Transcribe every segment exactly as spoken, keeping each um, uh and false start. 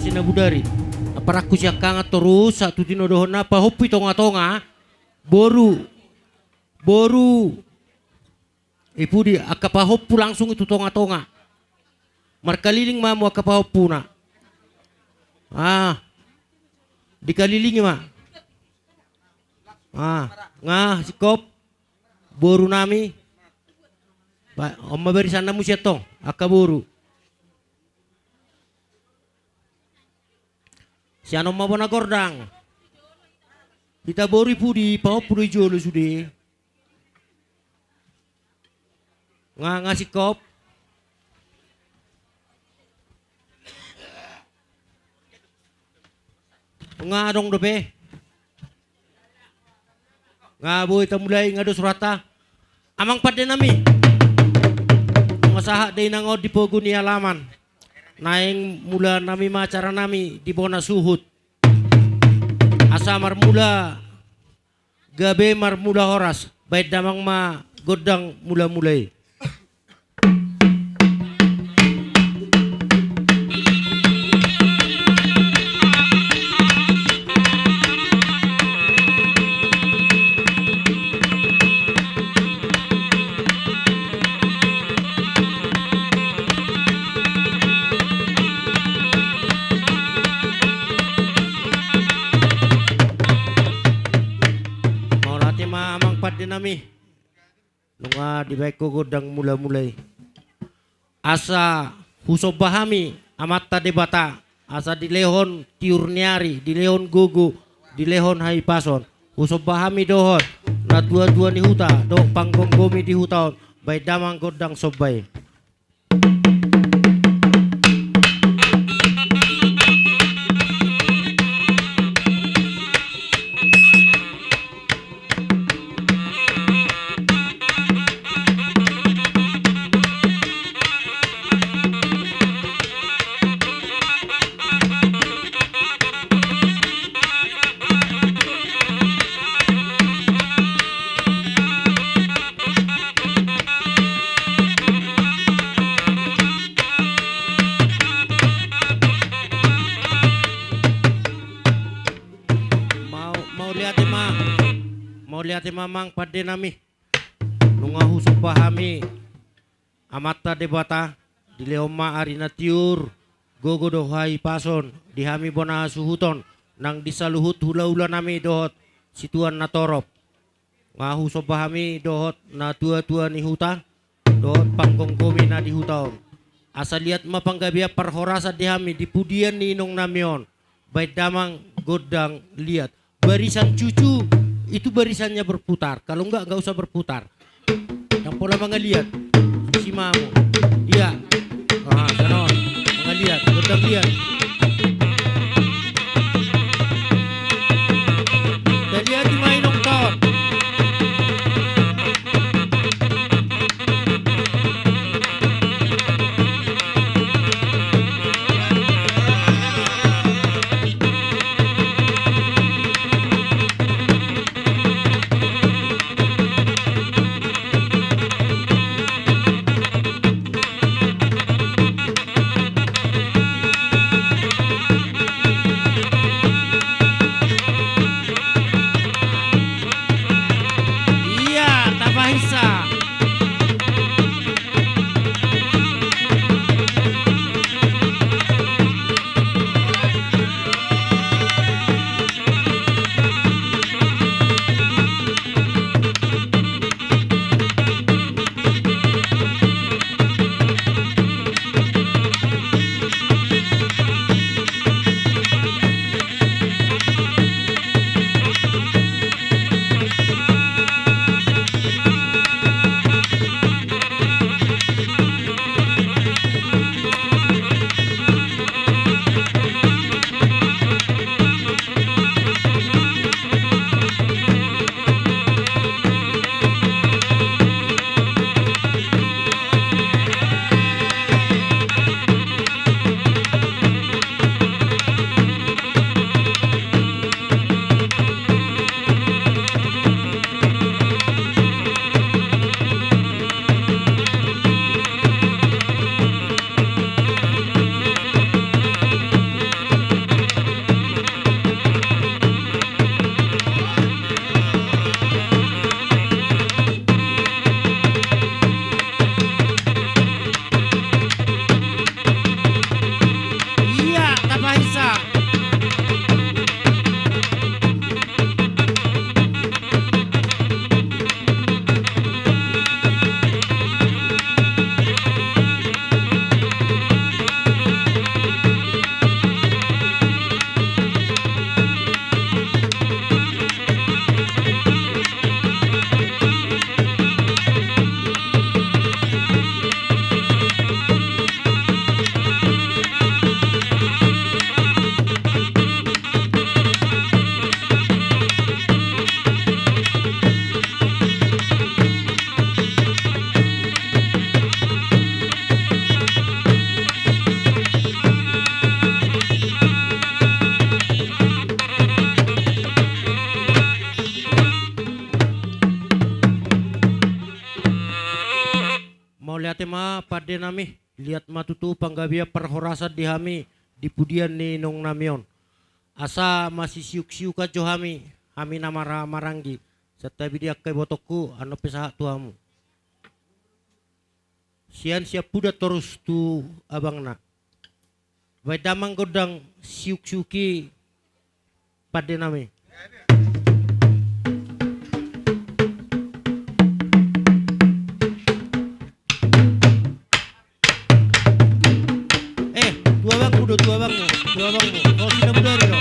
Sinabudari. Aparangku siangkangan torus, sahat tu tinodohonna, pahompu i tonga-tonga. Boru. Boru. I pudi angka pahompu langsung i tu tonga-tonga. Markaliling ma hamu angka pahompuna. Ah. Dikalilingi ma. Ah, nga singkop. Boru nami. Ba, on ma barisanna muse antong, angka boru. Sian on ma bona gordang. Hita boru i pudi, pahompu do i jolo sude. Nga, nga singkop. Nga adong dope. Nga boi tamulai, nga dos rohanta. Amang pande nami. Nga sahat do inang on di pogu ni alaman. Naeng mula nami ma acara nami di bona suhut. Asa marmula gabe, marmula horas, baen damang ma gondang mula-mula i. Mauliate ma amang pande nami. Nunga dibaen ho gondang mula-mula i. Asa husomba hami Amanta Debata, asa dilehon tiur ni ari, dilehon gogo, dilehon hahipason. Husomba hami dohot natua-tua ni huta dohot panggomgomi di huta on, baen damang gondang somba i. Mau, mauliate ma. Mauliate ma amang pande nami. Nunga husomba hami Amanta Debata, dilehon ma ari na tiur, gogo dohot hahipason di hami bona hasuhuton, nang di saluhut hula-hula nami dohot situan na torop. Nga husomba hami dohot natua-tua ni huta dohot panggomgomi na di huta on. Asa liat ma panggabean parhorasan di hami di pudian ni inong nami on, baen damang gondang liat. Barisan cucu itu barisannya berputar. Kalau enggak, enggak usah berputar. Ndang pola mangaliat. Si mamu. Iya. Ah, sana. Mangaliat. Gondang liat. Taliat i ma inong taon. Ate ma pande nami, liat ma tutu panggabean parhorasan di hami di pudian ni inong nami on. Asa masisiuk-siukan jo hami, hami na mara-, maranggi. Santabi di angka ibotongku, annon pe sahat tu hamu. Sian siampudan torus tu abangna. Baen damang gondang siuk-siuk i pande nami. Eh, tu abangmu do, tu abangmu, tu abangmu. Oh, sinamudari do.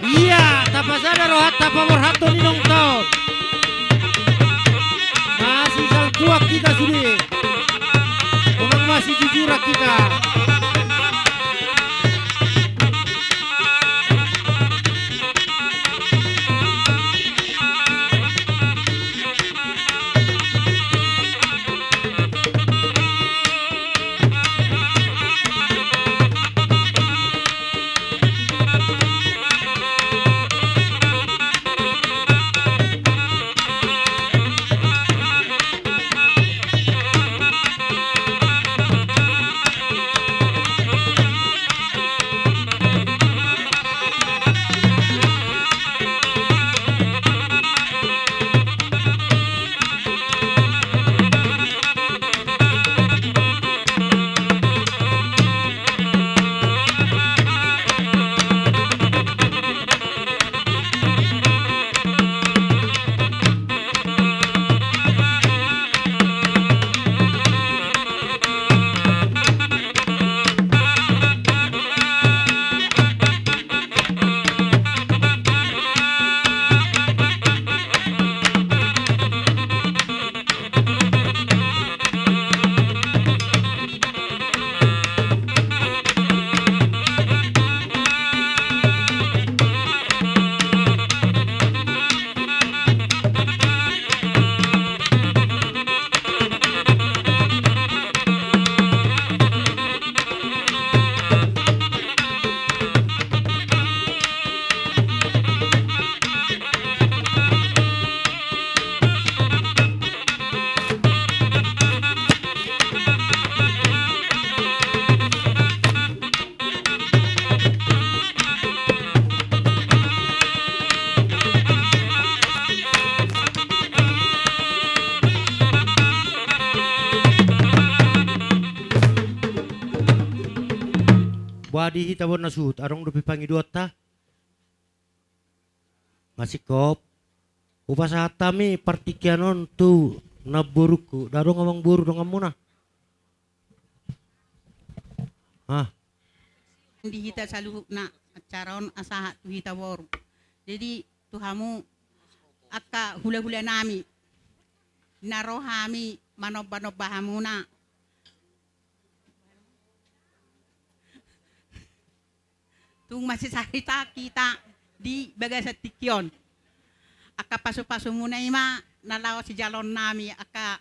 Ia, tapasada rohanta paborhathon inongta on. Masisalpuan hita sude. Unang masijujuran hita. Di hita bona suhut, adong dope pangidoanta? Nga singkop. Hupasahat hami partingkian on tu namborungku. Ndang adong amangboru donganmuna? Ah. Di hita saluhutna acara on asahat tu hita boru. Jadi tu hamu angka hulahulanami, na ro hami manombanomba hamuna. Tung masisarita hita di bagasan tingki on. Angka pasupasumuna i ma na laho sijaloonnami angka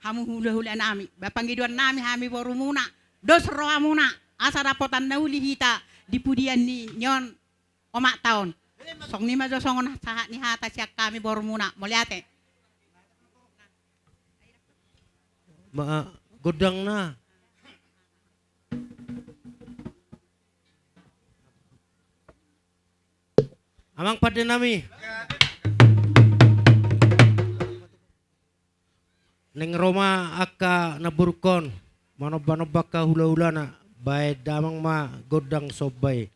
hamu hulahulanami. Ba pangidoannami hami borumuna, dos rohamuna, asa dapotan na uli hita di pudian ni nion omakta on. Songon i ma jo songon sahat ni hata sian hami borumuna. Mauliate. Ma, gondangna. Amang pandenami. Naeng ro ma angka namborungkon manombanomba angka hulahulana, baen damang ma gondang somba i.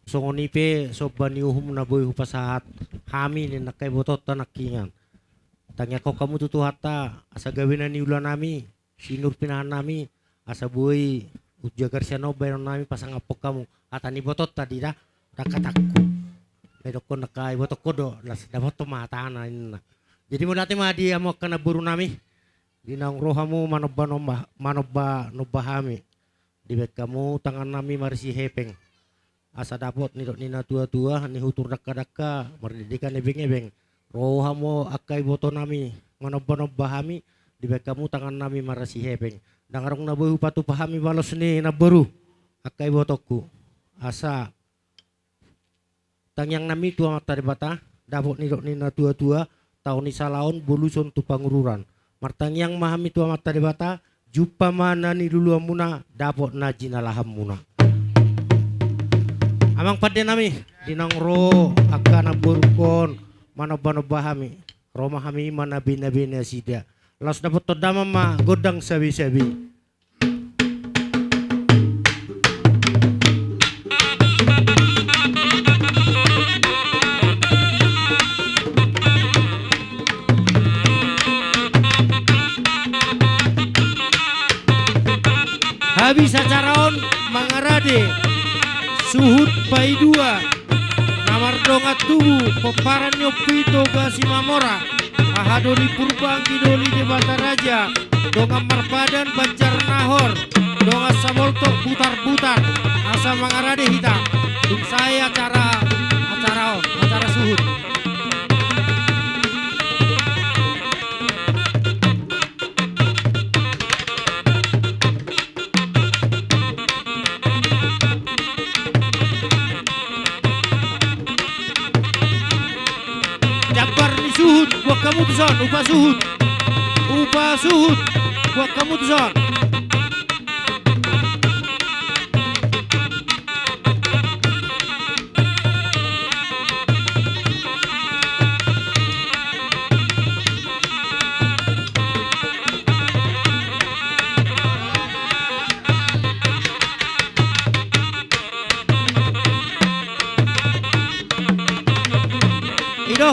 Songon i pe somba ni uhum na boi hupasahat hami ninna angka ibotonta nangkiningan. Tangiangkon hamu tu Tuhanta asa gabe na niula nami, sinur pinahan nami, asa boi umjagar sian on baenon nami pasangaphon hamu. Hata ni ibotonta di da, dangkatangku. Didokkon angka ibotongkon do, las dapothon ma hatana ninna. Jadi mauliate ma di hamu angka namboru nami, di naung ro hamu manomba-nomba, manomba-nomba hami. Dibaen hamu tangan nami marsi hepeng. Asa dapot nidok ni na tua-tua, nihutur dangka-dangka, mardidikan ebeng-ebeng. Ro hamu angka iboto nami, manomba-nomba hami, dibaen hamu tangan nami marsi hepeng. Ndang adong na boi hupatupa hami balos ni namboru, angka ibotongku. Asa tangiang nami tu Amanta Debata, dapot nidok ni na tua-tua, tao ni salaon boluson tu pangururan. Martangiang ma hami tu Amanta Debata, jumpa ma na niluluanmuna, dapot na jinalahanmuna. Amang pande nami, di naung ro angka namborungkon manomba-nomba hami, ro ma hami manabe-nabe nasida. Laos dapothon damang ma gondang sabe-sabe. Habis acara on mangarade suhut paidua na mardongan tubu pomparan ni Ompu Ito Gasimamora, aha doli Purba Anggidoli Debata Raja, dongan marpadan Banjar Nahor, dongan samoltok Butarbutar, asa mangarade hita. Dung sae acara, acara on, acara suhut. Jambar ni suhut, buat hamu tuson, upa suhut. Upa suhut, buat hamu tuson. I do,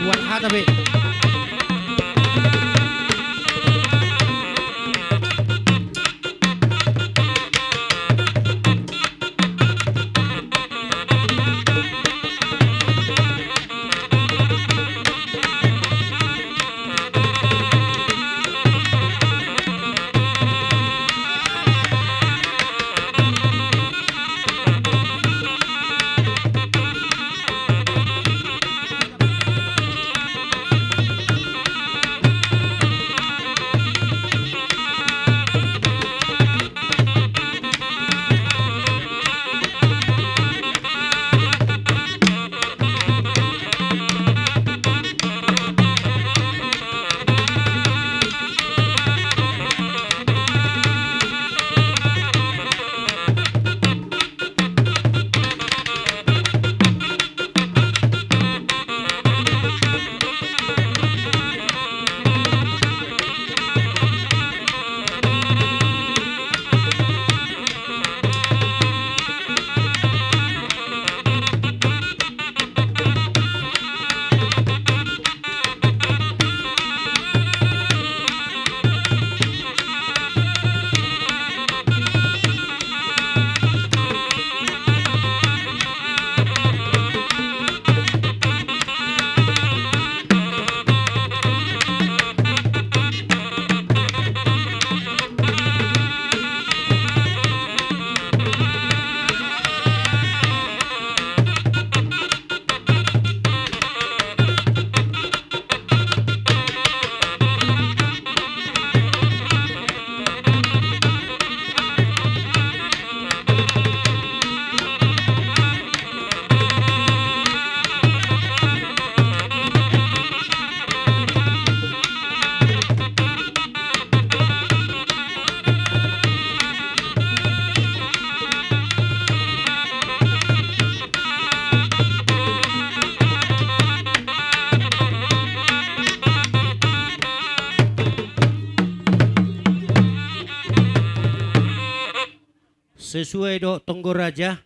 buat hata be. Sesuai dohot tonggo raja,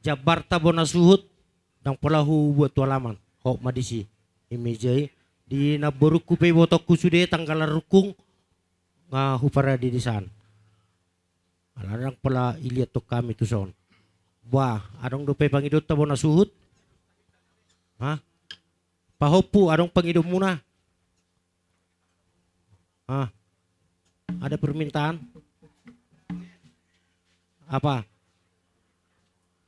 jambarta bona suhut, ndang pola hubuat tu alaman, hot ma disi. I meja i, di namborungku pe ibotongku sude tanggalan rungkung, nga huparade disan. Ala ndang pola iliathon hami tuson. Bah, adong dope pangidoanta bona suhut? Ha? Pahompu, adong pangidoanmuna? Ha? Ada permintaan? Apa?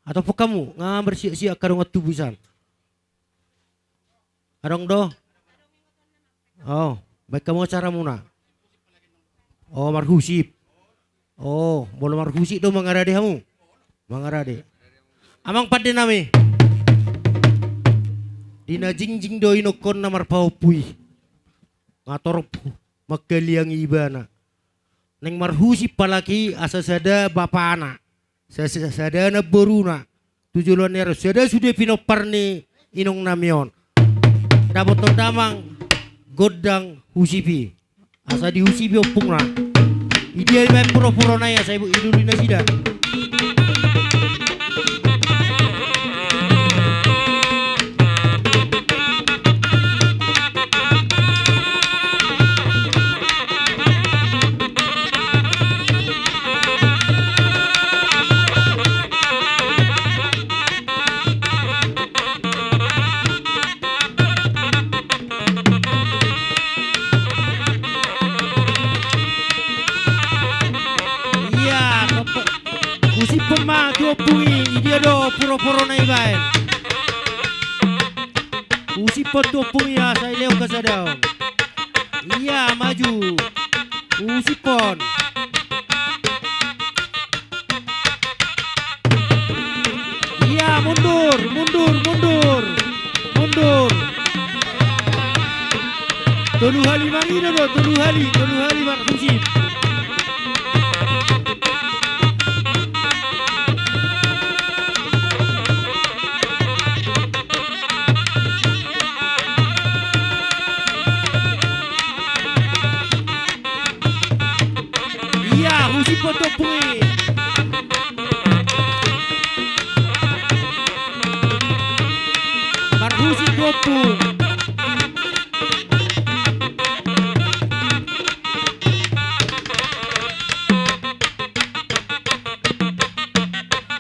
Atau pe hamu nga marsiak-siak angka dongan tubu i san? Adong do? O, baen hamu acaramuna. O, marhusip. O, molo marhusip do mangarade hamu? Mangarade. Amang pande nami. Di na jingjing do inongkon na marpahompu i. Nga torop manghaliangi ibana. Naeng marhusip halak i asa sada bapana. Sa-, sa-, sada namboruna. Tu joloan ni ari on sada sude pinompar ni inong nami on. Dapothon damang gondang husip i. Asa dihusipi ompungna. Idia dibaen puropurona i asa ibu-, iduli nasida. Ia, husiphon ma tu ompung i, idia do puropurona i baen. Husiphon tu ompung i asa ilehon hasadaon. Ia, maju. Husiphon. Ia, mundur, mundur, mundur. Mundur. Tolu hali mangido do, tolu hali, tolu hali marhusip. Ia, husiphon tu ompung i. Marhusip tu ompung.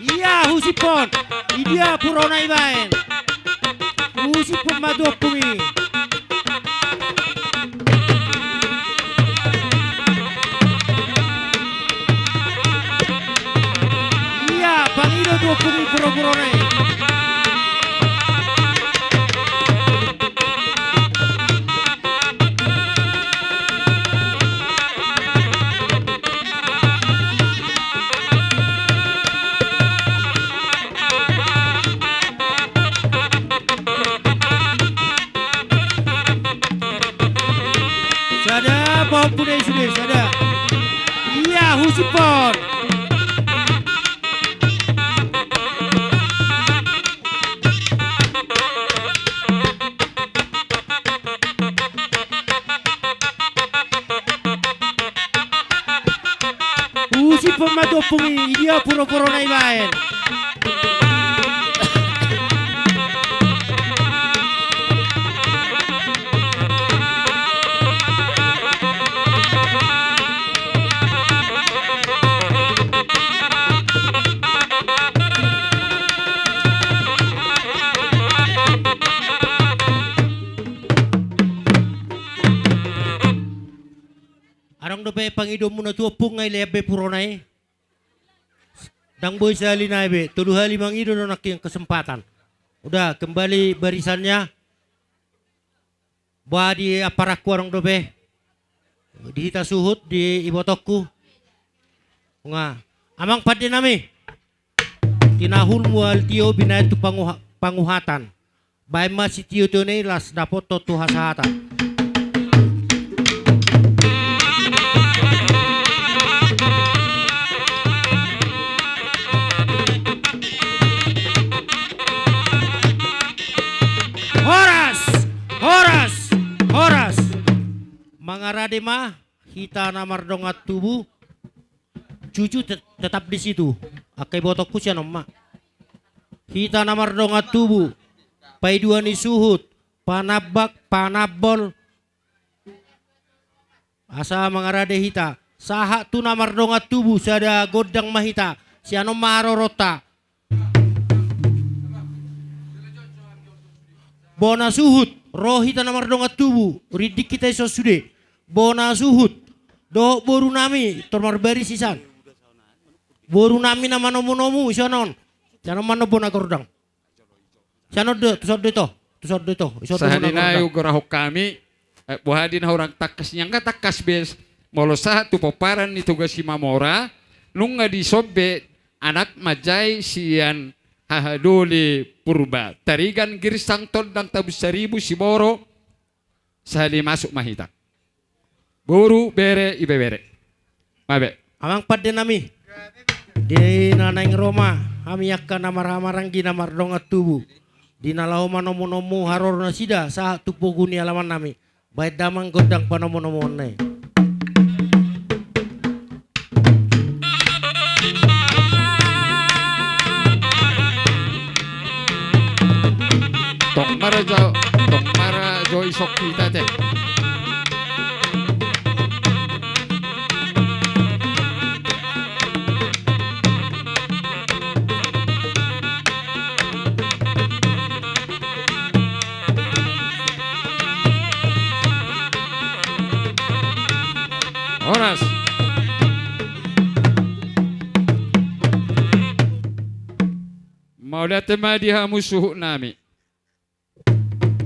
Ia, husiphon. Idia purona i baen. Husiphon ma tu ompung i. Ia, pangido tu ompung i puropurona i. Sada, pahompu na i sude, sada. Ia, husiphon. Husiphon ma tu ompung i, idia puropurona i baen. Adong dope pangidoanmuna tu ompung, nga ilean be purona i. Ndang boi sahali nai be, tolu hali mangido do nangkin kesempatan. Udah, kembali barisannya. Boha di aparanku adong dope. Di hita suhut, di ibotongku. Nga. Amang pande nami. Tinahul mual tio binaen tu panguha-, panguhatan. Baen ma sitio-tio na i laos dapothon tu hasahatan. Horas! Horas! Horas! Mangarade ma hita na mardongan tubu. Cucu te-, tetap di situ. Angka ibotongku sian on ma. Hita na mardongan tubu, paidua ni suhut, panambak, panambol, asa mangarade hita. Sahat tu na mardongan tubu, sada gondang ma hita. Sian on ma haroronta. Bona suhut, ro hita na mardongan tubu, rindik hita dison sude. Bona suhut, dohot boru nami, tor marbaris isan. Boru nami na manomu-nomu, ison on. Sian on ma annon bona gondang. Sian on do, tuson do ito. Tuson do ito. Ison do bona gondang. Sahali nai hugorahon hami, eh, boha di na hurang tangkas, nian angka tangkas bes, molo sahat tu pomparan ni Toga Simamora, nunga dison be anak manjai sian haha doli Purba. Tarigan, Girsang, Tondang, Tabun Saribu, Siboro, sahali masuk ma hita. Boru, bere, ibebere. Mabe. Amang pande nami. Di na naeng ro ma hami angka na marhahamaranggi na mardongan tubu. Di na laho manomu-nomu haroro nasida sahat tu pogu ni alaman nami. Baen damang gondang panomu-nomuon na i. Tong marajo, tong marajo isok hita te. Horas. Mauliate ma di hamu suhut nami.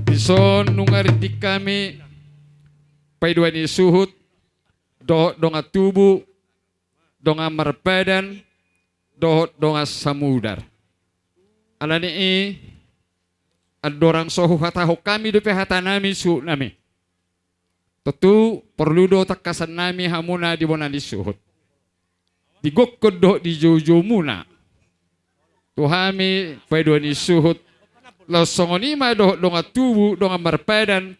Dison nunga rindik hami paidua ni suhut, dohot dongan tubu, dongan marpadan, dohot dongan samudar. Alani i, andorang so huhatahon hami dope hata nami suhut nami. Tontu porlu do tangkasan nami hamuna di bona ni suhut. Di gokhon dohot di joujoumuna. Tu hami paidua ni suhut. Laos songon i ma dohot dongan tubu, dongan marpadan,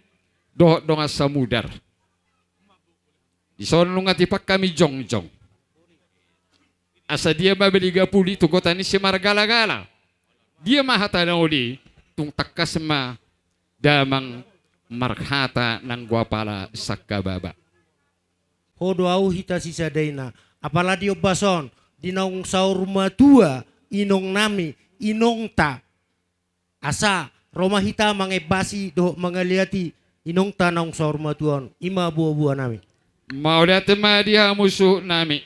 dohot dongan samudar. Dison nunga tipak hami jongjong. Asa dia ma baliga puli tu gota ni simargalagala. Dia ma hata na uli, tung tangkas ma damang marhata nanggo apala sangkababa. Ho do ahu hita sisadaina, apala di ombas on, di naung saur matua, inong nami, inongta. Asa, ro ma hita mangembasi dohot mangaliati inongta naung saur matua on, i ma boaboa nami. Mauliate ma di hamu suhut nami.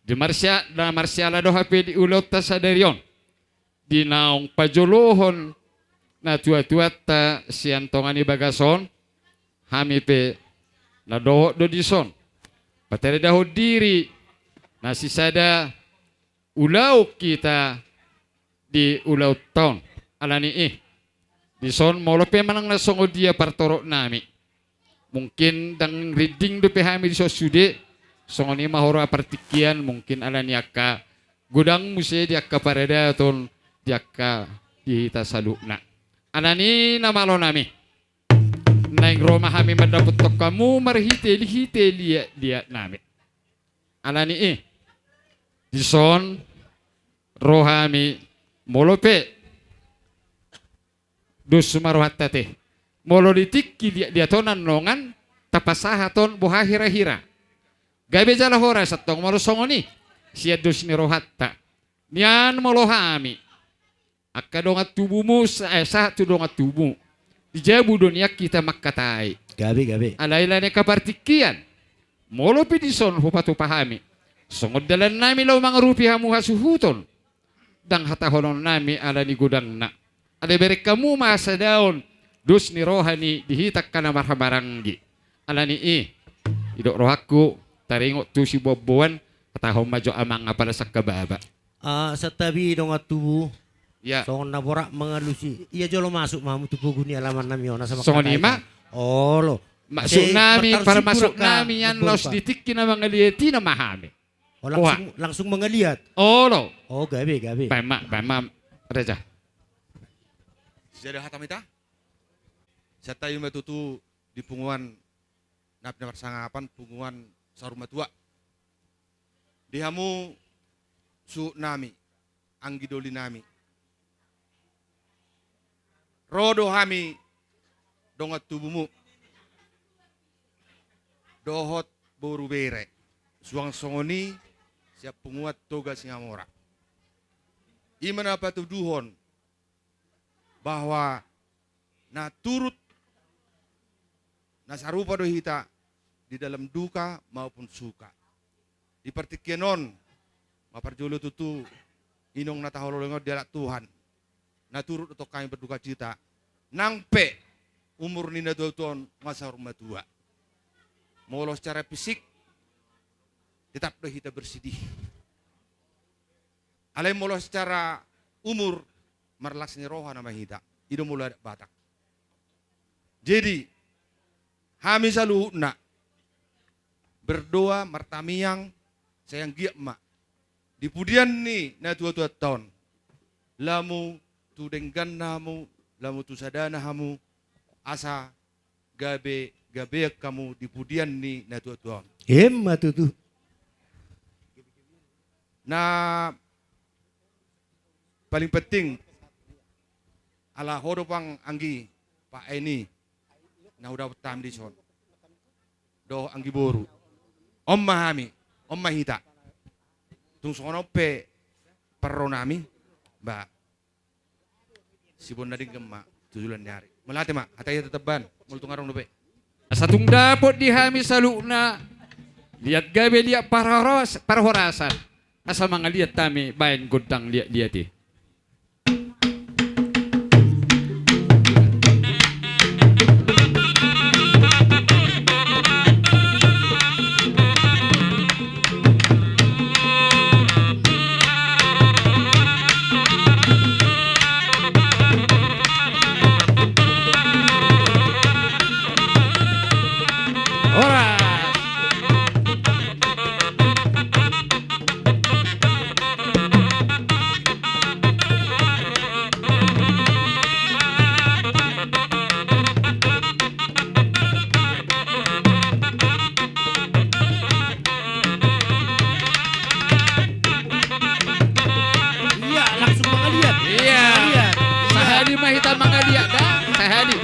Di marsia-, na marsiala do hape di ulaonta sadari on. Di naung pajolohon natuatuanta sian tonga ni bagas on, hami pe na dohot do dison. Pataridahon diri, na sisada ulaon hita di ulaonta on. Alani i, dison molo pe manang na songon dia partorop nami. Mungkin ndang rinding dope hami dison sude, songon i ma huroha partingkian, mungkin alani angka godang muse di angka paradaton, di angka di hita saluhutna. Alani i na malo nami. Naeng ro ma hami mandapothon hamu marhite-hite liat-liat nami. Alani i. Dison ro hami molo pe dos ma rohanta te. Molo di tingki liat-liat on annon tapasahat on boha hira-hira. Gabe jala horas antong molo songon i. Sian dos ni rohanta. Nian molo hami. Angka dongan tubumu sa-, eh, sahat tu dongan tubumu. Di jabu do nian hita mangkatai. Gabe, gabe. Alai lae angka partingkian. Molo pe dison hupatupa hami. Songon dalan nami laho mangarupi hamu hasuhuton. Ndang hatahonon nami alani godangna. Alai bereng hamu ma hasadaon dos ni roha ni di hita angka na marhahamaranggi. Alani i, didok rohangku, taringot tu siboanboan, hatahon ma jo amang apala sangkababa. Ah, santabi dongan tubu. Ya. Songon na borat mangalusi. Ia jolo masuk ma hamu tu pogu ni alaman nami on, asa mangkatai ma. Songon i ma. Olo. Maksud nami, parmasuk nami nian laos di tingki na mangaliati na ma hami. Oh, langsung, langsung mangaliat. Olo. Oh, gabe, gabe. Baen ma, baen ma, raja. Sisada hata ma hita. Santabi ma tutu di punguan na pinamarsangapan, punguan saur matua. Di hamu suhut nami, anggi doli nami. Ro do hami dongan tubumu dohot boru bere, suang songon i sian punguan Toga Singamora. I ma na patuduhon bahwa na turut na sarupa do hita di dalam duka maupun suka. Di partingkian on ma parjolo tutu, inong na taholongi on dialap Tuhan, na turut do tong hami berdukacita, nang pe umur ni natuatua on nga saur matua. Molo secara fisik tetap do hita bersedih, alai molo secara umur marlas ni roha nama hita. I do molo adat Batak. Jadi hami saluhutna berdoa martamiang, sai anggiat ma di pudian ni natuatuanta on, lamu tu dengganna hamu, lamu tu sadana hamu, asa gabe gabean hamu di pudian ni natuatua on. Emma tutu. Na paling penting, ala ho do pang anggi Pak Eni na hudapot hami dison dohot anggi boru. On ma hami, on ma hita. Tung songon on pe parronami, ba, siboan na denggan ma tu joloan ni ari. Mauliate ma, hata i hata tambahan, molo tung adong dope. Asa tung dapot di hami saluhutna liat gabe liat parhoras-, parhorasan, asa mangaliat hami baen gondang liatliat i. Horas. Iya, langsung mangaliat. Iya. Mangaliat. Sahali ma hita mangaliat da, sahali.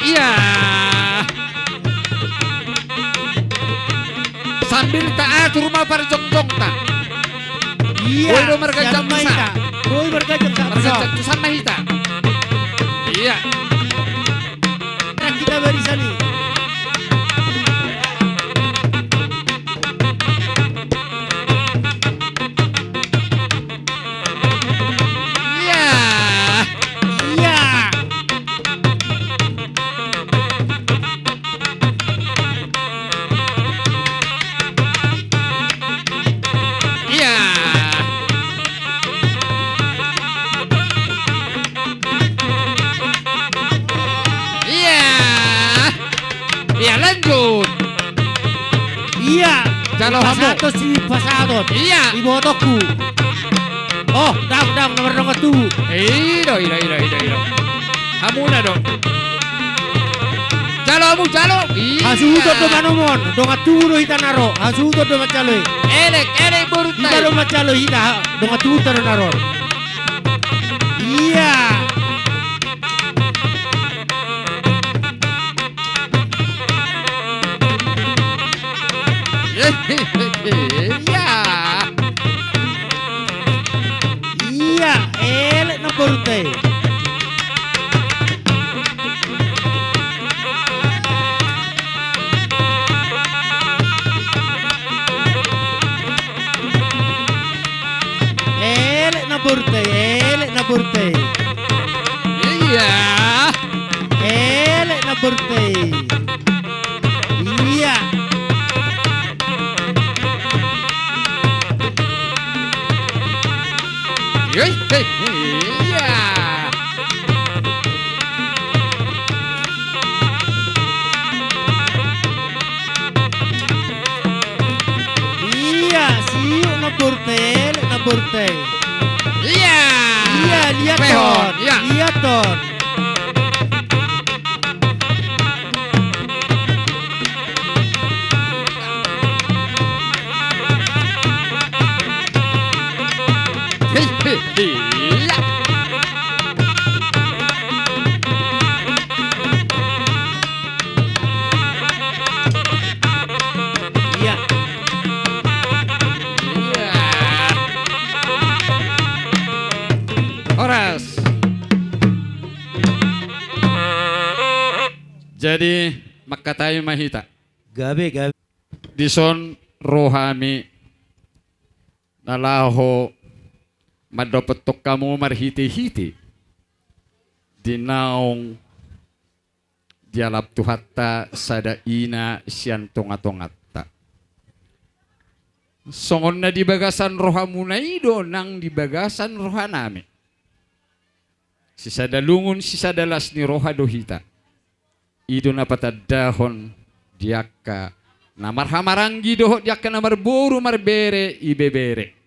Iya. Sambil taatur ma parjongjongta. Iya. Boi do marganjang tusan. Boi marganjang tusan. Marganjang tusan ma hita. Iya. Kita barisan i. Iya. Iya. Iya. Pasahaton si, pasahaton. Iya. Ibotongku. Oh, dang, dang, nomor dongan tubu. Ido, ido, ido, ido, ido. Hamuna do. Jalo hamu, jalo. Iya. Hasuhuton do manumon, dongan tubu do hita na ro. Hasuhuton do manjalo i. Elek, elek boru tai. Hita do manjalo i, hita, dongan tubu ta do na ro. Iya. Iya. Iya, elek na boru tai. Elek na boru tai, elek na boru tai. Iya. Elek na boru tai. Iya. Hei, hei, hei, iya. Iya, siuk na boru tai, elek na boru tai. Iya. Iya, liathon. Iya. Liathon. Hei, hei, hei, iya. Iya. Iya. Horas. Jadi, mangkatai ma hita. Gabe, gabe. Dison ro hami na laho mandapothon hamu marhitehite di naung dialap Tuhanta sada ina sian tongatonganta. Songon na di bagasan rohamuna i do nang di bagasan rohanami. Sisada lungun, sisada las ni roha do hita. I do na patandahon di angka na marhahamaranggi dohot di angka na marboru marbere ibebere.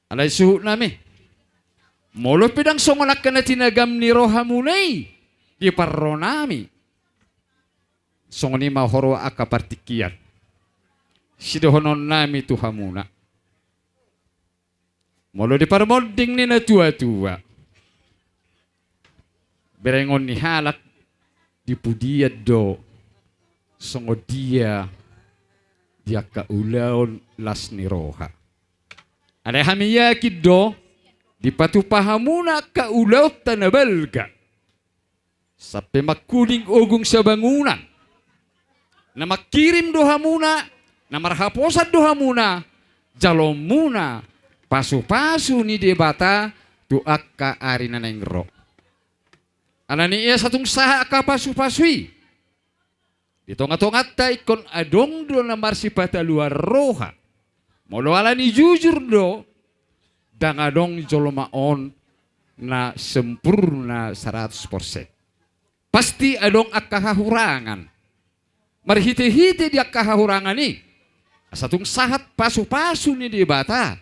Alai suhutnami, molo pe ndang songon angka na tinagam ni rohamuna i di parronami, songon i ma huroha angka partingkian. Sidohononnami tu hamuna. Molo di parmonding ni natuatua, berengon ni halak di pudian do songon dia di angka ulaon las ni roha. Alai hami yakin do dipatupa hamuna angka ulaonta na balga. Sampe mangkuling ogung sabangunan. Na mangkirim do hamuna, na marhaposan do hamuna, jaloonmuna pasupasu ni Debata tu angka ari na naeng ro. Alani i asa tung sahat angka pasupasu i. Di tongatonganta ingkon adong do na marsipataluan roha. Molo alani jujur do, ndang adong jolma on na sempurna saratus persen. Pasti adong angka hahurangan. Marhitehite di angka hahurangan i, asa tung sahat pasupasu ni Debata,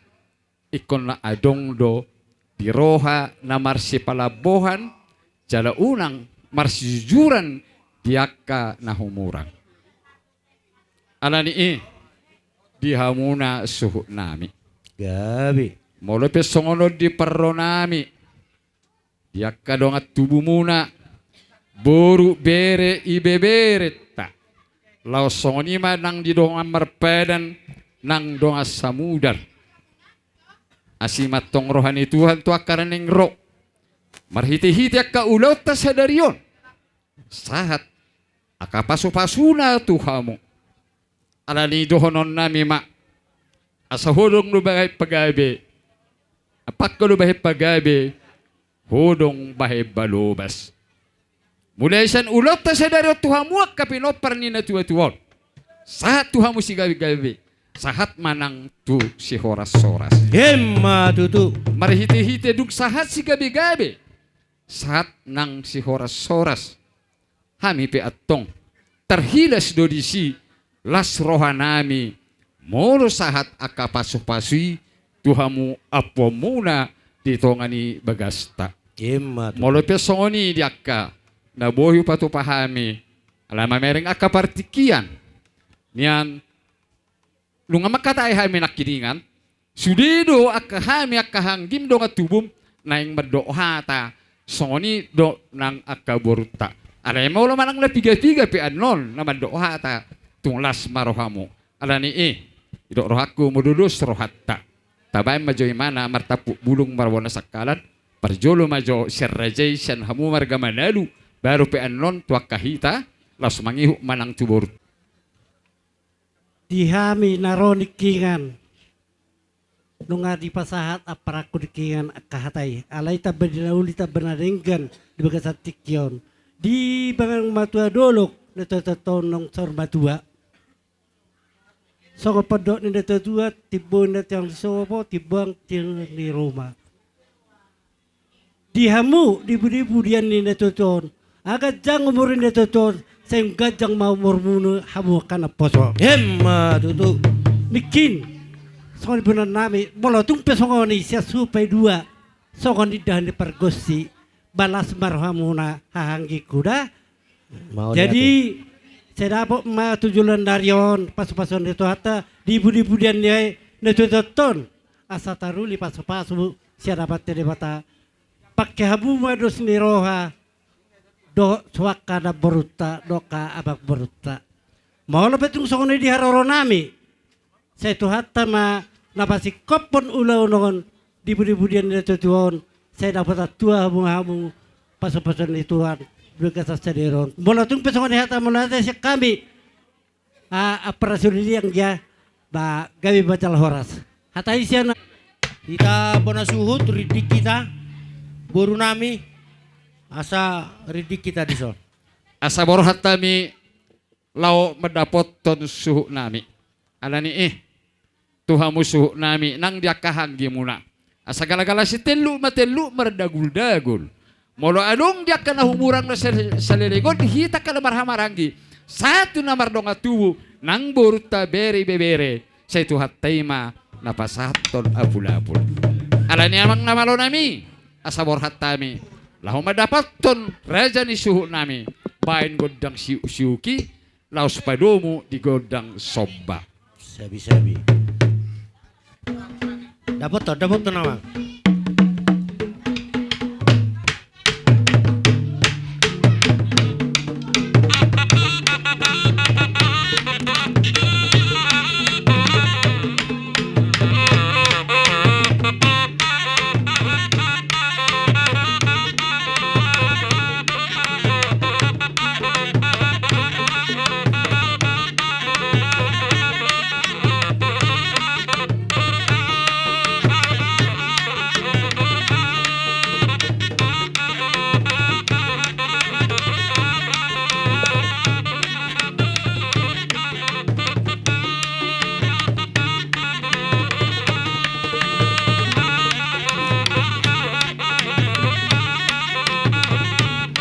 ingkon na adong do di roha na marsipalambohan jala unang marsijujuran di angka na humurang. Alani i di hamuna suhutnami. Gabe. Molo pe songon on di parronami, di angka dongan tubumuna, boru, bere, ibeberenta. Laos songon i ma nang di dongan marpadan, nang dongan samudar. Asi ma antong roha ni Tuhan tu angka na naeng ro. Marhitehite angka ulaonta sadari on, sahat angka pasupasuna tu hamu. Alani i dohononnami ma, asa hodong do bahen pagabe, ampang do bahen pagabe, hodong bahen balobas. Mulai sian ulaonta sadari on tu hamu angka pinompar ni natuatua on, sahat tu hamu sigabegabe, sahat ma nang tu sihorashoras. Emma tutu. Marhitehite dung sahat sigabegabe, sahat nang sihorashoras, hami pe antong tarhilas do disi las rohanami molo sahat angka pasupasu i tu hamu ampuonmuna di tonga ni bagasta. Ima tutu. Molo pe songon i di angka na boi hupatupa hami, ala mamereng angka partingkian nian, nunga mangkatai hami nangkiningan, sude do angka hami angka hahaanggim dongan tubum naeng mandok hata, songon i do nang angka borunta. Alai molo manang na piga-piga pe annon na mandok hata, tung las ma rohamu. Alani i, didok rohangku, molo dos rohanta, tabaen ma jo imana martampuk bulung marbona sangkalan, parjolo ma jo sian raja i sian hamu marga Manalu, baru pe annon tu angka hita, laos mangihut ma nang tu borunta. Di hami na ro nangkiningan, nunga dipasahat amparanku nangkiningan angka hata i, alai tamba di na uli tamba na denggan di bagasan tingki on. Di bagasan matua dolok na tuatua on naung saur matua. Songon pandok ni na tuatua, timbo na tiang ni sopo, timbo na tiang ni ruma. Di hamu, di pudi-pudian ni na tuatua on, asa ganjang umur ni na tuatua on, sai ganjang ma umurmuna hamu angka na poso. Ima tutu. Nangkin, songon i boanonnami, molo tung pe songon i sian suhut paidua, songon indahan ni pargonsi, ba las ma rohamuna hahaanggingku da. Jadi, sai dapot ma tu joloan ni ari on pasupasuon ni Tuhanta, di pudi-pudian ni na tuatua on, asa taruli pasupasu sian Amanta Debata. Pangke hamu ma dos ni roha dohot tu angka namborunta dohot angka amangborunta. Molo pe tung songon i di haroronami, sai Tuhanta ma na pasingkophon ulaon on di pudi-pudian ni na tuatua on, sai dapotan tua hamu, hamu pasupasuon ni Tuhan di bagasan sadari on. Molo tung pe songon i hata mauliate sian hami, a, ampara sude di anggia, ba gabe ma jala horas. Hata i sian hita bona suhut, rindik hita, borunami, asa rindik hita dison. Asa borhat hami laho mandapothon suhutnami. Alani i, tu hamu suhutnami nang di angka hahaanggimuna, asa gala-gala sitelluk ma telluk mardagul-dagul. Molo adong di angka na humurang na sal-, saleleng on hita angka na marhahamaranggi, sahat tu na mardongan tubu, nang borunta, bere, ibebere, sai Tuhanta i ma na pasahathon apul-apul. Alani i amang na malonami, asa borhat hami laho mandapothon raja ni suhutnami, baen gondang siuk-siuk i, laos padomu di gondang somba. Sabi-sabi. Dapothon, dapothon amang.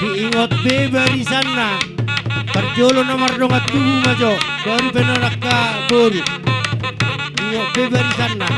Diingot be barisanna. Parjolo na mardongan tubu ma jo, baru pe na angka boru. Diingot be barisanna.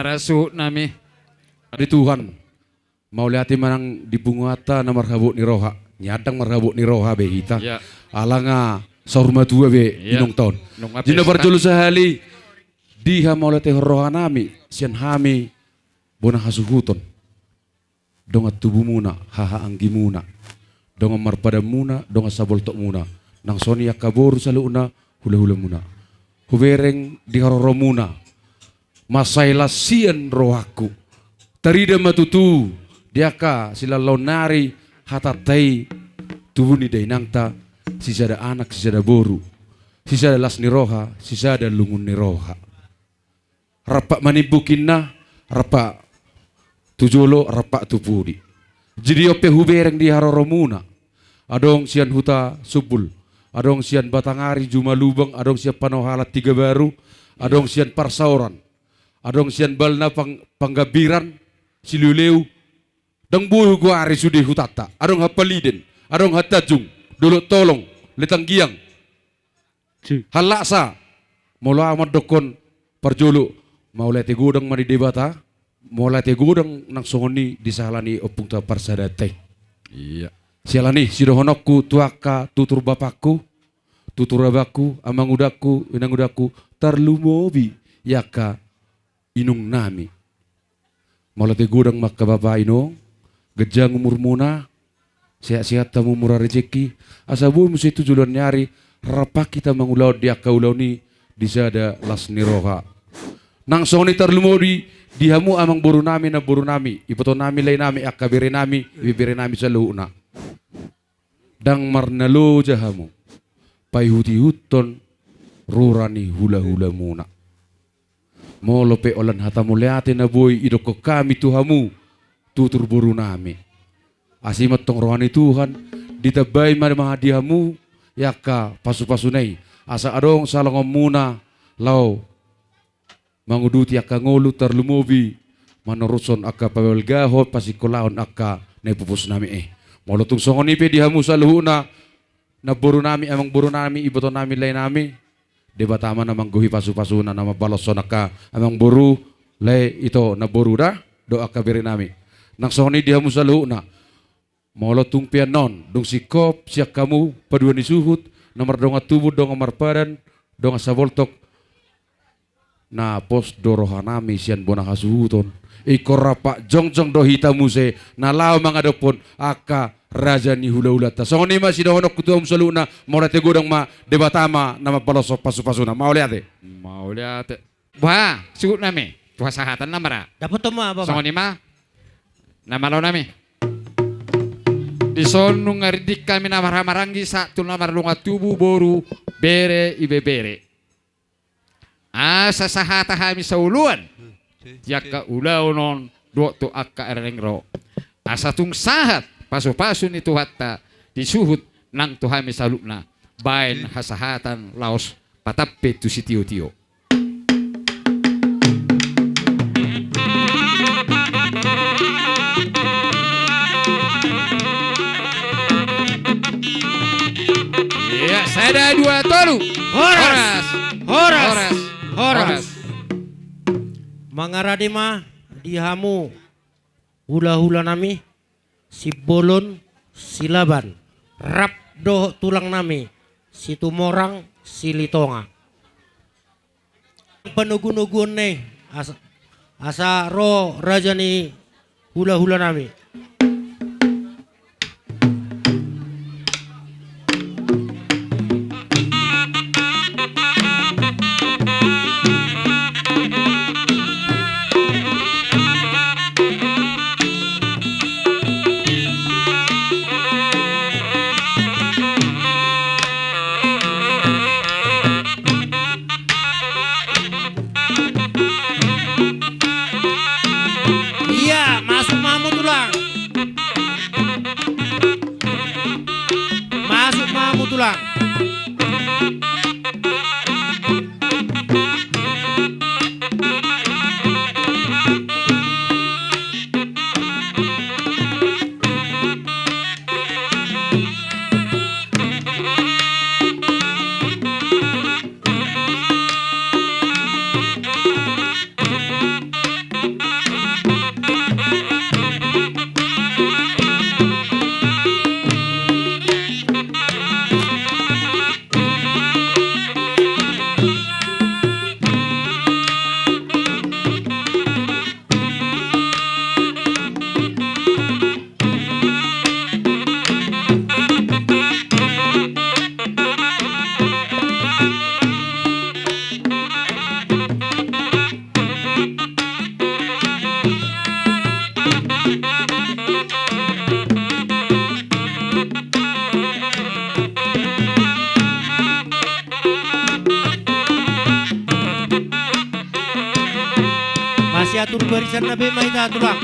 Marsuhut nami. Ari Tuhan. Mauliate ma nang di punguanta na marhabot ni roha. Nian ndang marhabot ni roha be hita. Iya. Ala nga saur matua be, iya, inongta on. Nunga pesta. Di na parjolo sahali, dihamauliatehon roha nami sian hami bona hasuhuton, dongan tubumuna, haha anggimuna, dongan marpadanmuna, dongan saboltokmuna, nang songon i angka boru saluhutna, hulahulamuna. Hubereng di haroromuna, mansai las sian rohangku. Tarida ma tutu di angka silaon nari hatanta i, tubu ni dainangta, sisada anak, sisada boru, sisada las ni roha, sisada lungun ni roha. Rampak manimbung inna, rampak tu jolo, rampak tu pudi. Jadi on pe hubereng di haroromuna. Adong sian Huta Sumbul, adong sian Batanghari, Jumalubang, adong sian Panohalan, Tigabaru, adong sian Parsaoran, adong sian Balna, Pang-, Panggambiran, Siliuleu, ndang boi hugoari sude hutanta. Adong Hampaliden, adong Hatanjung, Dolok Tolong, Letanggiang. Si. Hallaksa, molo au mandokkon parjolo, mauliate godang ma di Debata, mauliate godang nang songon i di sahala ni ompungta parsadanta i. Iya. Siala ni i sidohononku tu angka tutur bapakku, tutur abangku, amangudangku, inangudangku, tarlumobi i angka inong nami. Mauliate godang ma angka bapa inong, ganjang umurmuna, sehat-sehat hamu, murah rejeki, asa boi muse tu joloan ni ari, rap hita mangulahon di angka ulaon i, di sada las ni roha. Nang songon i tarlumobi di hamu amangboru nami, namboru nami, iboto nami, lae nami, angka bere nami, ibebere nami saluhutna. Ndang marnaloja hamu paihuti-ihuthon rura ni hulahulamuna. Molo pe holan hata mauliate na boi idokkon hami tu hamu, tutur boru nami. Asi ma antong roha ni Tuhan, ditambai ma di hamu i angka pasupasuna i, asa adong salongonmuna laho manguduti angka ngolu, tarlumobi manorushon angka pabalgahon, pasingkolahon angka na ipupus nami i. Molo tung songon i pe di hamu saluhutna, namboru nami, amangboru nami, iboto nami, lae nami, Debata ma na manggohi pasupasuna, na mambaloshon angka amangboru, lae, ito, namboru da, dohot angka bere nami. Nang songon i di hamu saluhutna. Molo tung pe annon dung singkop sian hamu paduahon ni suhut, na mardongan tubu, dongan marpadan, dongan saboltok, na pos do roha nami sian bona hasuhuton. Ingkon rap jongjong do hita muse na laho mangadophon angka raja ni hulahulanta. Songon i ma sidohononku tu hamu saluhutna, mauliate godang ma, Debata ma na mambaloshon pasupasuna. Mauliate. Mauliate. Bah, suhut nami, tu hasahatan na mara. Dapothon ma, Bapa. Songon i ma, na malo nami. Dison nunga ringgit hami na marhahamaranggi, sahat tu na mardongan tubu, boru, bere, ibebere. Asa sahata hami saoloan di angka ulaon on dohot tu angka ari na naeng ro. Asa tung sahat pasupasu ni Tuhanta di suhut nang tu hami saluhutna, baen hasahatan laos patampe tu sitiotio. Iya, sada, dua, tolu. Horas. Horas. Horas. Horas. Horas. Mangarade ma di hamu hulahula nami, Simbolon, Silaban, rap dohot tulang nami, Situmorang, Silitonga. Panogunoguonna i, asa, asa ro raja ni hulahula nami. Iya, masuk ma hamu tulang. Masuk ma hamu tulang. atur barisan na be ma hita, Tulang.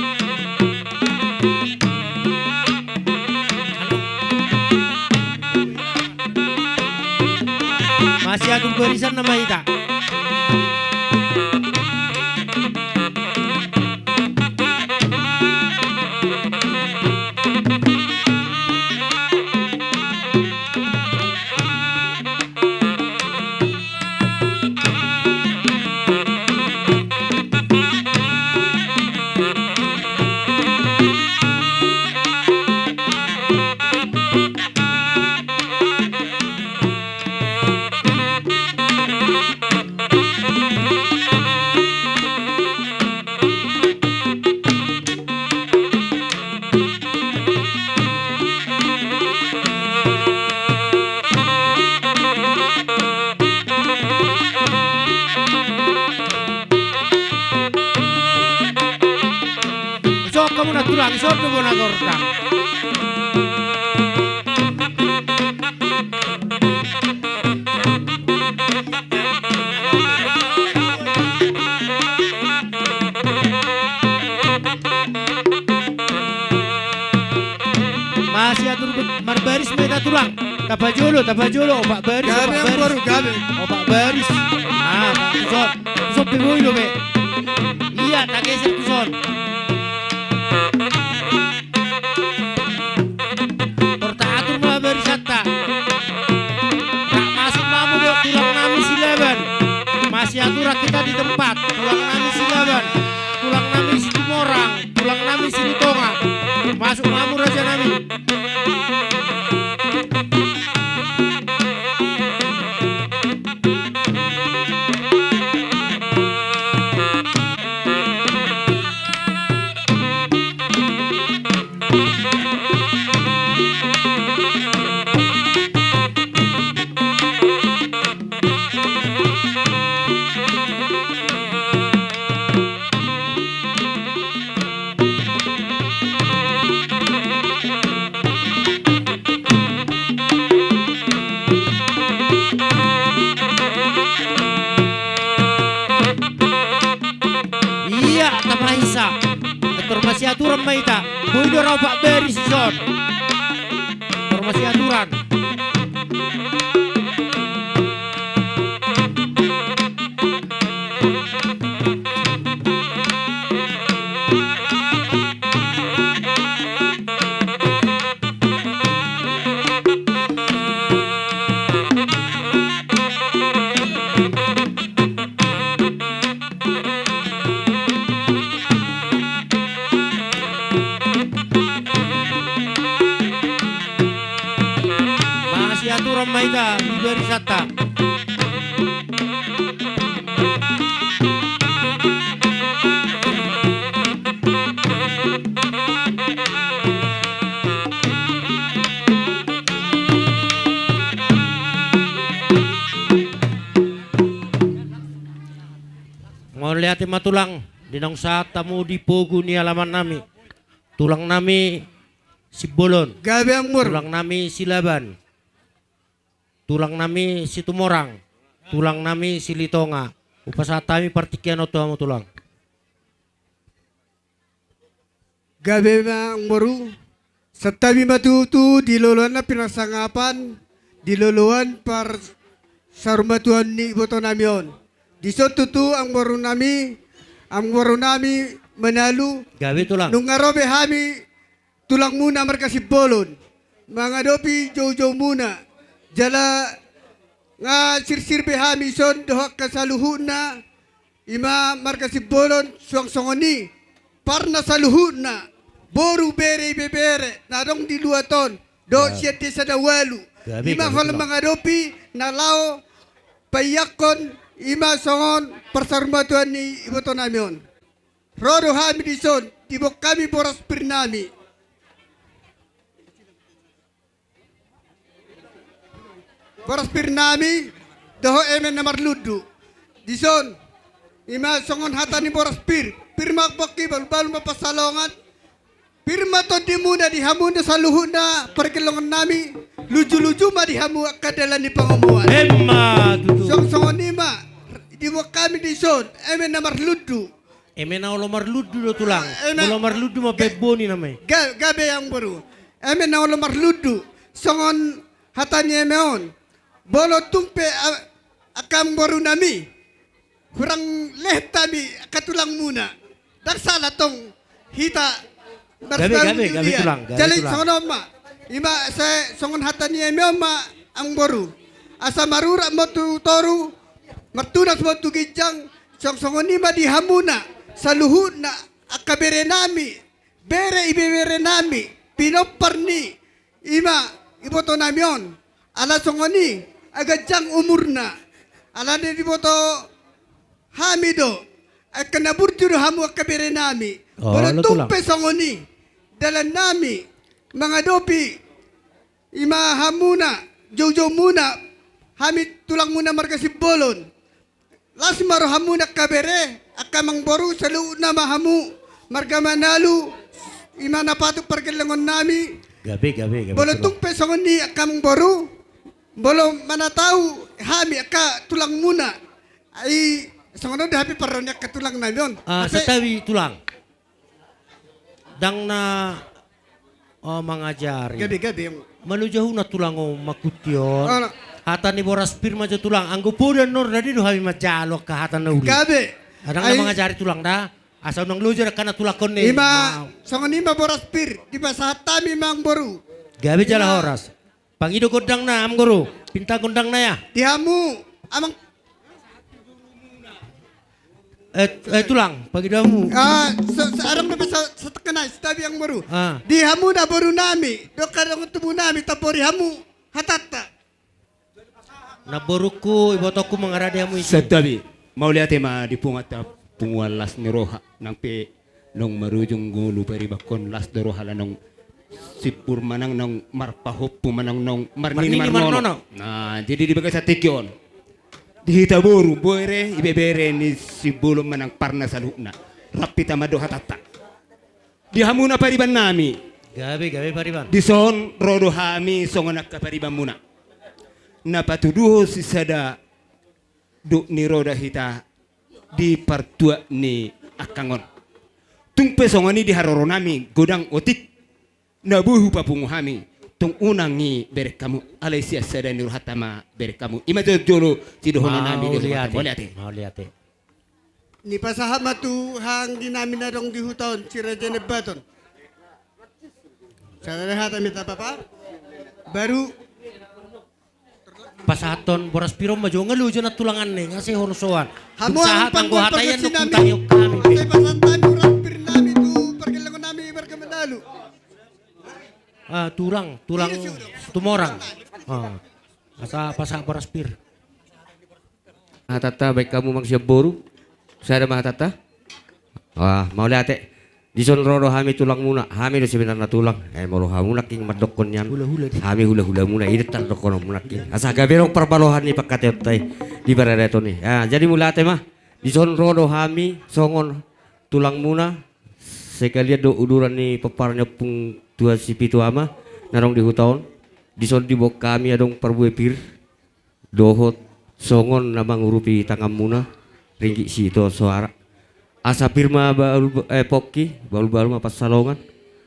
Masiatur barisan na ma hita. Isok hamu na, Tulang, isok do bona torta. Masiatur be-, marbaris ma hita, Tulang. Tapajolo, tapajolo, opat baris, gabe, opat baris. Amboru, gabe. Opat baris. Ah, tuson, tuson pe boi do be. Ia, tageser tuson. Tor taatur ma barisanta. Rap masuk ma hamu, Tulang nami Silaban. Masiaturan hita di tempat. Tulang nami Silaban. Tulang nami Situmorang. Tulang nami Silitonga. Masuk ma hamu, raja nami. Ia, tapaisa. Tor masiaturan ma hita. Boi do ra opat baris dison. Tor masiaturan. Masiaturan ma hita di barisanta. Mauliate ma, Tulang, di naung sahat hamu di pogu ni alaman nami. Tulang nami Simbolon. Gabe, Amboru. Tulang nami Silaban. Tulang nami Situmorang. Tulang nami Silitonga. Hupasahat hami partingkian on tu hamu, Tulang. Gabe ma, Amboru. Santabi ma tutu di loloan na pinarsangapan, di loloan parsarumatuaon ni iboto nami on. Dison tutu, Amboru nami, Amboru nami Manalu. Gabe, Tulang. Nunga ro be hami tulangmuna marga Simbolon mangadopi joujoumuna, jala nga sirsir be hami dison dohot angka saluhutna, i ma marga Simbolon, suang songon i parna saluhutna boru, bere, ibebere na adong di luat on dohot sian desa na ualu. Gabe, i ma gabe, holan, Tulang, mangadopi na laho paiakkon i ma songon parsarumatuaon ni iboto nami on. Ro do hami dison, diboan hami boras pir nami. Boras pir nami dohot eme na marlundu. Dison, i ma songon hata ni boras pir: Pir ma pongki, balbalun ma pansalongan. Pir ma tondimuna di hamu na saluhutna pargellengon nami. Lujuluju ma di hamu angka dalan ni pangomoan. Emma tutu. Suang songon i ma, diboan hami dison eme na marlundu. Eme na olo marlundu do tulang. Eme na olo marlundu ma, ga-, beboni nama i. Ga-, gabe amang boru. Eme na olo marlundu. Songon hata ni eme on. Molo tung pe a-, angka amang boru nami. Hurang lehet hami angka tulangmuna. Ndang sala tong hita. Gabe, gabe, gabe tulang, gabe tulang. Jadi songon on ma. Ima sai songon hata ni eme on ma amang boru. Asa marurat ma tu toru, martunas ma tu ginjang, song-, songon i ma di hamuna, saluhutna, angka bere nami, bere ibebere nami, pinompar ni, ima, iboto nami on, ala songon i, ganjang umurna, ala ni diboto hami do, angka na burju do hamu angka bere nami. Oh, molo tung pe songon i, dalan nami, mangadopi, ima hamuna, joujoumuna, hami tulangmuna marga Simbolon. Las ma rohamuna angka bere, angka amang boru, saluhutna ma hamu, marga Manalu, ima na patut pargellengon nami. Gabe, gabe, gabe. Molo tung pe songon i angka amang boru, molo manatau hami angka tulangmuna. Ai, songon on do hape parro ni angka tulang nami on. Ah, hape santabi tulang. Ndang na, oh, mangajari. Gabe, gabe. Maloja huna tulang on mangkution. Hata ni boras pir ma jo tulang. Anggo poda nor dadi do hami manjalo angka hata na uli. Gabe. Ndang na mangajari tulang da. Asa unang loja do angka na tulangkon i. Ima, songon i ma boras pir. Dipasahat hami ma amang boru. Gabe jala horas. Pangido gondangna amang boru, pinta gondangna ya. Di hamu amang. Eh, eh, tulang, pangido hamu. Ah, so, so, adong dope sa-, satangkas nai, santabi amang boru. Ah. Di hamu na boru nami, dohot adong tubu nami, tampori hamu hatanta. Na borungku, ibotongku mangarade hamu isi. Santabi, mauliate ma di punguanta punguan las ni roha, nang pe naung marujung ngolu paribankon las do roha ala naung simpur manang naung marpahompu manang naung marnini marnono. Nah, jadi di bagasan tingki on. Di hita boru, bere, ibebere ni Simbolon manang Parna saluhutna. Rap hita mandok hatanta. Di hamu na pariban nami. Gabe, gabe pariban. Dison ro do hami songon angka paribanmuna. Na patuduhon sisada dok ni roda hita di partuat ni angkang on. Tung pe songon i di haroro nami godang otik na boi hupapungu hami, tung unang i bereng hamu, alai sian sada ni rohanta ma bereng hamu. Ima jolo sidohonon nami di rohanta. Mauliate. Mauliate. Nipasahat ma tu haha anggi nami na adong di huta on, si Raja Nembaton. Sada hata ma hita papa. Baru Pasahathon boras pir on ma jo, nga loja nantulang an i, nga sai horsoan. Hamu sahat anggo hata i, nunga hutangihon hami. Sai pasahat hami boras pir nami tu pargellengon nami marga Manalu. Ah, tulang, tulang Tumorang. Ah. Asa pasahat boras pir. Hatanta baen hamu amang sian boru. Sada ma hatanta. Ah, mauliate. Dison ro do hami tulangmuna, hami do sebenarna tulang. Eh, molo hamu nangkin mandokkon nian. Hula-hula di. Hami hula-hulamuna, i do tardokkononmuna nangkin. Asa gabe adong parbalohan ni pangkataionta i di paradaton i. Ah, jadi mauliate ma. Dison ro do hami songon tulangmuna. Sekalian do uduran ni pomparan ni ompung tua si Pitu Ama na adong di huta on. Dison diboan hami adong parbue pir. Dohot songon na mangurupi tanganmuna, ringgit sitio soara. Asa pir ma bahul, eh, pongki, bahul-bahul ma pansalongan.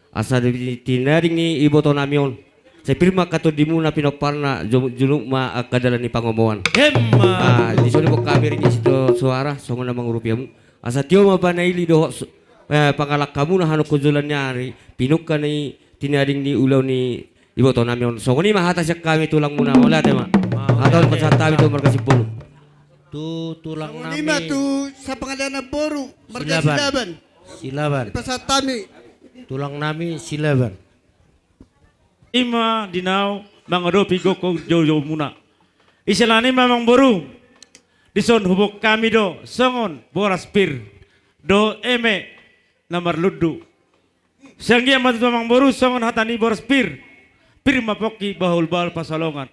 Asa di tinading ni iboto nami on. Sai pir ma angka tondimuna pinomparna, jom-, juluk ma angka dalan ni pangomoan. Emma. Ah, dison diboan hami ringgit sitio soara, songon na mangurupi hamu. Asa tio ma panaili dohot so-, eh, pangalangkamuna hamu tu joloan ni ari. Pinungka ni tinading ni ulaon ni iboto nami on. Songon i ma hata sian hami tulangmuna, mauliate ma. Mauliate. Hata on pasahat hami tu marga Simbolon. Tu tulang nami. Songon i ma tu sapangalean namboru, marga Silaban. Silaban. Silaban. Pasahat hami. Tulang nami Silaban. Ima di na mangadopi gokhon joujoumuna. Ise lan i ma amang boru. Dison huboan hami do songon boras pir dohot eme na marlundu. Sai anggiat ma tutu amang boru songon hata ni boras pir. Pir ma pongki bahul-bahul pansalongan.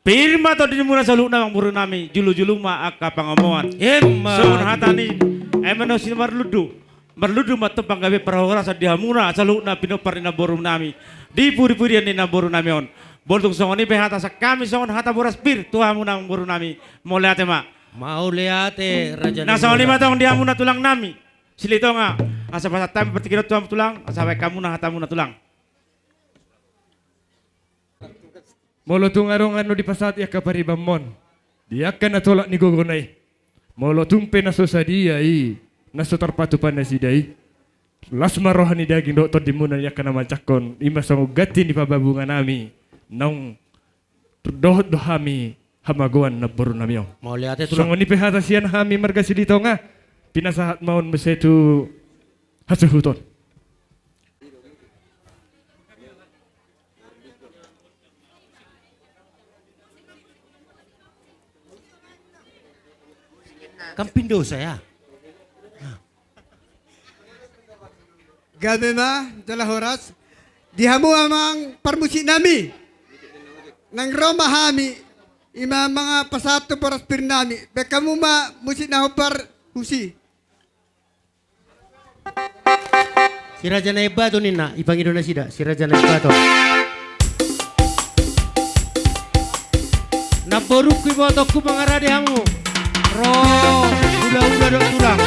Pir ma tondimuna saluhutna amang boru nami, julu-julu ma angka pangomoan. Emma. Songon hata ni eme na si marlundu. Marlundu ma tong panggabean parhorasan di hamuna saluhutna pinompar ni namboru nami. Di pudi-pudian ni namboru nami on. Molo tung songon i pe hata sian hami songon hata boras pir tu hamuna amang boru nami. Mauliate ma. Mauliate raja. Na songon i ma tong di hamuna tulang nami. Silitonga, asa pasahat hami partingkian on tu hamu tulang, asa baen hamuna hatamuna tulang. Molo tung adong na dipasahat i angka paribanmon di angka na tolap ni gogona i, molo tung pe na so sadia i, na so tarpatupa nasida i, las ma roha ni daging dohot tondimuna di angka na manjangkon i, ma songon ganti ni pababungan nami naung dohot do hami hamagoan namboru nami on. Mauliate tulang. Songon i pe hata sian hami marga Silitonga, pinasahat ma on muse tu hasuhuton. Kan pindosa ya. Gabe ma jala horas di hamu amang parmusik nami. Nang ro ma hami, ima manga pasahat tu boras pir nami, baen hamu ma musik na hombar husi. Si Raja Naeng Bato ninna, ipangido nasida si Raja Naeng Bato. Namborungku, ibotoku, mangarade hamu. Ro hulahula dohot tulang.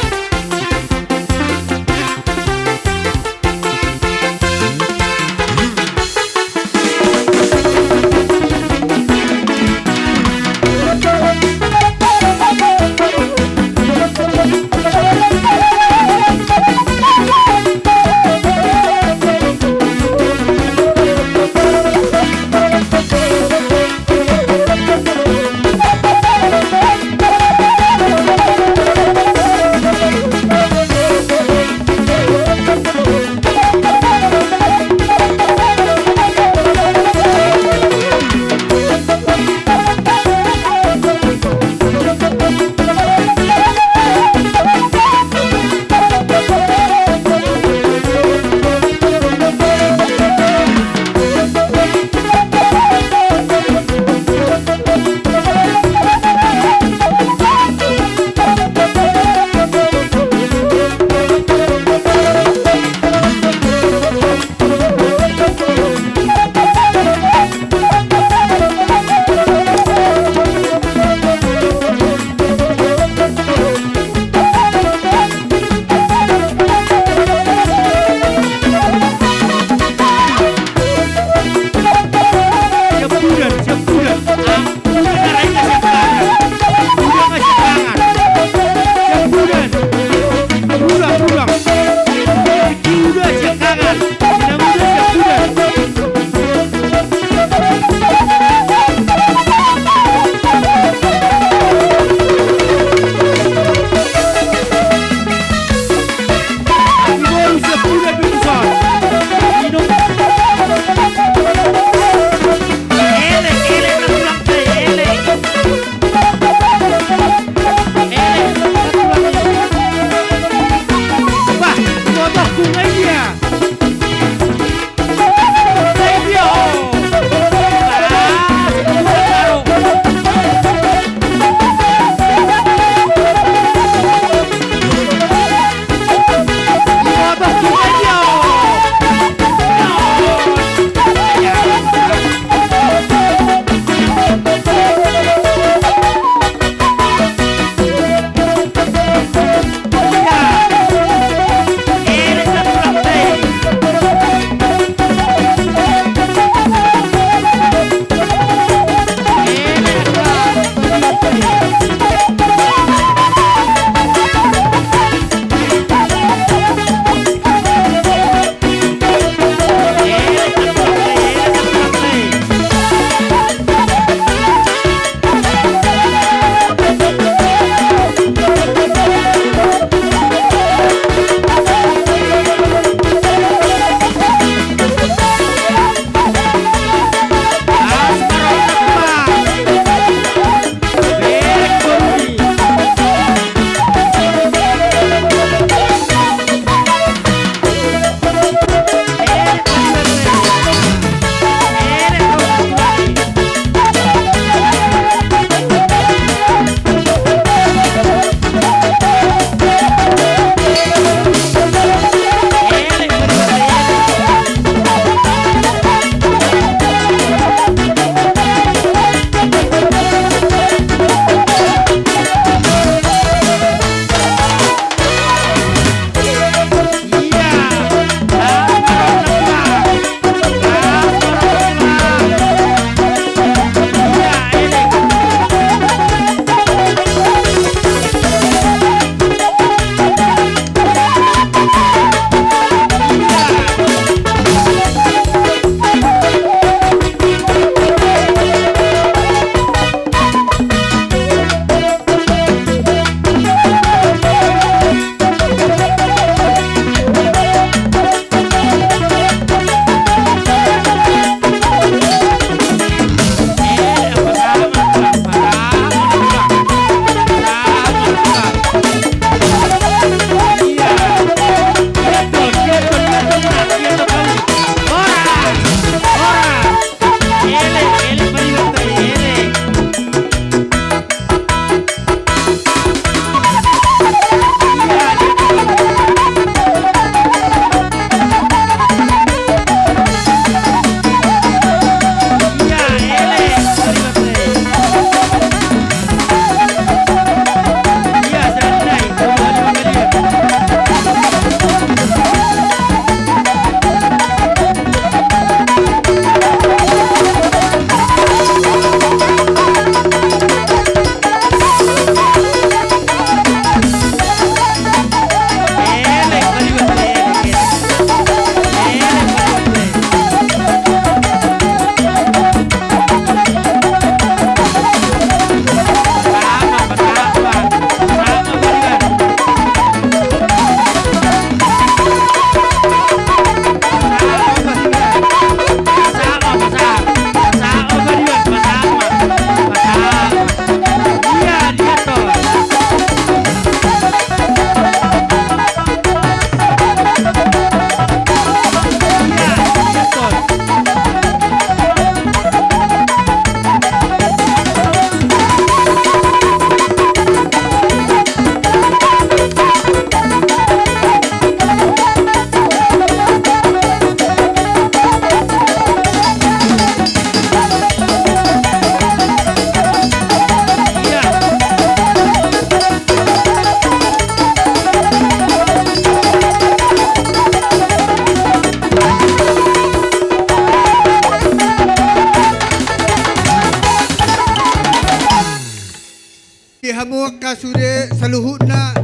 Angka sude saluhutna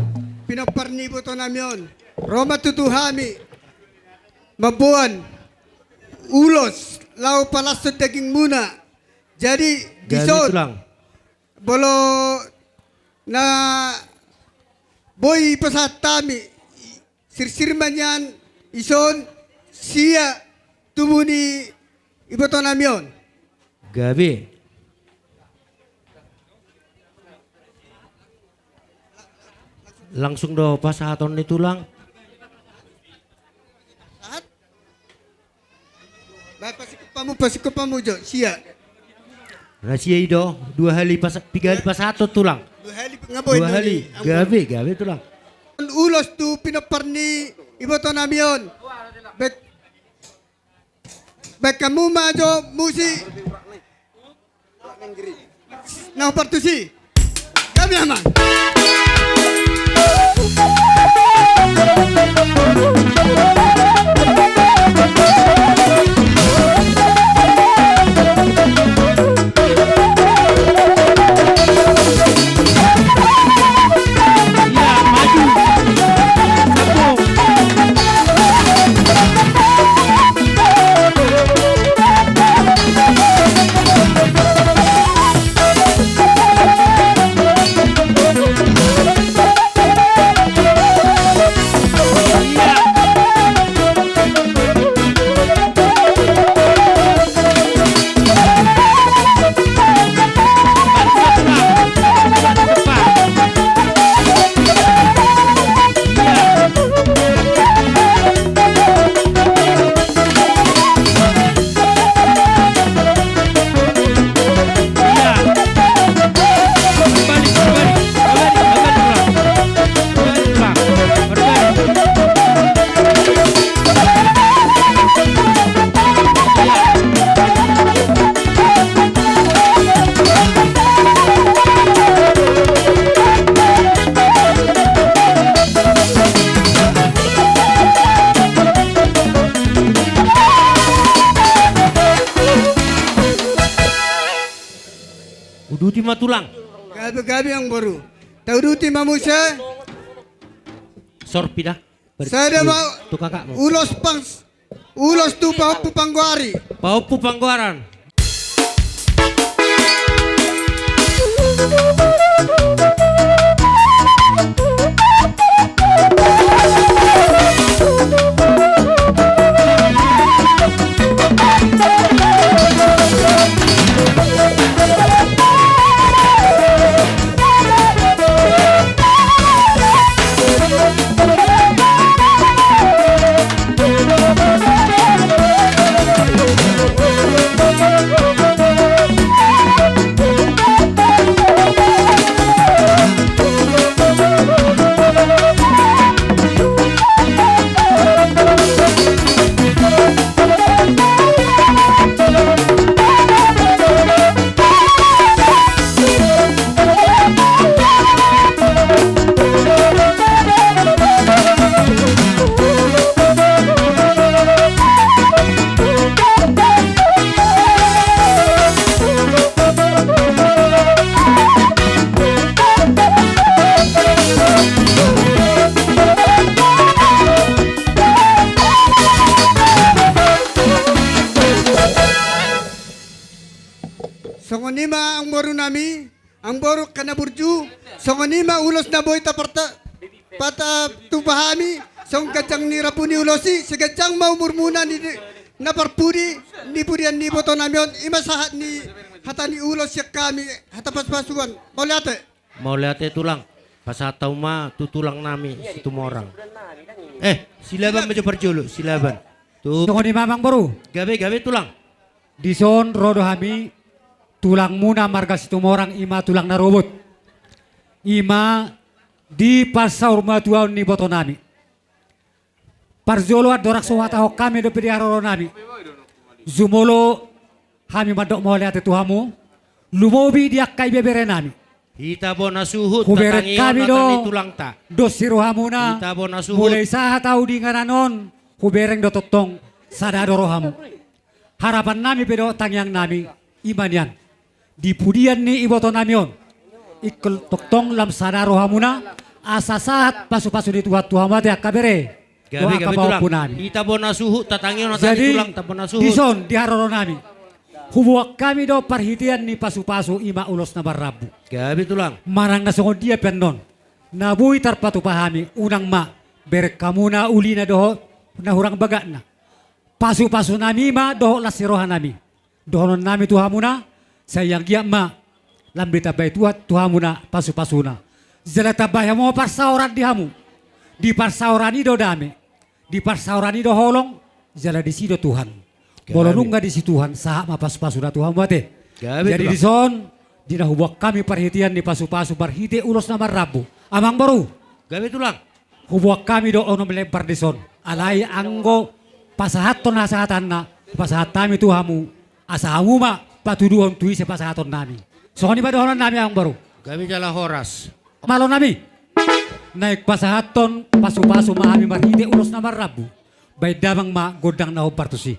pinompar ni ibotonami on, ro ma tutu hami mamboan ulos laho palashon dagingmuna. Jadi, gabe dison, Tulang. Molo na boi pasahat hami, sirsir ma nian ison sia tubu ni ibotonami on. Gabe. Langsung do pasahaton ni Tulang. Ba, pasingkop hamu, pasingkop hamu jo, sia. Na sia i do, dua hali pas-, tiga hali pasahaton, Tulang. Dua hali, nga boi. Dua hali. Gabe, gabe, Tulang. Ulos tu pinompar ni ibotonami on. Baen, baen hamu ma jo musik. Na hombar tusi. Gabe, Amang. Uduti ma, Tulang. Gabe, gabe, Amangboru. Tauduti ma muse. Sorpi da. Sada ma tu kakakmu. Ulos pang-, ulos tu pahompu panggoari. Pahompu panggoaran. Songon i ma, amangboru nami, amangboru angka na burju, songon i ma ulos na boi taparta-, patatupa hami, songon ganjang ni rambu ni ulos i, sai ganjang ma umurmuna di, di na parpudi, di pudian ni iboto nami on, i ma sahat ni hata ni ulos sian hami, hata pasupasuan. Mauliate. Mauliate, Tulang. Pasahat hamu ma tu tulang nami Situmorang. Eh, Silaban ma jo parjolo, Silaban. Tu. Songon i ma, amangboru. Gabe, gabe, Tulang. Dison ro do hami tulangmuna marga Situmorang, i ma tulang na robot. I ma di pansaurmatuaon ni iboto nami. Parjolo andorang so huhatahon hami dope di haroro nami, jumolo hami mandok mauliate tu hamu, lumobi di angka ibebere nami. Hita bona suhut. Hubereng hami do, tangiang ni tulangta, dos ni rohamuna. Hita bona suhut. Mulai sahat ahu di inganan on, hubereng do tongtong sada do rohamu. Harapan nami pe dohot tangiang nami, i ma nian, di pudian ni iboto nami on, Ingkon tongtong lam sada rohamuna, asa sahat pasupasu ni Tuhan tu hamu ate angka bere. Gabe, gabe, Tulang. Dohot angka pahompunami. Hita bona suhut, tatangihon hata ni Tulang, hita bona suhut. Jadi, dison, di haroronami, huboan hami do parhitean ni pasupasu, i ma ulos na marrambu. Gabe, Tulang. Manang na songon dia pe annon na boi tarpatupa hami, unang ma berenghamuna ulina dohot na hurang bagatna. Pasupasunami ma dohot las ni rohanami. Dohononnami tu hamuna, sai anggiat ma lam ditambai Tuhan tu hamuna pasupasuna. Jala tambai hamu ma parsaoran di hamu. Di parsaoran i do dame, di parsaoran i do holong, jala disi do Tuhan. Gabe. Molo nunga disi Tuhan, sahat ma pasupasuna tu hamu ate. Gabe, Tulang. Jadi dison, di na huboan hami parhitean ni pasupasu marhite ulos na marrambu, amangboru. Gabe, Tulang. Huboan hami do onom lembar dison. Alai anggo pasahathon hasahatanna, pasahat hami tu hamu, asa hamu ma patuduhon tu ise pasahatonnami. Songon i ma dohononnami, amangboru. Gabe jala horas. Malonami. Naeng pasahathon pasupasu ma hami marhite ulos na marrambu. Baen damang ma gondang na hombar tusi.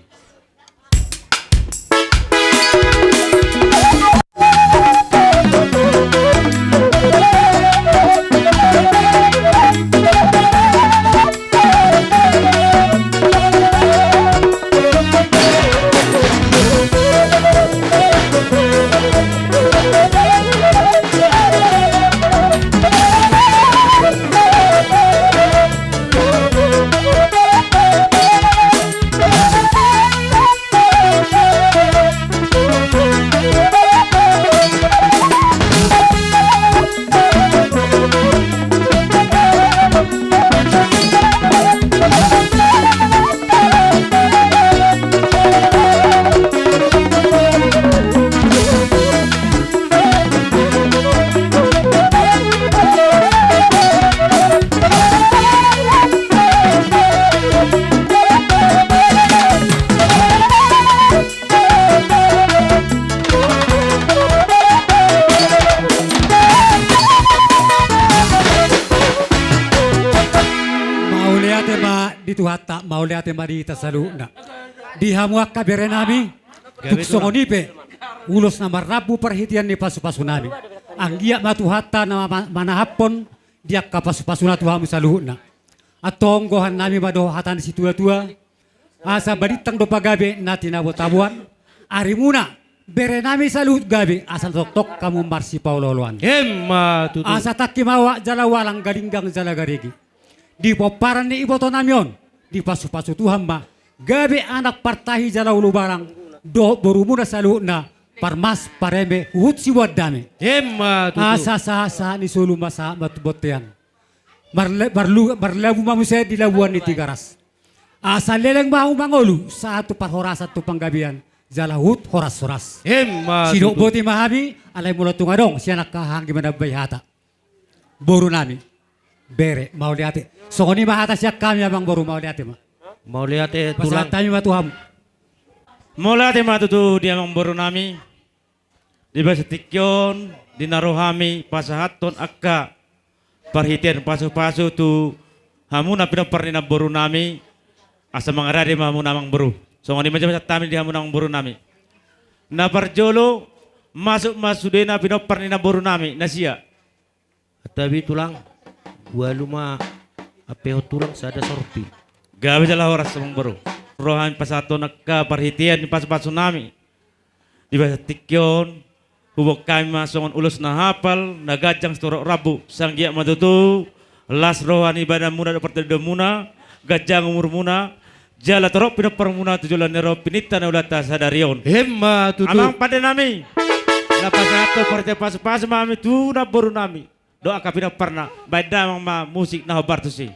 Mauliate ma di Tuhanta, mauliate ma di hita saluhutna. Di hamu angka berenami, tung songon i pe ulos na marrambu parhitean ni pasupasunami. Anggiat ma Tuhanta na ma-, manahaphon di angka pasupasuna tu hamu saluhutna. Antong gohannami ma do hata ni situatua. Asa balintang do pagabe na tinabotaboan. Arimuna, berenami saluhut gabe, asa tongtong hamu marsipaolooloan. Emma tutu. Asa tangki ma oak jala ualang, galinggang jala garege. Di pomparan ni ibotonami on, dipasupasu Tuhan ma gabe anak partahi jala ulubarang, dohot borumuna saluhutna parmas pareme huhut siboan dame. Emma tutu. Asa sahatsahat ni solu ma sahat ma tu bontean. Marle-, marlu-, marlabu ma muse di labuan ni Tigaras. Asa leleng ma hamu mangolu, sahat tu parhorasan tu panggabean, jala huhut horashoras. Emma tutu. Sidok boti ma hami, alai molo tung adong sian angka haha anggi manambai hata. Borunami, bere, mauliate. Songon i ma hata sian hami, amangboru, mauliate ma. Mauliate, Tulang. Pasahat hami ma tu hamu. Mauliate ma tutu di amangborunami. Di bagasan tingki on, di na ro hami pasahathon angka parhitean pasupasu tu hamu na pinompar ni namborunami, asa mangarade ma hamu na amangboru. Songon i ma jolo pasahat hami di hamu na amangborunami. Na parjolo, masuk ma sude na pinompar ni namborunami, na sia. Santabi, Tulang, ualu ma ampehon tulang sada sorpi. Gabe jala horas, amangboru. Ro hami pasahathon angka parhitean ni pasupasunami. Di bagasan tingki on, huboan hami ma songon ulos na hapal, na ganjang sitorop rambu, sai anggiat ma tutu las roha ni badanmuna dohot partondionmuna, ganjang umurmuna, jala torop pinomparmuna tu joloan ni ari on, pininta na ulaonta sadari on. Emma tutu. Amang pandenami, na pasahathon parhitean pasupasu ma hami tu namborunami dohot angka pinomparna, baen damang ma musik na hombar tusi.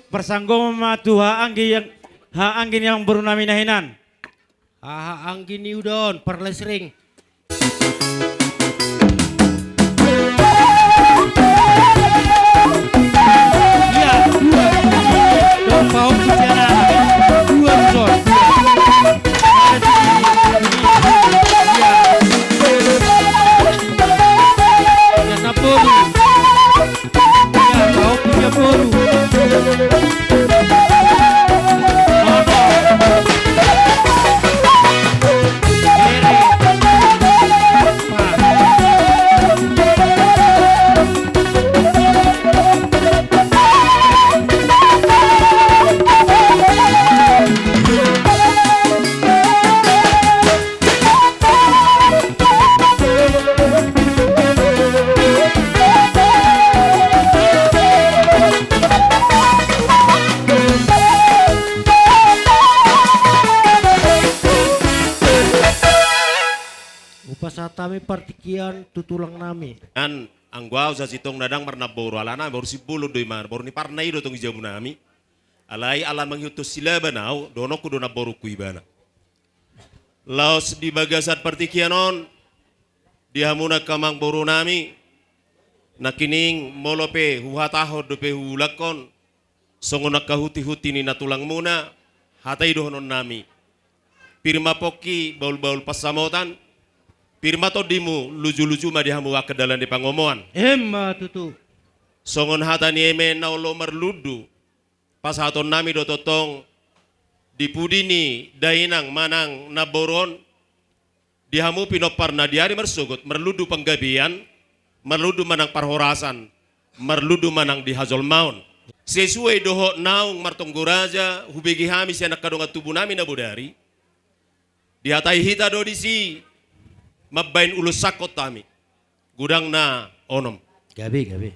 Parsanggoman ma tu haha anggi, haha anggi ni amangboru nami na hinan. Haha anggi ni uda on, parles ring. Ia, dua. Dua, pahompu sian anak. Dua, dua. Ia. Ia, na boru. Hupasahat hami partingkian tu tulang nami. An, anggo ahu sasintongna ndang marnamboru, alana boru Simbolon do ibana, boru ni parna i do tong di jabu nami. Alai ala mangihuthon Silaban ahu, dohononku do namborungku ibana. Laos di bagasan partingkian on, di hamu angka amangboru nami, nangkining molo pe huhatahon dope huulakhon, songon angka hunti-hunti ni na tulangmuna, hata i dohonon nami. Pir ma pongki bahul-bahul pansamotan, pir ma tondimu luju-luju ma di hamu angka dalan ni pangomoan. Emma tutu. Songon hata ni eme na olo marlundu, pasahaton nami do tongtong di pudi ni dainang manang namboru on, di hamu pinompar na di ari marsogot, marlundu panggabean, marlundu manang parhorasan, marlundu manang di hajolmaon. Sesuai dohot naung martonggo raja hubege hami sian angka dongan tubu nami na bodari, dihatai hita do disi mambahen ulos sangkot hami. Godangna onom. Gabe, gabe.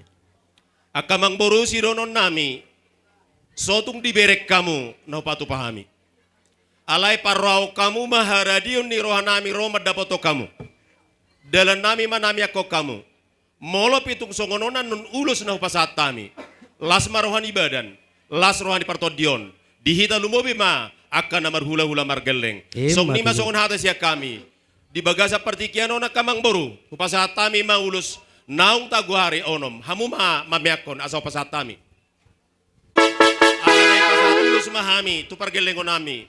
Angka amangboru, sidohonon nami, so tung dibereng hamu na hupatupa hami. Alai parrohahon hamu ma haradion ni roha nami ro mandapothon hamu. Dalan nami ma na miangkon hamu. Molo pe tung songon on annon ulos na hupasahat hami, las ma roha ni badan, las roha ni partondion, di hita lumobi ma angka na marhula-hula margelleng. Emma tutu. Songon i ma songon hata sian hami. Di bagasan partingkian on angka amangboru, hupasahat hami ma ulos naung tagoari onom, hamu ma mameakkon asa hupasahat hami. Alana i pasahat ulos ma hami tu pargellengon nami.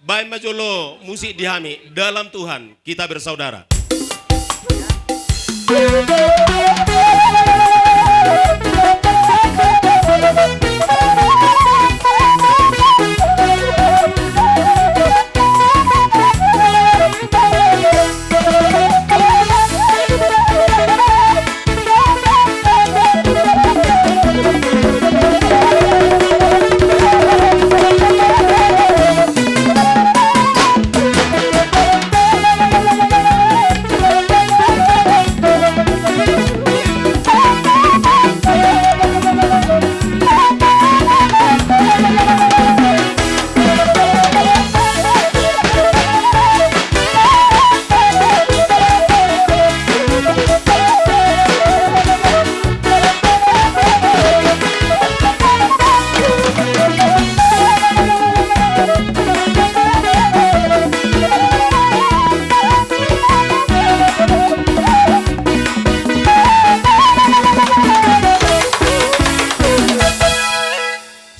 Baen ma jolo musik di hami, Dalam Tuhan Kita Bersaudara.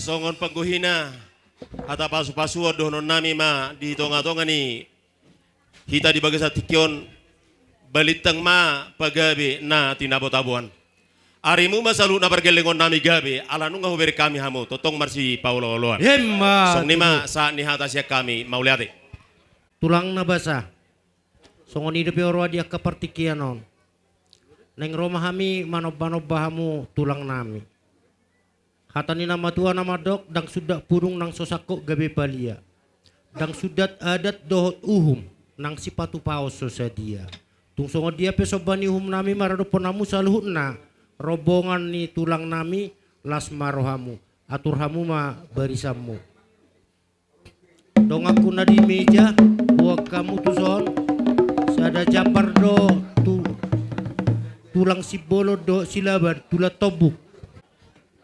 Songon panggohina, hata pasu-pasuon dohonon nami ma di tonga-tonga ni hita di bagasan tingki on, balintang ma pagabe na tinabo-taboan. Arimu ma saluhutna pargellengon nami gabe, ala nunga hubereng hami hamu, tongtong marsipaolo-oloan. Emma tutu. Songon i ma sahat ni hata sian hami, mauliate. Tulang na basa, songon i dope huroha di angka partingkian on. Naeng ro ma hami manomba-nomba hamu tulang nami. Hata ni na matua na mandok, ndang sundat pudung nang so sangkot gabe palia. Ndang sundat adat dohot uhum, nang sipatupaon so sadia. Tung songon dia pe somba ni uhum nami maradophon hamu saluhutna, rombongan ni tulang nami, las ma rohamu, atur hamu ma barisanmu. Donganku na di meja, boan hamu tuson, sada jambar do tu tulang Simbolon dohot Silaban, tulang tombuk.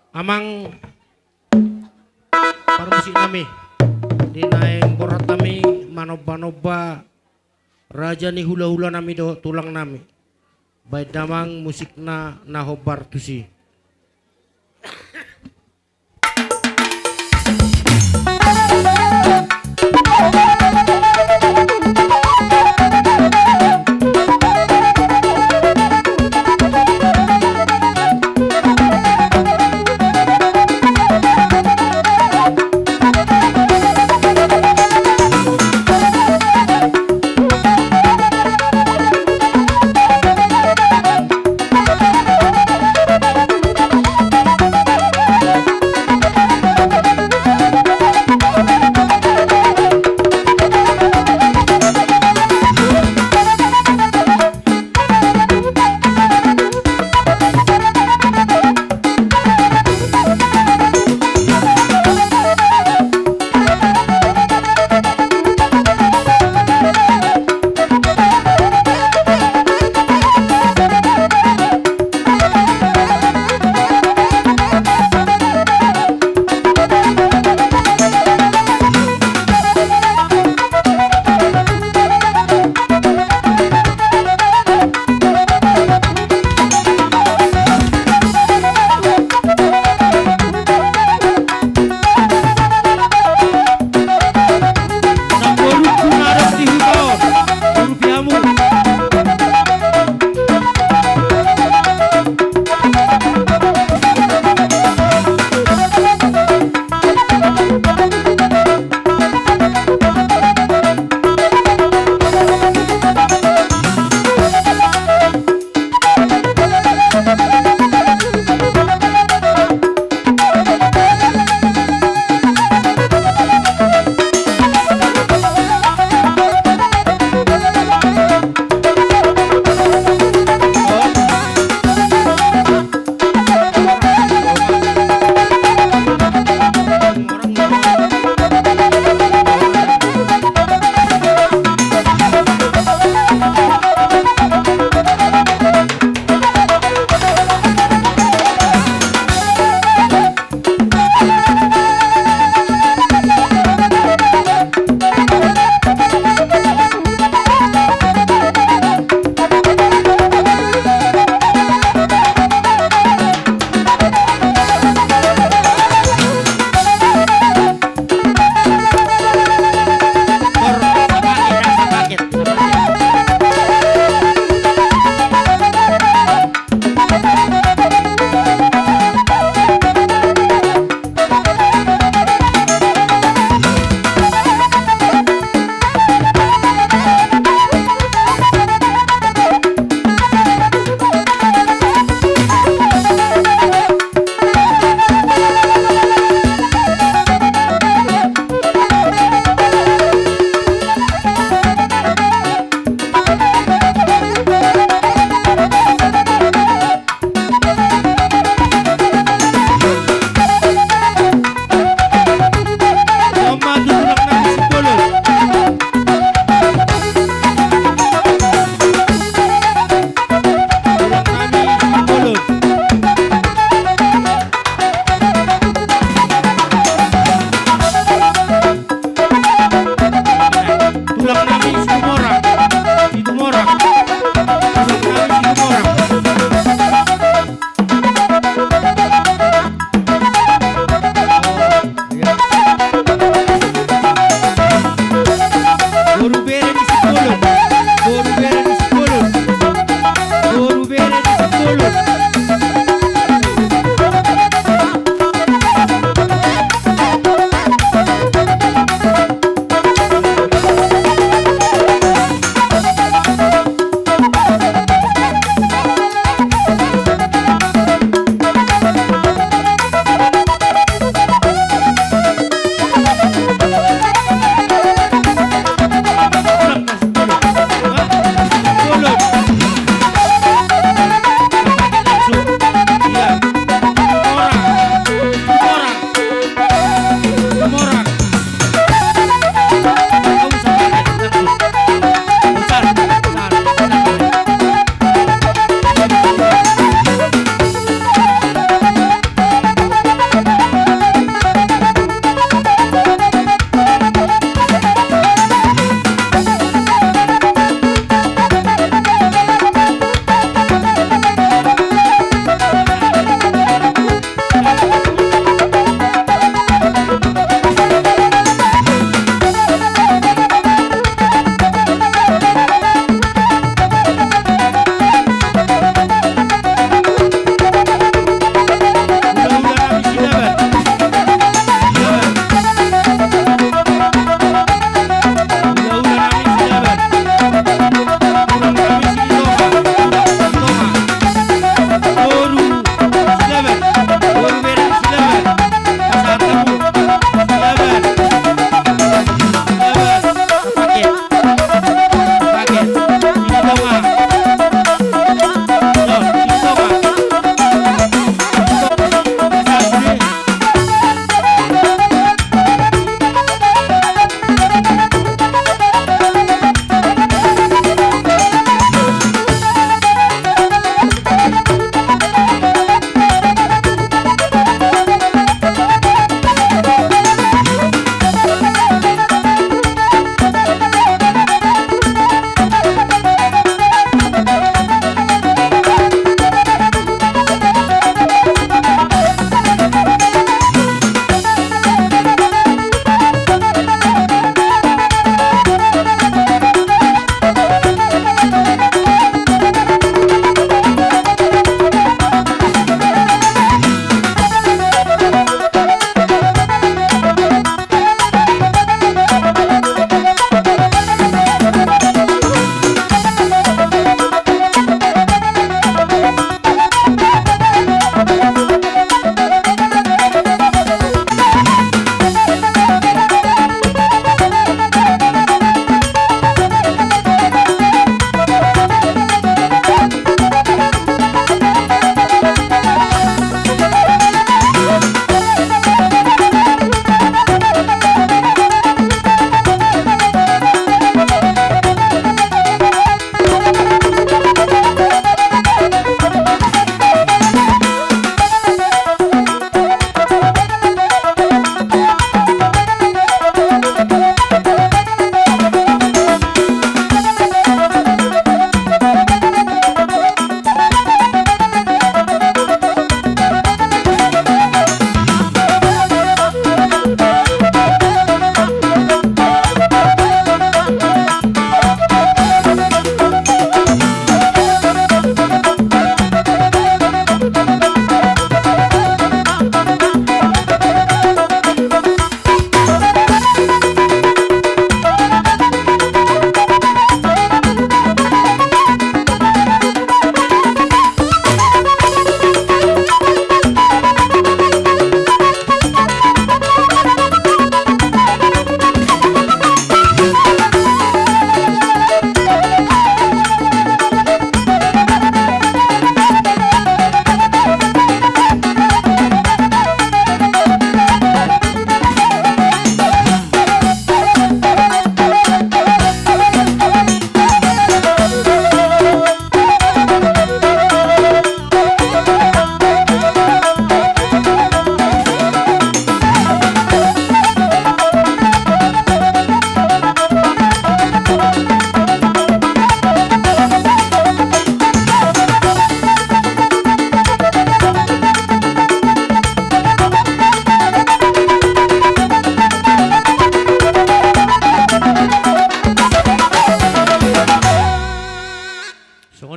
Amang Musik nami. Di naeng borhat nami manomba-nomba raja ni hula-hula nami dohot tulang nami. Baen damang musikna na hombar tusi.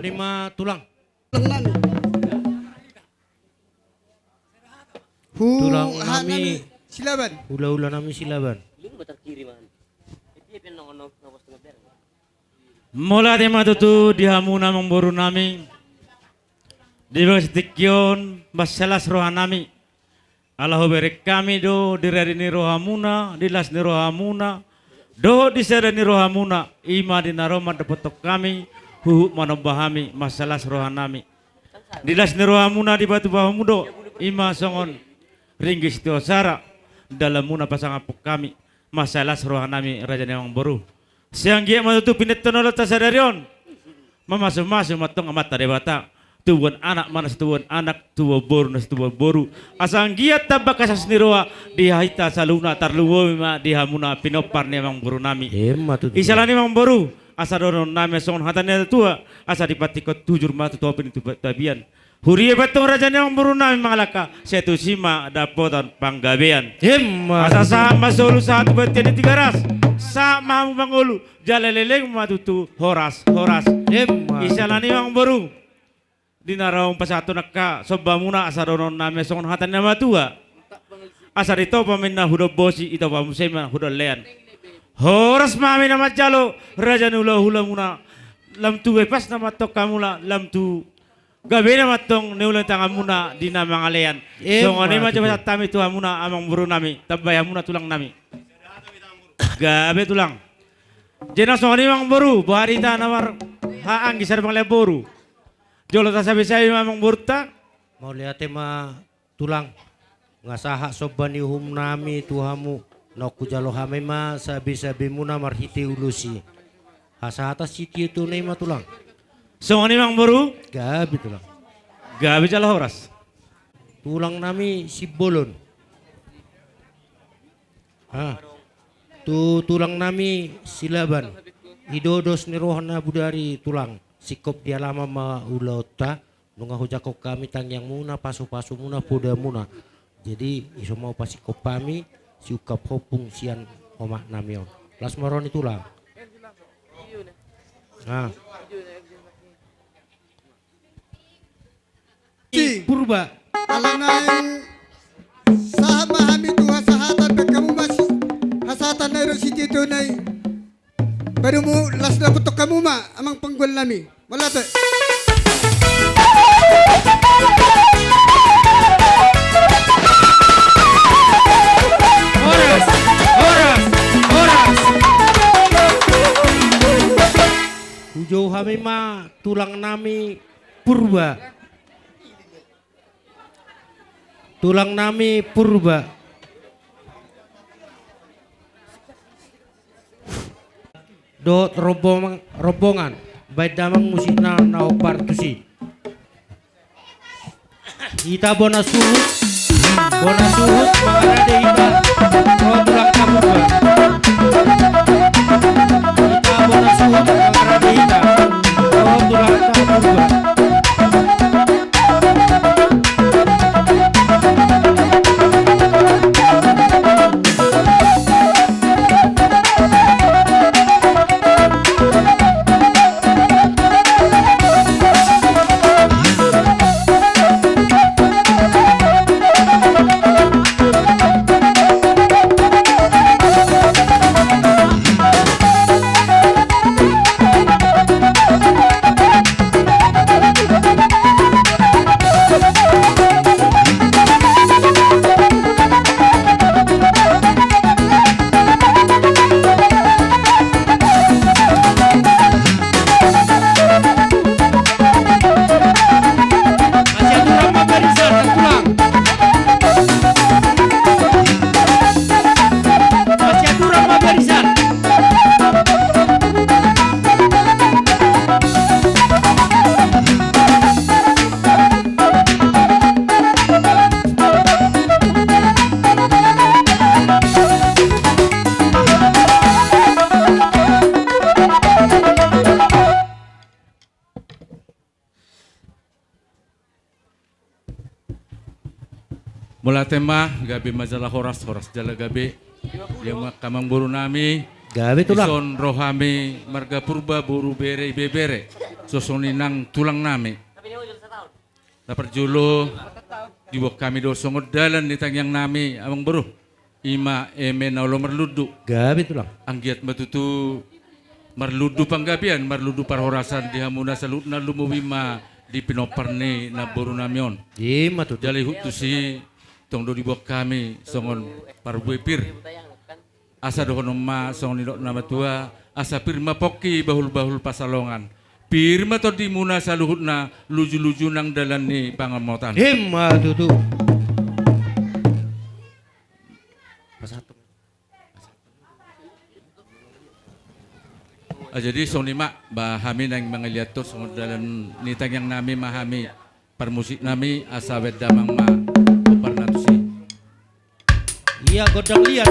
Lima tulang. Tulang nami. Hu-, tulang ha nami. Nami Silaban. Hula-hula nami Silaban. Mauliate ma tutu di hamuna amangboru nami. Di bagasan tingki on, mansai las roha nami. Ala hubereng hami do di rade ni rohamuna, di las ni rohamuna, dohot di sada ni rohamuna, i ma di na ro mandapothon hami, huhut manomba hami, mansai las roha nami. Di las ni rohamuna dipatupa hamu do, i ma songon ringgit sitio sara, dalanmuna pasangaphon hami, mansai las roha nami raja ni amangboru. Sai anggiat ma tutu pinangidoan ta sadari on. Mamasumasu ma antong Amanta Debata. Tubuan anak ma na situbuan anak, tubuan boru na situbuan boru. Asa anggiat tamba hasahatan ni roha di hita saluhutna, tarlumobi ma di hamuna pinompar ni amangboru nami. Ima tutu. Di siala ni i amangboru, asa dohonon nami songon hata ni natuatua, asa dipantikhon hujur ma tu topi ni tapian. Huria pe antong raja ni amangboru nami mangalangka, sai tusi ma dapotan panggabean. Ima. Asa sahat ma solu sahat tu bontean ni Tigaras, sahat ma hamu mangolu, jala leleng ma tutu horas, horas. Ima. Di siala ni i amangboru, di na ro pasahathon angka somba muna asa dohonon nami songon hata ni natuatua. Asa ditompa ma inna hudon bosi, ditompa muse ma hudon lean. Horas ma hami na manjalo, raja ni hulahula muna. Lam tu gabe pasna ma antong hamuna, lam tu gabena ma antong niula ni tanganmuna di na mangalean. Ima tutu. Songon i ma jo pasahat hami tu hamuna amangboru nami, tambai hamuna tulang nami. Gabe tulang. Jala songon i ma amangboru, boha hita na marhaha anggi sada pangalean boru. Jolo tasabesabe ma amangborunta. Mauliate ma tulang, nga sahat somba ni uhum nami tu hamu, naung hujalo hami ma sabesabemuna marhite ulos i. Hasahatan sitio tio na i ma tulang. Songon i ma amangboru. Gabe tulang. Gabe jala horas. Tulang nami Simbolon. Ah. Tu tulang nami Silaban. I do dos ni roha na bodari tulang. Singkop di alaman ma ulaonta. Nunga hujangkon hami tangiangmuna, pasupasumuna, podamuna. Jadi, i so ma hupasingkop hami, siungkap ompung sian omak nami on. Las ma roha ni tulang. Ah. Si Purba. Ala naeng sahat ma hami tu hasahatan, baen hamu ma hasahatan na i do sitio tio na i. Padomu las dapothon hamu ma amang panggual nami. Mauliate. Horas, horas, horas. Hujou hami ma tulang nami Purba. Tulang nami Purba. Dohot rombongan, rombongan. Baen damang musikna na hombar tusi. Hita bona suhut, bona suhut, mangarade hita. Ro tulangta Purba. Hita bona suhut, mangarade hita. Ro tulangta Purba. Mauliate ma, gabe ma jala horas, horas jala gabe. Ia ma amangboru nami. Gabe tulang. Dison ro hami marga Purba, boru, bere, ibebere. So songon i nang tulang nami. Na parjolo, diboan hami do songon dalan ni tangiang nami, amang boru. Ima eme na olo marlundu. Gabe tulang. Anggiat ma tutu marlundu panggabean, marlundu parhorasan di hamuna saluhutna, lumobi ma di pinompar ni namboru nami on. Ima tutu. Jala ihut tusi, tong do diboan hami songon parbue pir. Asa dohonon ma songon nidok na matua, asa pir ma pongki, bahul-bahul pansalongan. Pir ma tondimuna saluhutna, luju-luju nang dalan ni pangamotan. Ima tutu. Ah, jadi songon i ma, ba hami naeng mangaliathon songon dalan ni tangiang nami ma hami, parmusik nami, asa baen damang ma hombar na tusi. Ia gondang liat.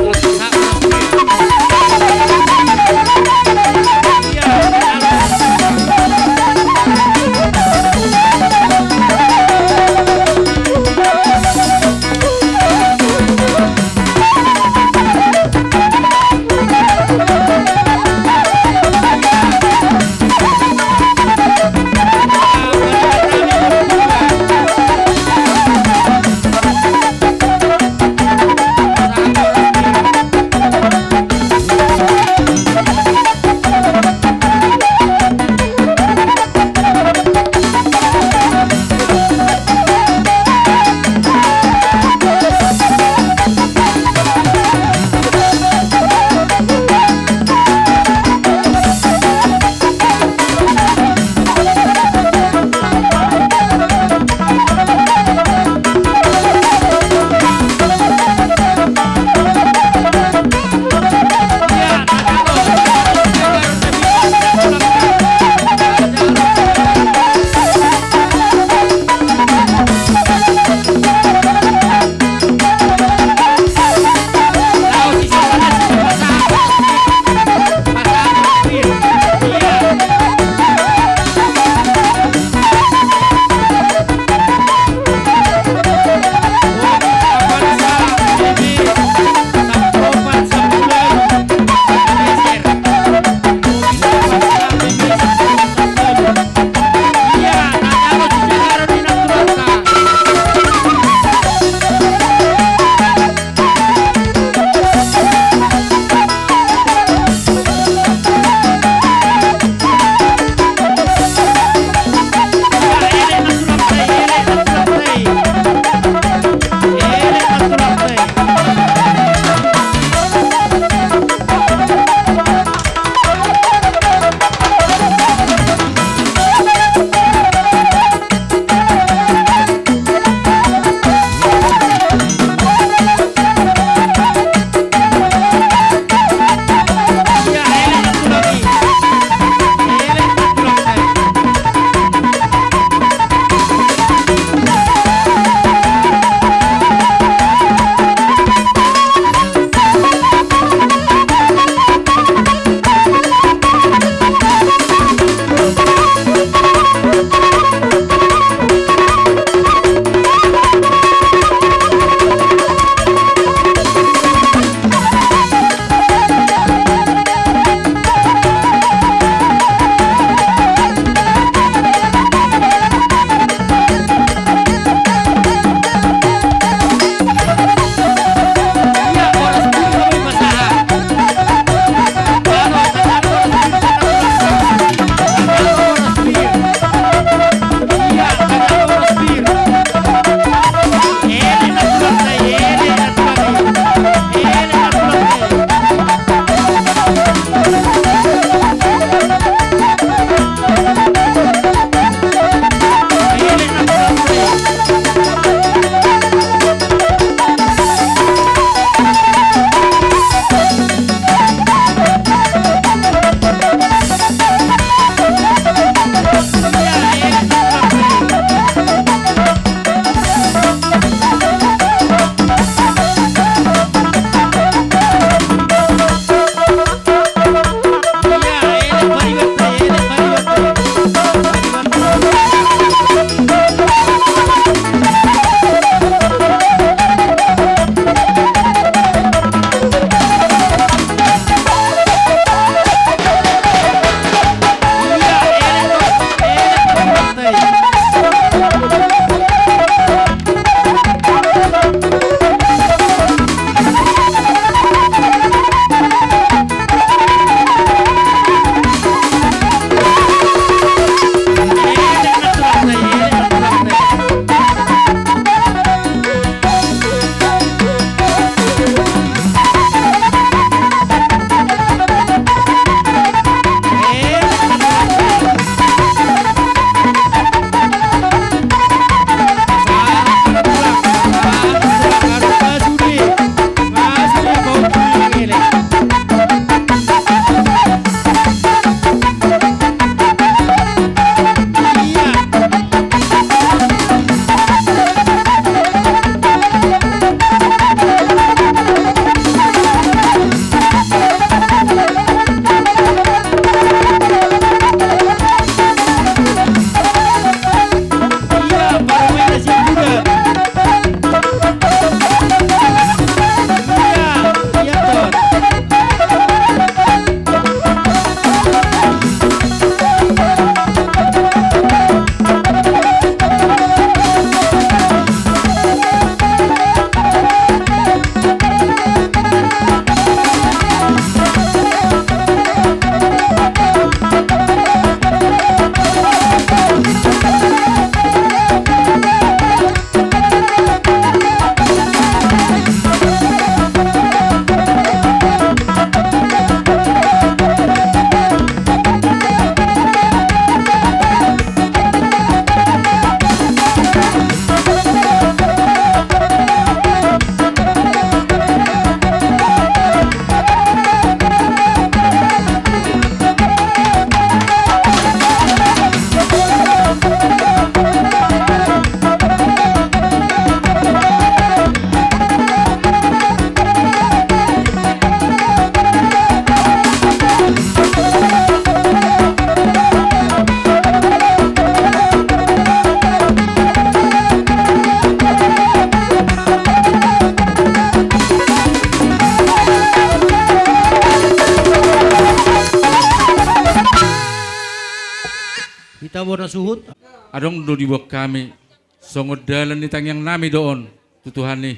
Bona suhut. Adong do diboan hami songon dalan ni tangiang nami do on tu Tuhan i.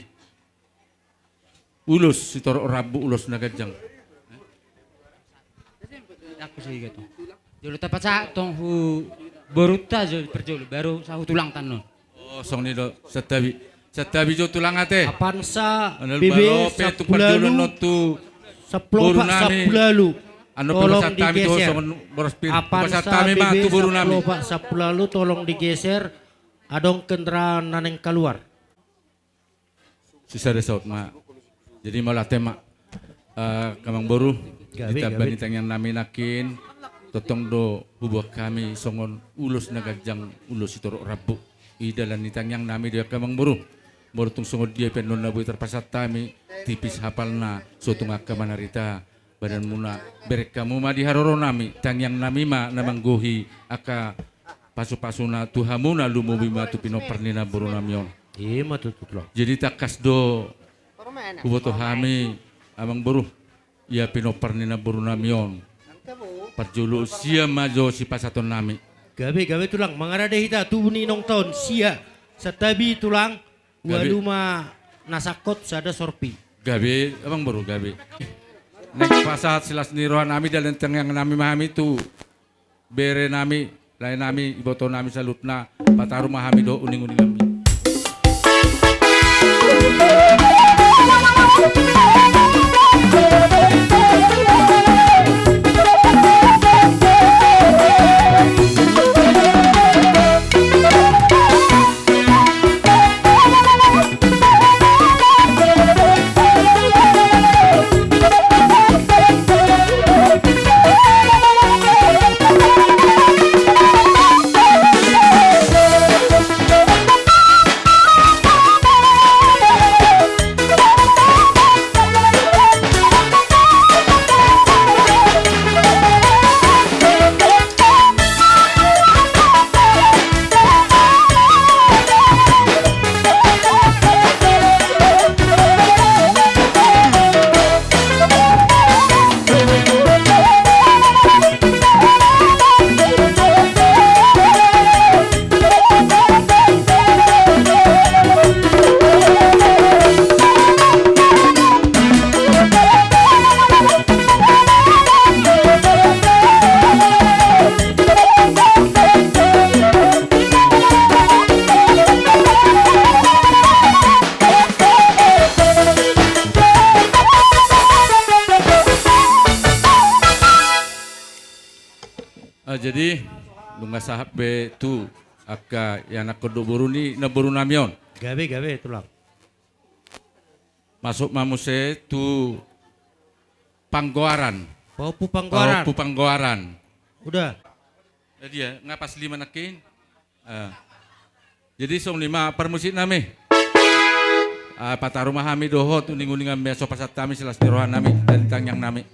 Ulos sitorop rambu, ulos na ganjang. Jolo tapasahat tong tu borunta jo parjolo, baru sahat tu tulangta annon. Oh, songon i do, santabi. Santabi jo tulang ate. Apansa B B sampulu ualu, sampulu opat sampulu ualu. Tolong digeser. Apansa B B sampulu opat sampulu ualu, tolong digeser. Adong kendaraan na naeng kaluar. Sisada saut ma. Jadi mauliate ma, eh, amangboru, di tamba ni tangiang nami nangkin, tongtong do huboan hami songon ulos na ganjang, ulos sitorop rambu. I dalan ni tangiang nami do i, amangboru. Molo tung songon dia pe annon na boi tarpasahat hami, tipis hapalna, so tung angka manarita. Badanmuna, bereng hamu ma di haroro nami, tangiang nami ma na manggohi angka pasupasuna tu hamuna, lumobi ma tu pinompar ni namboru nami on. Ima tutu, Tulang. Jadi tangkas do huboto hami, amangboru, ia pinompar ni namboru nami on. Parjolo sia ma jo sipasahaton nami. Gabe, gabe, Tulang, mangarade hita tubu ni inongta on, sia. Santabi, Tulang. Gabe. Ualu ma na sangkot sada sorpi. Gabe, amangboru, gabe. Naeng pasahat silas ni roha nami, dalan tangiang nami ma hami tu bere nami, lae nami, iboto nami saluhutna, pataru ma hami dohot uninguninganmi. Ah, jadi nunga sahat be tu angka ianakhon dohot boru ni namboru nami on. Gabe, gabe, Tulang. Masuk ma muse tu panggoaran. Pahompu panggoaran. Pahompu panggoaran. Uda. Eh, dia, nga pas lima nangkin. Eh. Jadi songon i ma parmusik nami. Ah, pataru ma hami dohot uninguninganmi, asa pasahat hami silas ni roha nami, dalan tangiang nami.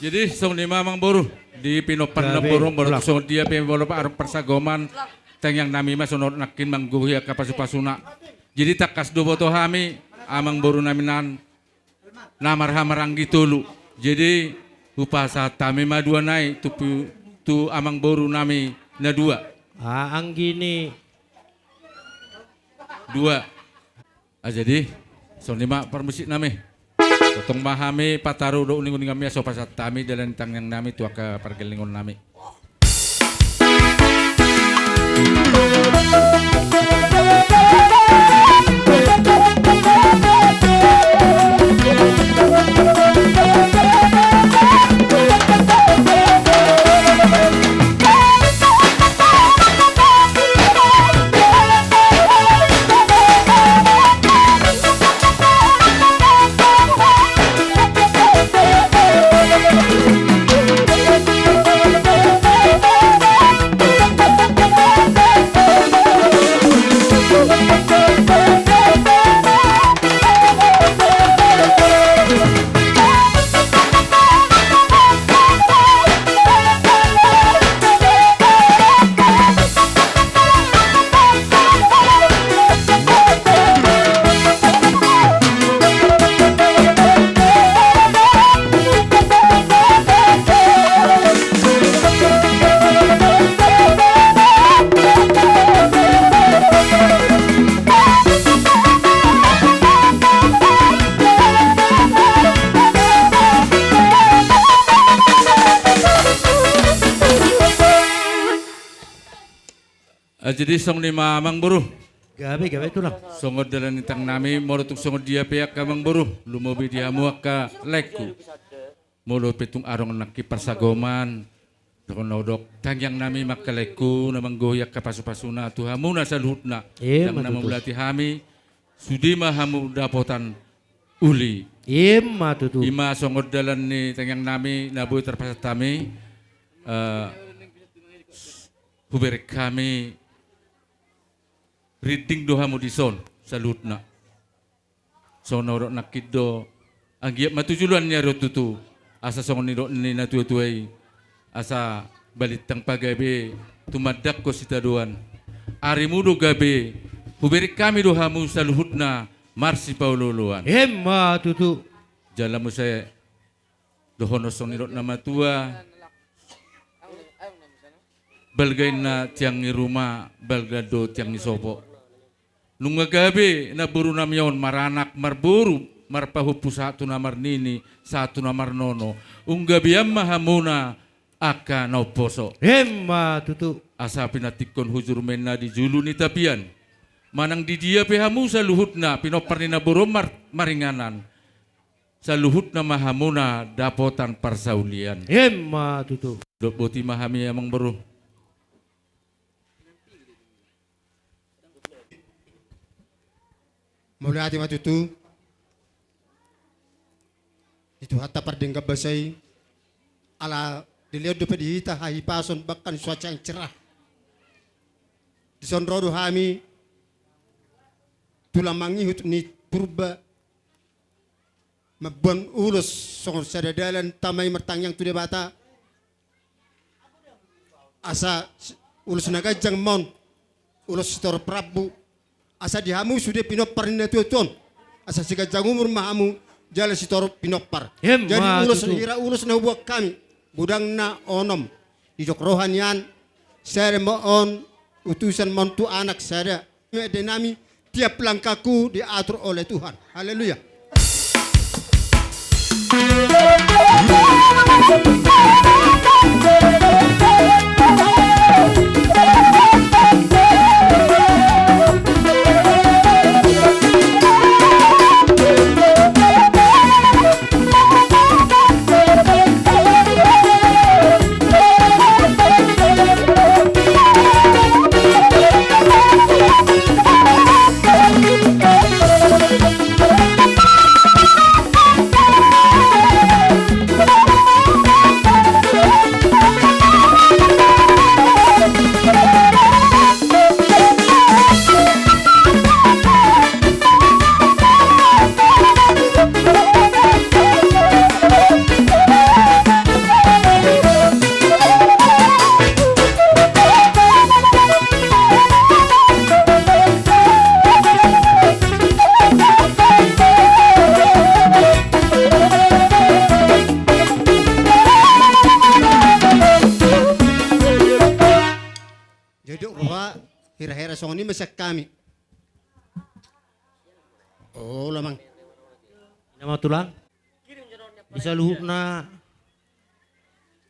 Jadi songon i ma, amangboru, di pinompar ni namboru on, molo songon dia pe molo adong parsagoman, tangiang nami ma songon nangkin manggohi angka pasupasuna. Jadi tangkas do huboto hami, amangboru nami nan na marhahamaranggi tolu. Jadi hupasahat hami ma dua nai tu, tu amangboru nami na dua. Ah, anggi ni dua. Ah, jadi songon i ma parmusik nami. Tongtong ma hami pataru dohot uninguninganmi, asa pasahat hami dalan tangiang nami tu angka pargellengon nami. Jadi songon i ma amang boru. Gabe, gabe tulang. Songon dalan ni tangiang nami, molo tung songon dia pe angka amang boru, lumobi di hamu angka laengku. Molo pe tung adong nangkin parsagoman, songon na hudok tangiang nami ma angka laengku, na manggohi angka pasupasuna tu hamuna saluhutna. Ima tutu. Ndang na mamulati hami, sude ma hamu dapotan uli. Ima tutu. Ima songon dalan ni tangiang nami, na boi tarpasahat hami, eh, hubereng hami, rinding do hamu dison, saluhutna. Songon na hudok nangkin do, anggiat ma tu joloan ni ari on tutu, asa songon nidok ni natuatua i, asa balintang pagabe, tumandangkon sitadoan. Arimu do gabe, hubereng hami do hamu saluhutna, marsipaolooloan. Ima tutu. Jala muse, dohonon songon nidok na matua, balga inna tiang ni ruma, balga do tiang ni sopo. Nunga gabe namboru nami on maranak marboru, marpahompu sahat tu na marnini, sahat tu na marnono. Unggabean ma hamuna angka na umposo. Ima tutu. Asa pinantikkon hujur ma inna di julu ni tapian. Manang di dia pe hamu saluhutna, pinompar ni namboru on mar-, maringanan. Saluhutna ma hamuna dapotan parsaulian. Ima tutu. Dok boti ma hami amang boru. Mauliate ma tutu di Tuhanta pardenggan basa i, ala dilehon dope di hita hahipason bahkan cuaca yang cerah. Dison ro do hami tulang mangihut ni Purba, mamboan ulos songon sada dalan tama i martangiang tu Debata. Asa s-, ulos na ganjang ma on, ulos sitorop rambu. Asa di hamu sude pinompar ni natuatua on, asa siganjang umur ma hamu jala sitorop pinompar. Ima tutu. Jadi ulos, hira ulos na huboan hami, godangna onom. Didok roha nian, sada ma on, utusan ma on tu anak sada. Ende nami, tiap langkahku diatur oleh Tuhan. Haleluya. Jadi roha hira-hira songon i ma sian hami. Olo amang. Nama tulang. Di saluhutna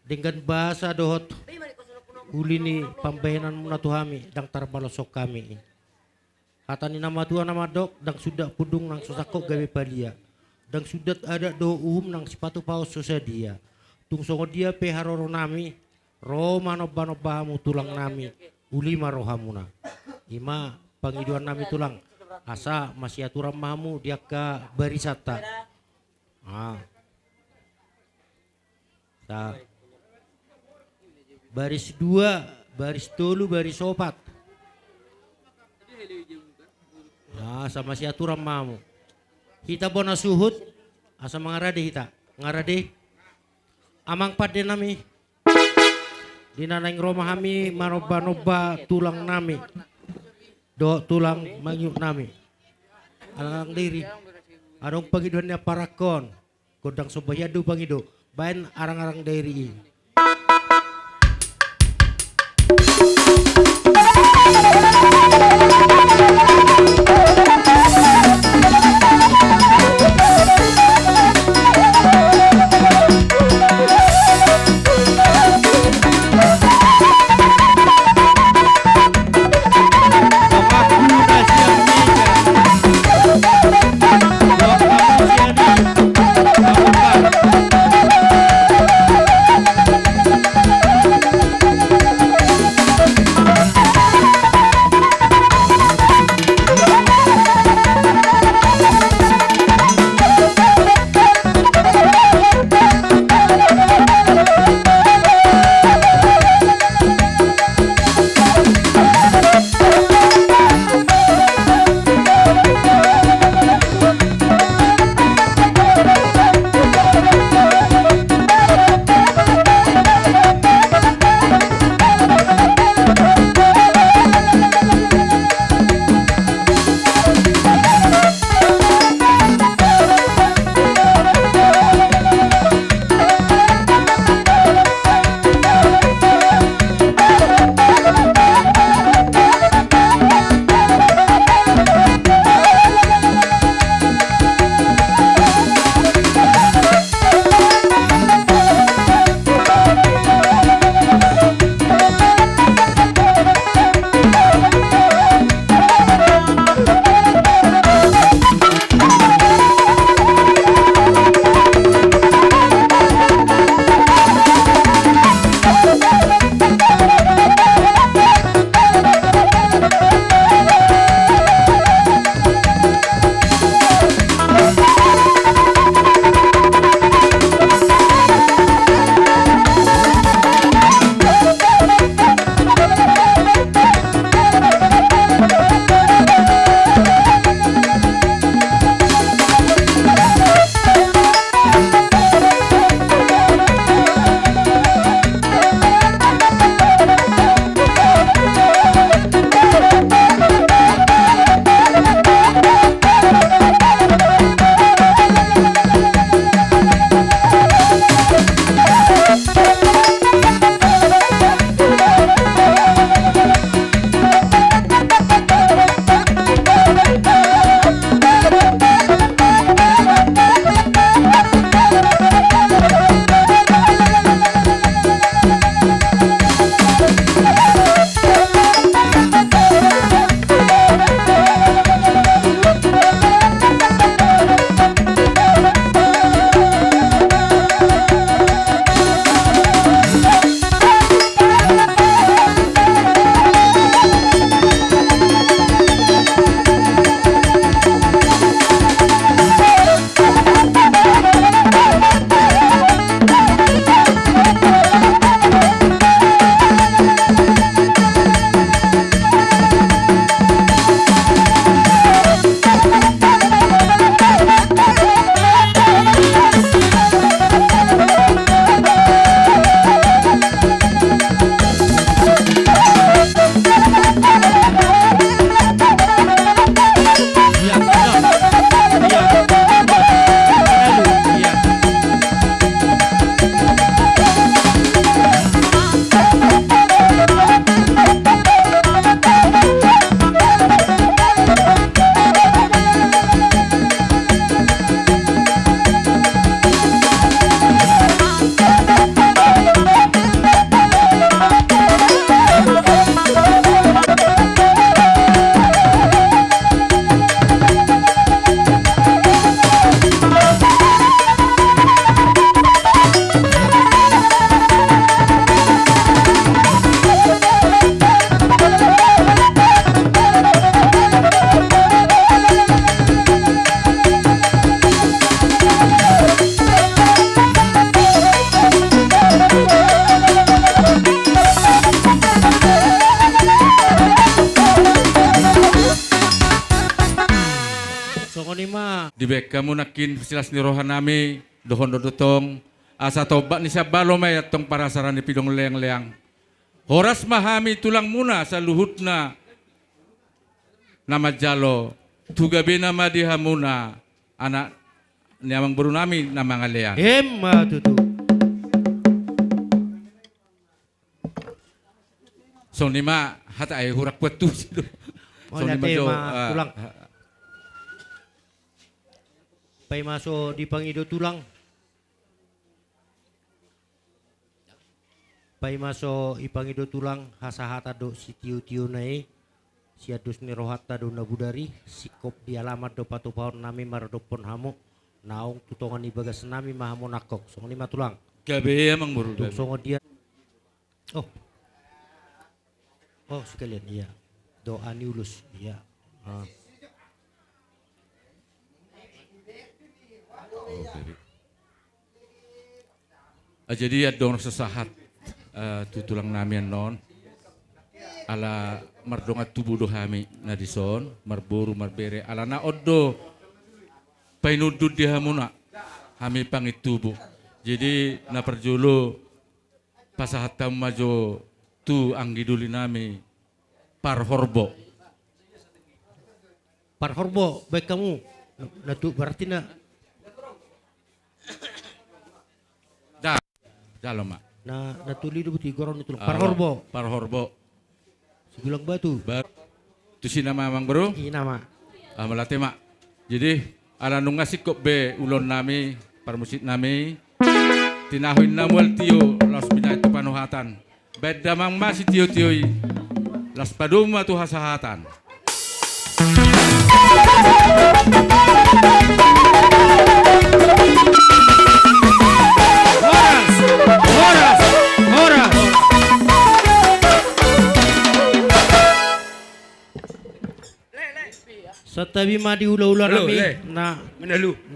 denggan basa dohot uli ni pambahenanmuna tu hami, ndang tarpaloshon hami. Hata ni na matua na mandok, ndang sundat pundung nang so sangkot gabe palia. Ndang sundat adat dohot uhum nang sipatu paos so sadia. Tung songon dia pe haroro nami, ro manomba-nomba hamu tulang nami, uli ma rohamuna. Ima pangidoan nami tulang, asa masiaturan ma hamu di angka barisanta. Ah. Sa-, baris dua, baris tolu, baris opat. Ah, asa masiaturan ma hamu. Hita bona suhut, asa mangarade hita. Ngarade. Amang pande nami. Di na naeng ro ma hami manomba-nomba tulang nami dohot tulang mangihut nami. Arang-arang Dairi. Adong pangidoan ni amparanghon. Gondang somba hian do pangido. Baen arang-arang Dairi i. Dibaen hamu nangkin silas ni roha nami, dohonon do tong, asa tombak ni sambalo ma i antong parasara ni pidong leang-leang. Horas ma hami tulangmuna saluhutna na manjalo, tu gabena ma di hamuna anak ni amangboru nami na mangalean. Emma tutu. Songon i ma hata, ai hurang buat tusi do. Songon i ma jo, ah, tulang. Paima so dipangido tulang. Paima so ipangido tulang hasahatan dohot sitio-tio na i, sian dos ni rohanta do na bodari, singkop di alaman do patupaon nami maradophon hamu, naung tu tonga ni bagas nami ma hamu nangkok. Songon i ma tulang. Gabe amangboru. Tung songon dia. Oh. Oh, sekalian, iya. Doa ni ulos, iya. Ah. Oke. Ah, jadi adong sahat, eh, tu tulang nami annon. Ala mardongan tubu do hami na dison, marboru, marbere. Alana on do painundun di hamuna hami pangintubu. Jadi na parjolo pasahat hamu ma jo tu anggi doli nami parhorbo. Parhorbo, baen hamu. Na tu, berarti na. Da, jalo ma. Na, na tuli do buti goron itu. Parhorbo. Parhorbo. Sigulang batu. Bar-, tusi nama amangboru? I nama. Ah, mauliate ma. Jadi, ala nunga singkop be ulaon nami, parmusik nami, tinahu inna mual tio, laos binahen tu panuhatan. Baen damang ma sitio-tio i, laos padomu ma tu hasahatan. Horas! Horas! Horas! Santabi ma di hula-hula nami na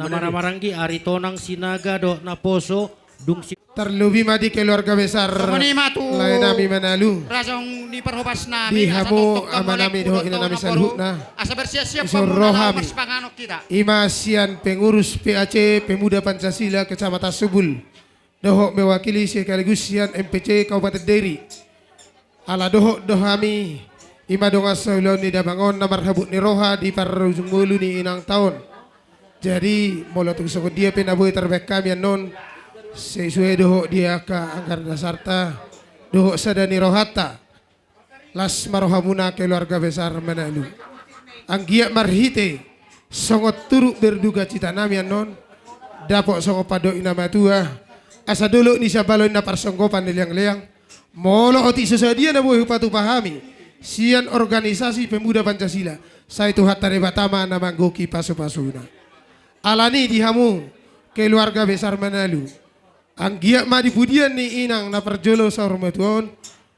maramaranggi, Aritonang, Sinaga dohot Naposo, dung si- Tarlobi ma di keluarga besar lae nami Manalu. Raja ni parhobas nami, di hamu ama nami dohot ina nami saluhutna. Asa bersiap-siap ma hamu na laho marsipanganon hita. I ma sian pengurus P A C Pemuda Pancasila Kecamatan Subul. Dohot mewakili sekaligus sian M P C Kabupaten Dairi. Ala dohot do hami, i ma dongan saulaon ni damang on na marhabot ni roha di parujung ngolu ni inanta on. Jadi, molo tung songon dia pe na boi tarbaen hami annon, sesuai dohot di angka anggaran dasarta, dohot sada ni rohanta. Las ma rohamuna keluarga besar Manalu. Anggiat marhite songon turut berduka cita nami annon, dapot songon pandok ni na matua, asa dolok ni sambalo i na parsonggopan ni leang-leang. Molo otik so sadia na boi hupatupa hami sian organisasi Pemuda Pancasila, sai Tuhanta Debata ma na manggohi pasu-pasuna. Alani di hamu keluarga besar Manalu, anggiat ma di pudian ni inang na parjolo saur matua on,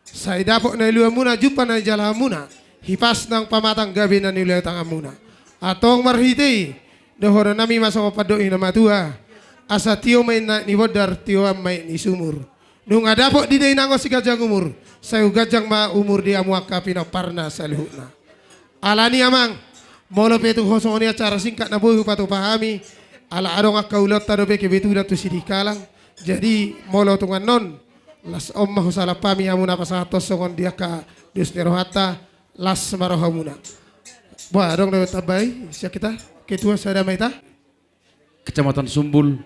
sai dapot na niuluanmuna, jumpang na nijalahanmuna, hipas nang pamatang gabe na niula tanganmuna. Antong marhite i, dohonon nami ma songon pandok ni na matua, asa tio ma i na aek ni bondar, tio ma i na aek ni sumur. Nunga dapot di dainang on siganjang umur, sai umganjang ma umur di hamu angka pinomparna saluhutna. Alani amang, molo pe tung songon i acara singkat na boi hupatupa hami, ala adong angka ulaonta dope kebetulan tu Sidikalang. Jadi, molo tung annon, las on ma husalap hami hamu na pasahathon songon dia angka dos ni rohanta, las ma rohamuna. Bah, adong na tambai sian hita, ketua sada ma hita. Kecamatan Sumbul,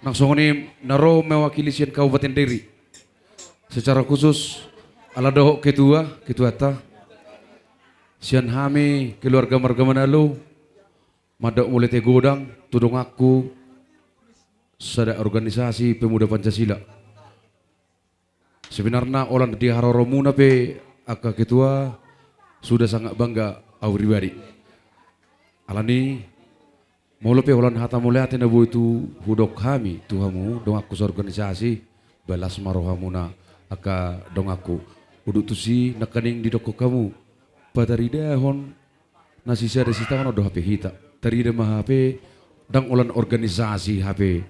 nang songon i na ro mewakili sian Kabupaten Dairi. Secara khusus, ala dohot ketua, ketuanta, sian hami keluarga marga Manalu, mandok mauliate godang tu donganku sada organisasi Pemuda Pancasila. Sebenarna holan di haroromuna pe angka ketua sudah sangat bangga au pribadi. Alani, molo pe holan hata mauliate na boi tu hudok hami tu hamu donganku saorganisasi, ba las ma rohamuna angka donganku. Udut tusi nangkaning didokkon hamu pataridahon na sisada sitaonon do hape hita. Tarida ma hape, ndang holan organisasi hape,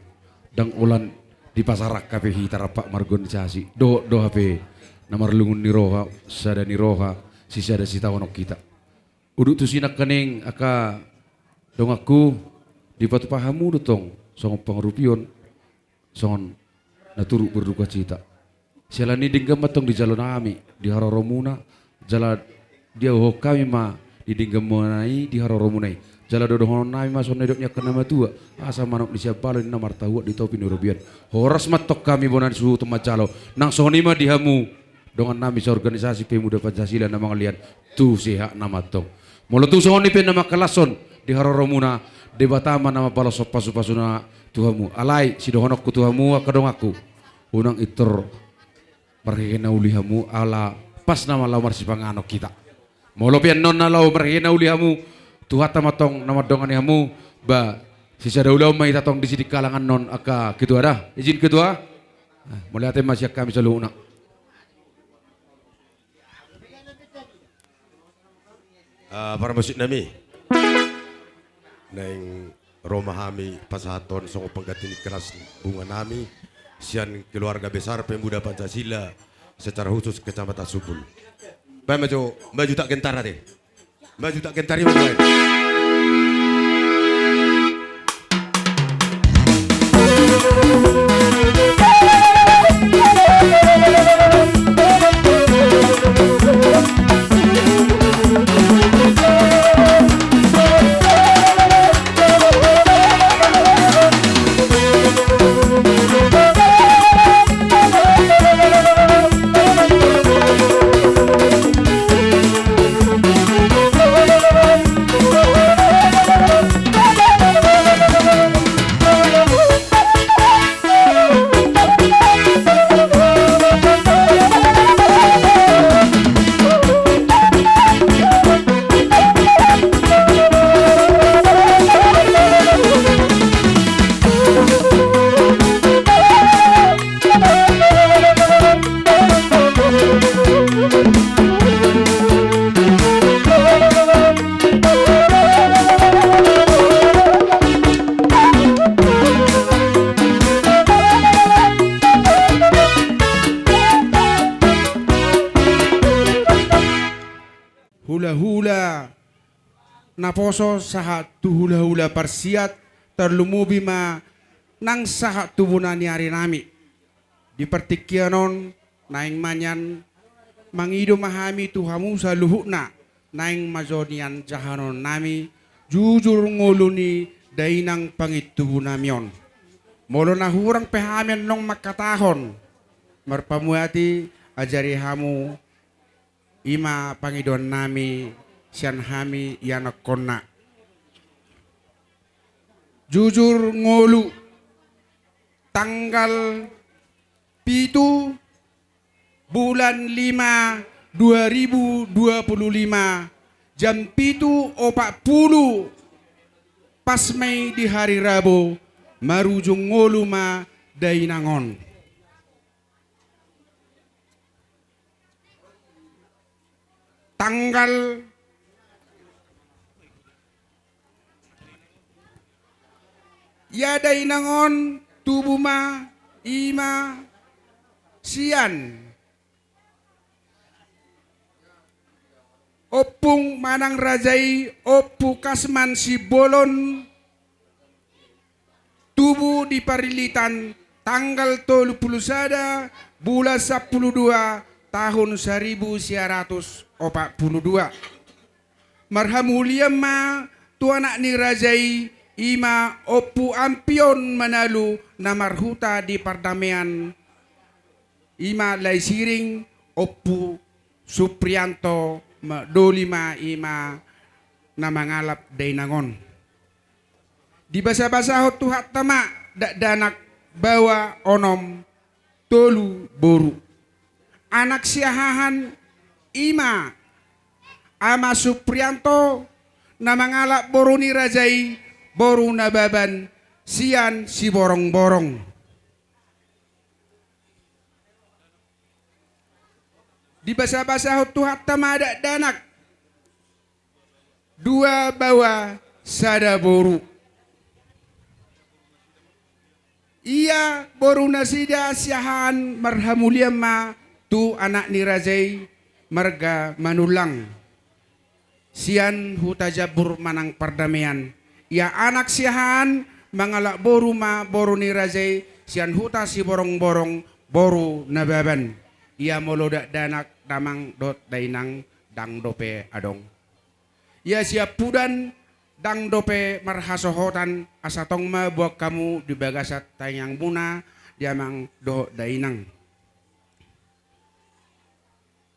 ndang holan di pasaran hape hita rap marorganisasi, dohot do hape na marlungun ni roha, sada ni roha, sisada sitaonon hita. Udut tusi nangkaning angka donganku, Dipatupa hamu do tong songon pangurupion, songon na turut berdukacita. Siala ni denggan ma tong dijalo nami di haroromuna, jala diagohon hami ma di dengganmuna i di haroromuna i. Jala dohonon nami ma songon na nidok ni angka na matua, asa manuk ni sian balo ninna martahuak di topi ni robean. Horas ma tong hami bona ni suhut manjalo, nang songon i ma di hamu dongan nami seorganisasi Pemuda Pancasila na mangalian, tung sehat nama tong. Molo tung songon i pe na mangkalashon di haroromuna, Debata ma na mambalashon pasupasuna tu hamu. Alai sidohononku tu hamu angka donganku, unang pintor marhehena uli hamu, ala pas nama laho marsipanganon hita. Molo pe annon na laho marhehena uli hamu, Tuhanta ma tong na mandongani hamu. Ba sisada ulaon ma hita tong di sidikalangan on angka ketua da. Izin ketua. Mauliate ma sian hami saluhutna. Ah, parmusik nami, naeng ro ma hami pasahathon songon pangganti ni kelas bunga nami sian keluarga besar Pemuda Pancasila secara khusus Kecamatan Sumbul. Baen ma jo, maju tak gentar ate. Maju tak gentar i ma jo baen. Hulahula naposo sahat tu hulahula parsiat, tarlumobi ma nang sahat tu bona ni ari nami. Di partingkian on, naeng ma nian mangido ma hami tu hamu saluhutna, naeng ma jo nian jahanon nami jujur ngolu ni dainang pangintubu nami on. Molo na hurang pe hami annon mangkatahon, marpamuati ajari hamu, i ma pangidoan nami sian hami ianakkonna. Jujur ngolu, tanggal pitu bulan lima dua ribu dua puluh lima, jam pitu opat puluh, pas ma i di hari Rabu, marujung ngolu ma dainang on. Tanggal, ia dainang on tubu ma, i ma sian ompung manang raja i, Ompu Kasman Simbolon, tubu di Parilitan tanggal tolu puluh sada bulan sampulu dua tahun saribu sia ratus opat puluh dua. Marhamulian ma tu anak ni raja i, i ma Ompu Ampion Manalu na marhuta di Pardamean, i ma Laisiring, Ompu Suprianto ma doli ma, i ma na mangalap dainang on. Dibasabasahon Tuhanta ma dakdanak baoa onom tolu boru. Anak siahaan i ma Ama Suprianto na mangalap boru ni raja i, boru Nababan sian Siborongborong. Dibasabasahon Tuhanta ma dakdanak, dua baoa sada boru. Ia boru nasida siahaan marhamulian ma tu anak ni raja i, marga Manullang, sian Hutajambur manang Pardamean, Ia anak siahaan mangalap boru ma boru ni raja i sian huta Siborongborong, boru Nababan. Ia molo dakdanak damang dohot dainang ndang dope adong. Ia siampudan ndang dope marhasohotan, asa tong ma boan hamu di bagasan tangiangmuna di amang dohot dainang.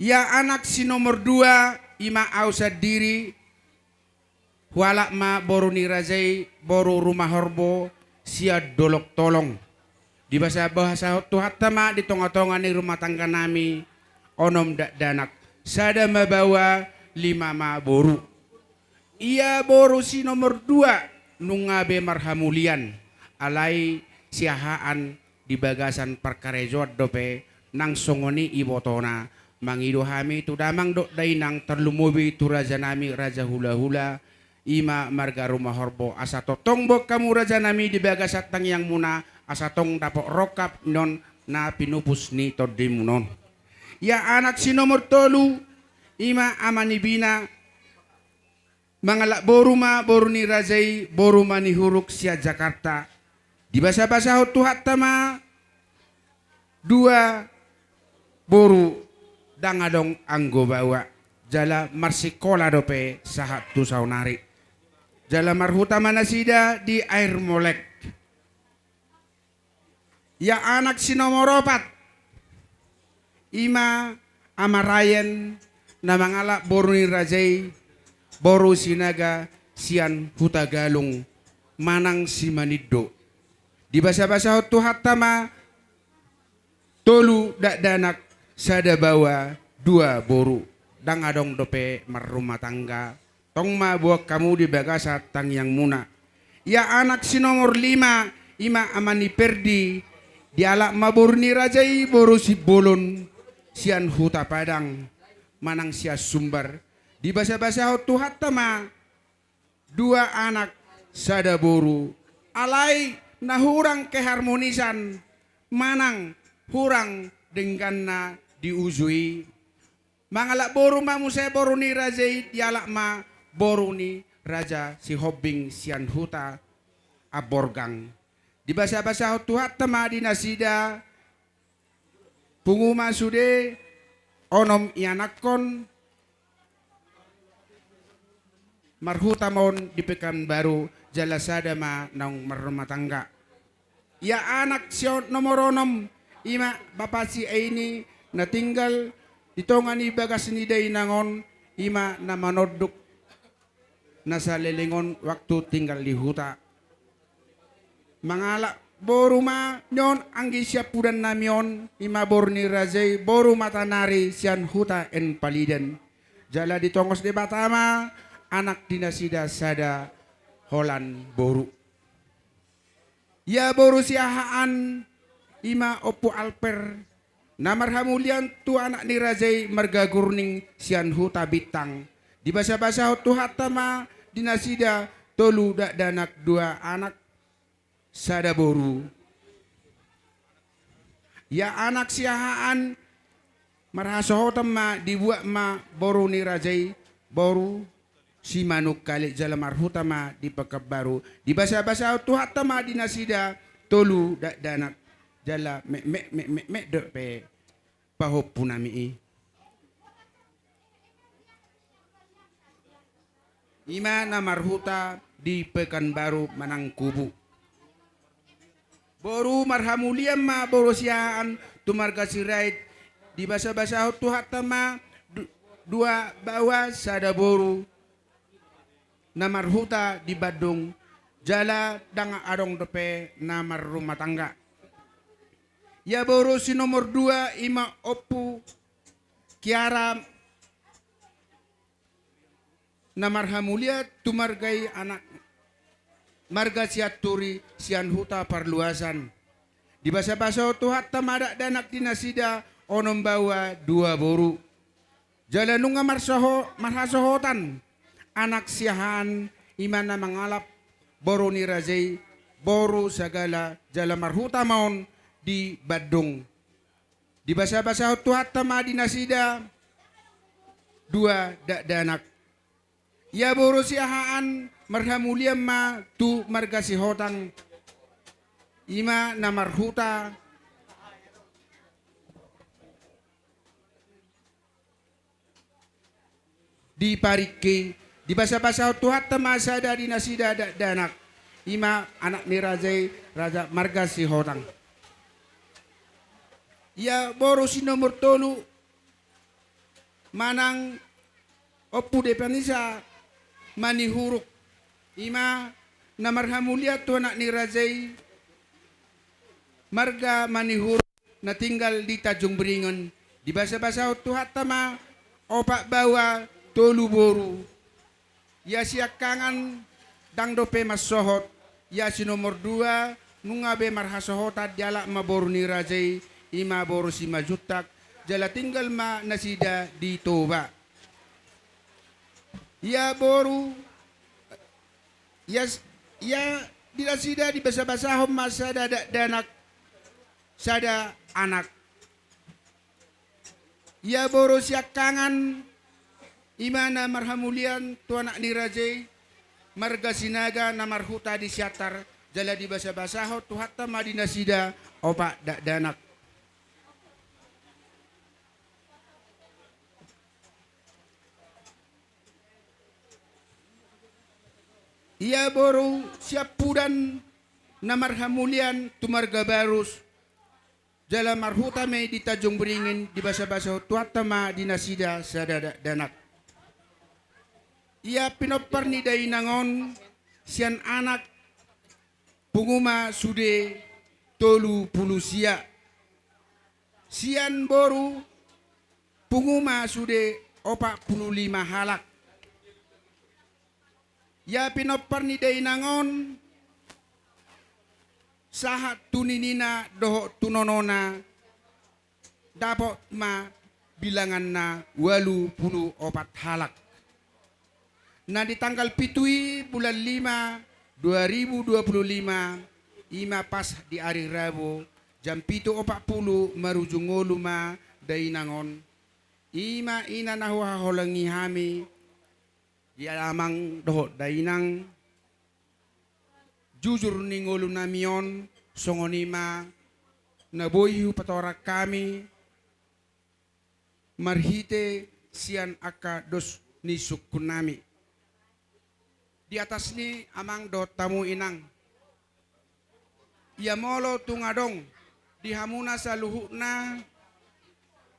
Ia anak si nomor dua, i ma au sandiri, hualap ma boru ni raja i, boru Rumahorbo, sian Dolok Tolong. Dibasabasahon Tuhanta ma di tongatonga ni rumah tangga nami onom dakdanak, sada ma baoa, lima ma boru. Ia boru si nomor dua nunga be marhamulian, alai siahaan di bagasan parkarejoan dope, nang songon i ibotona, mangido hami tu damang dohot dainang, tarlumobi tu raja nami, raja hulahula, i ma marga Rumahorbo, asa tongtong boan hamu raja nami di bagasan tangiangmuna, asa tong dapot rongkap ni on na pinupus ni tondimuna on. Ia anak si nomor tolu, i ma ama ni Bina, mangalap boru ma boru ni raja i, boru Manihuruk sian Jakarta. Dibasabasahon Tuhanta ma dua boru, ndang adong anggo baoa, jala marsikola dope sahat tu saonari. Jala marhuta ma nasida di Air Molek. Ia anak si nomor opat, i ma ama Rayen, na mangalap boru ni raja i, boru Sinaga, sian Hutagalung, manang Simanindo. Dibasabasahon Tuhanta ma tolu dakdanak, sada baoa, dua boru, ndang adong dope marrumah tangga. Tong ma boan hamu di bagasan tangiangmuna. Ia anak si nomor lima, i ma ama ni Perdi, dialap ma boru ni raja i, boru Simbolon, sian Hutapadang, manang sian Sumbar. Dibasabasahon Tuhanta ma dua anak, sada boru, alai na hurang keharmonisan manang hurang dengganna di uju i, mangalap boru ma muse boru ni raja i, dialap ma boru ni raja Sihombing sian Huta Amborgang. Dibasabasahon Tuhanta ma di nasida, pungu ma sude onom ianakhon, marhuta ma on di Pekanbaru, jala sada ma naung marrumah tangga. Ia anak si nomor onom, i ma bapa si Aini, na tinggal di tonga ni bagas ni dainang on, i ma na manonduk na saleleng on waktu tinggal di huta. Mangalap boru ma nion anggi siampudan nami on, i ma boru ni raja i, boru Matanari sian Huta Enpalidan. Jala ditongos Debata ma anak di nasida sada holan boru. Ia boru siahaan, i ma Ompu Alper, na marhamulian tu anak ni raja i marga Gurning sian Huta Bintang. Dibasabasahon Tuhanta ma di nasida tolu dakdanak, dua anak, sada boru. Ia anak siahaan, marhasohotan ma, dibuat ma boru ni raja i, boru Simanungkalit, jala marhuta ma di Pekanbaru. Dibasabasahon Tuhanta ma di nasida tolu dakdanak, jala metmet metmet dope pahompu nami i. I ma na marhuta di Pekanbaru manang Kubu. Boru marhamulian ma boru siahaan tu marga Sirait, dibasabasahon Tuhanta ma du-, dua baoa sada boru, na marhuta di Bandung, jala ndang adong dope na marrumah tangga. Ia boru si nomor dua, i ma Ompu Kiara, na marhamulian tu marga i, anak marga Sianturi sian Huta Parluasan. Dibasabasahon Tuhanta ma dakdanak di nasida onom baoa dua boru. Jala nunga marsoho-, marhasohotan anak siahaan, i ma na mangalap boru ni raja i, boru Sagala, jala marhuta ma on di Bandung. Dibasabasahon Tuhanta ma di nasida dua dakdanak. Ia boru Siahaan marhamulian ma tu marga Sihotang, i ma na marhuta di Paringki, dibasabasahon Tuhanta ma sada di nasida dakdanak, i ma anak ni raja i, raja marga Sihotang. Ia boru si nomor tolu manang Ompu Depanisa Manihuruk, i ma na marhamulian tu anak ni raja i, marga Manihuruk na tinggal di Tanjung Beringin, dibasabasahon Tuhanta ma opat baoa tolu boru. Ia siangkangan ndang dope mansohot, ia si nomor dua nunga be marhasohotan, dialap ma boru ni raja i, i ma boru Simanjuntak, jala tinggal ma nasida di Toba. Ia boru, ia, ia di nasida dibasabasahon ma sada dakdanak, sada anak. Ia boru siangkangan, i ma na marhamulian tu anak ni raja i, marga Sinaga na marhuta di Siantar, jala dibasabasahon Tuhanta ma di nasida opat dakdanak. Ia boru siampudan na marhamulian tu marga Barus, jala marhuta ma i di Tanjung Beringin, dibasabasahon Tuhanta ma di nasida sada dakdanak. Ia pinompar ni dainang on sian anak pungu ma sude tolu pulu sia, sian boru pungu ma sude opat pulu lima halak. Ia pinompar ni dainang on sahat tu ninina dohot tu nonona dapot ma bilanganna ualu pulu opat halak. Na di tanggal pitu i bulan lima dua ribu dua pulu lima, i ma pas di ari Rabu, jam pitu opat pulu marujung ngolu ma dainang on. I ma ina na huhaholongi hami, di amang dohot dainang, jujur ni ngolunami on, songon i ma na boi hupatorang hami marhite sian angka dos ni sungkunnami. Di atas ni amang dohot hamu inang, ia molo tung adong di hamuna saluhutna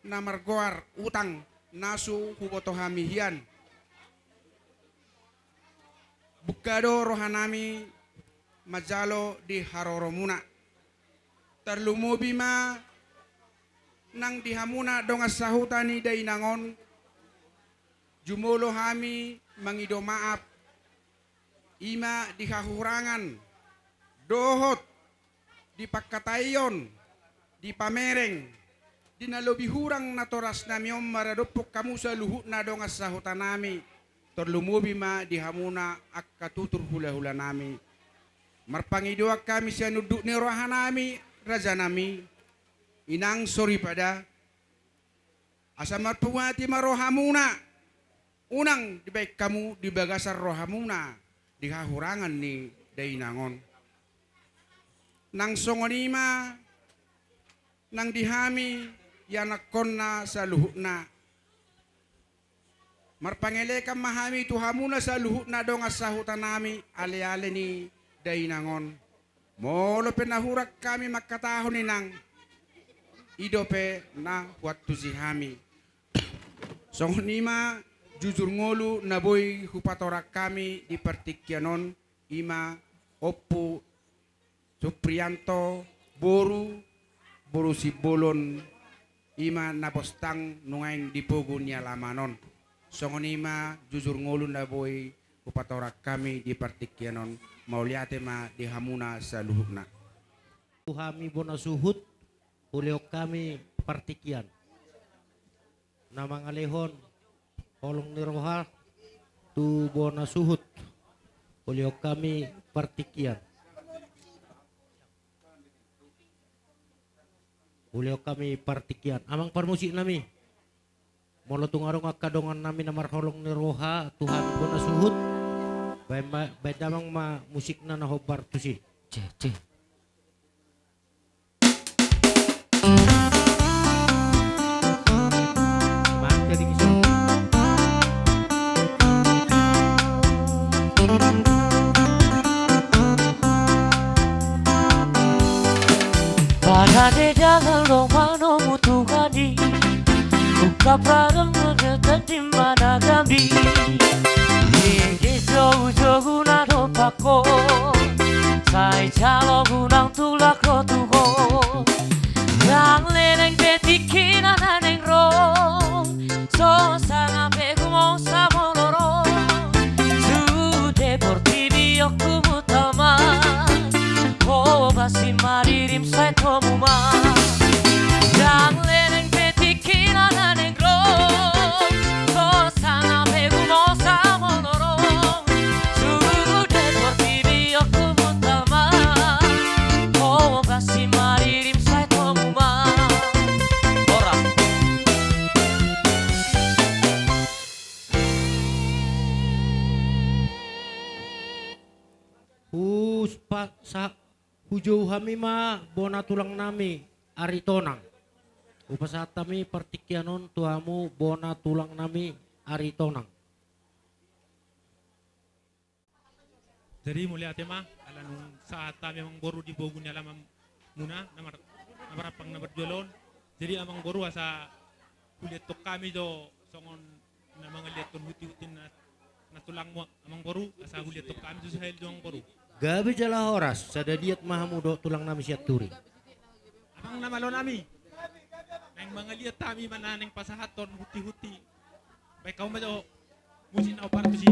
na margoar utang na so huboto hami hian, buka do rohanami manjalo di haroromuna. Tarlumobi ma nang di hamuna dongan sahuta ni dainang on, jumolo hami mangido maaf, i ma di hahurangan dohot di pangkataion, di pamereng, di na lobi hurang natorasnami on maradophon hamu saluhutna dongan sahutanami, tarlumobi ma di hamuna angka tutur hulahulanami. Marpangidoan hami sian unduk ni rohanami, rajanami, inang soripada, asa marpungati ma rohamuna, unang dibaen hamu di bagasan rohamuna di hahurangan ni dainang on. Nang songon i ma nang di hami ianakkonna saluhutna. Marpangelekan ma hami tu hamuna saluhutna dongan sahutanami, aleale ni dainang on. Molo pe na hurang hami mangkatahon inang, i dope na huantusi hami. Songon i ma jujur ngolu na boi hupatorang hami di partingkian on, i ma Ompu Suprianto boru, boru Simbolon, i ma na postang nuaeng di pogu ni alaman on. Songon i ma jujur ngolu na boi hupatorang hami di partingkian on. Mauliate ma di hamuna saluhutna. Tu hami bona suhut, hulehon hami partingkian na mangalehon holong ni roha tu bona suhut, hulehon hami partingkian. Hulehon hami partingkian. Amang parmusiknami, Molo tung adong angka dongan nami na marholong ni roha, Tuhan bona suhut. Baen ma, baen damang ma musikna na hombar tusi. Cek, cek. Pada de dalan do manomu Tuhan i, ungkap radang mangkateti managami. Ige jogu-jogu na do pako, sai jalo gunang tulak ro tu ho. Ndang leleng be tingki na naeng ro, so sanga be gumosa molo ro. Sude portibi on hubutal ma, ho basi ma dirim sai tomu ma. Ndang leleng be tingki na naeng ro, so sanga be gumosa molo ro. Sude portibi on hubutal ma, ho basi ma dirim sai tomu ma. Horas. Hus pa sa, hujou hami ma bona tulang nami Aritonang. Hupasahat hami partingkian on tu hamu bona tulang nami Aritonang. Jadi mauliate ma, ala nunga sahat hami amang boru di pogu ni alaman muna, na mar-, na marampang na marjual on. Jadi amang boru asa huliathon hami do songon na mangaliathon huti-huti na, na tulangmu amang boru, asa huliathon hami tu sahali do amang boru. Gabe jala horas, sada liat ma hamu dohot tulang nami Sianturi. Amang na malo nami, naeng mangaliat hami ma na naeng pasahathon huti-huti. Baen hamu ma jo musik na hombar tusi.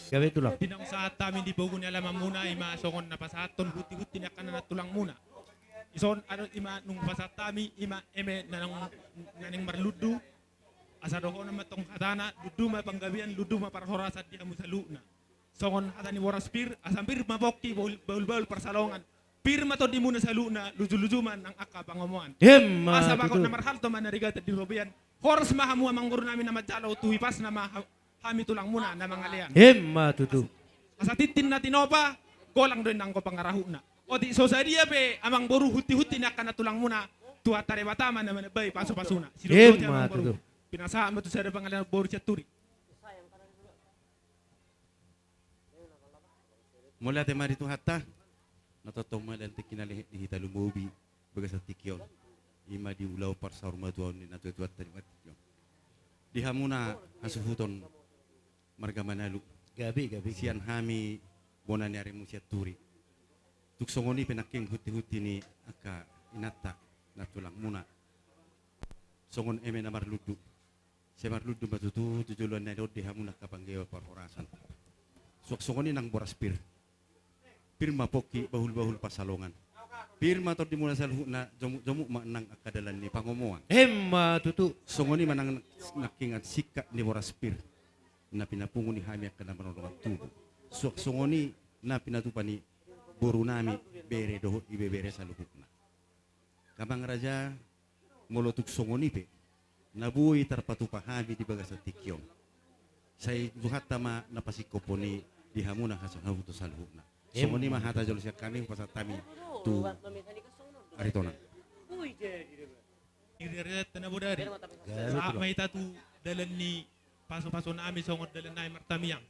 Gabe tulang. Di naung sahat hami di pogu ni alamanmuna, i ma songon na pasahathon huti-huti ni angka na tulangmuna. Dison adong i ma nunga pasahat hami, i ma eme na naeng, na naeng marlundu. Asa dohonon ma tong hatana, lundu ma panggabean, lundu ma parhorasan di hamu saluhutna. Songon hata ni boras pir, asa pir ma pongki bahul-, bahul-bahul parsalongan. Pir ma tondimuna saluhutna, luju-luju ma nang angka pangomoan. Emma tutu. Asa bagot na marhalto ma na rigatan di robean. Horas ma hamu amangboru nami na manjalo, tu hipasna ma ha-, hami tulangmuna na mangalean. Emma tutu. Asa, asa tintin na tinopa, golang do i nanggo pangarahutna. Otik so sadia pe amangboru hunti-hunti ni angka na tulangmuna, Tuhanta Debata ma na manambai pasu-pasuna. Emma tutu. Sidok-dok amangboru. Pinasahat ma tu sada pangalean boru Sianturi. Mauliate ma di Tuhanta, na tongtong ma lean tingki na lehet di hita lumobi bagasan tingki on. I ma di ulaon parsaurmatuaon ni natua-tuanta di tingki on. Di hamuna hasuhuton marga Manalu. Gabe, gabe. Sian hami bona ni arimu Sianturi. Tung songon i pe nangkin hunti-hunti ni angka inanta na tulangmuna. Songon eme na marlundu. Sai marlundu ma tutu tu joloan na on di hamu nangkin panggabean parhorasan. Suang songon i nang boras pir. Pir ma pongki bahul-bahul pansalongan. Pir ma tondimuna saluhutna, jomuk-jomuk ma nang angka dalan ni pangomoan. Emma tutu. Songon i ma nang nangkin singkat ni boras pir na pinapungu ni hami angka na mardongan tubu. Suang songon i na pinatupa ni boru nami bere dohot ibebere saluhutna. Amang raja, molo tung songon i pe na boi tarpatupa hami di bagasan tingki on, sai Tuhanta ma na pasingkophon i di hamuna hasuhuton saluhutna. Songon i ma hata jolo sian hami, hupasahat hami tu Aritonang. Irian na bodari. Sahat ma hita tu dalan ni pasu-pasu nami songon dalan nami martamiang.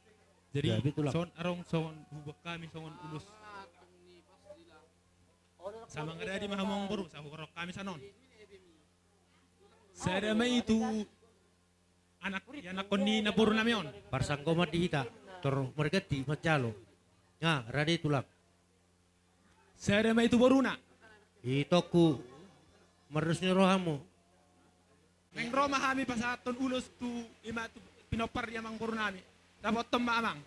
Jadi songon adong songon huboan hami songon ulos. Asa mangaradai ma hamu amangboru, asa huhorhon hami sian on. Sada ma i tu anak, ianakhon ni namboru nami on. Parsanggoman di hita, tor marganti manjalo. Nga, rade tulang. Sada ma i tu boruna. Itongku, mardos ni rohamu. Naeng ro ma hami pasahathon ulos tu, i ma tu pinompar ni amangboru nami. Dapothon ma amang.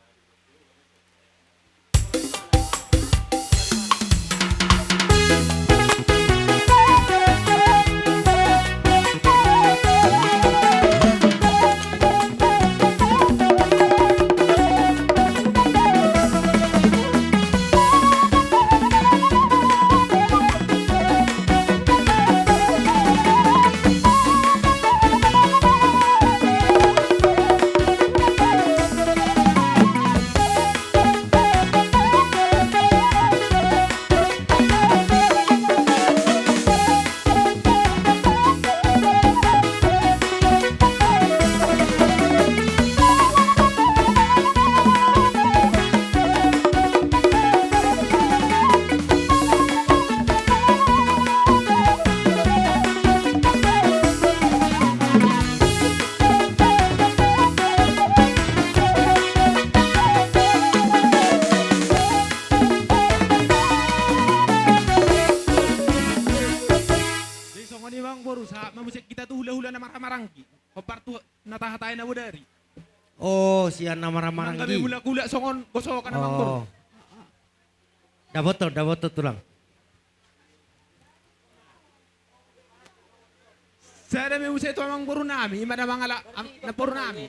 Jadi songon i ma amangboru, sahat ma muse hita tu hula-hula na marhahamaranggi. Hombar tu na tahatai na bodari. O, sian na marhahamaranggi. Manggabe mulak-ulak songon gosokan amangboru. Dapothon, dapothon tulang. Sada ma muse tu amangboru nami, i ma na mangala, am-, namboru nami.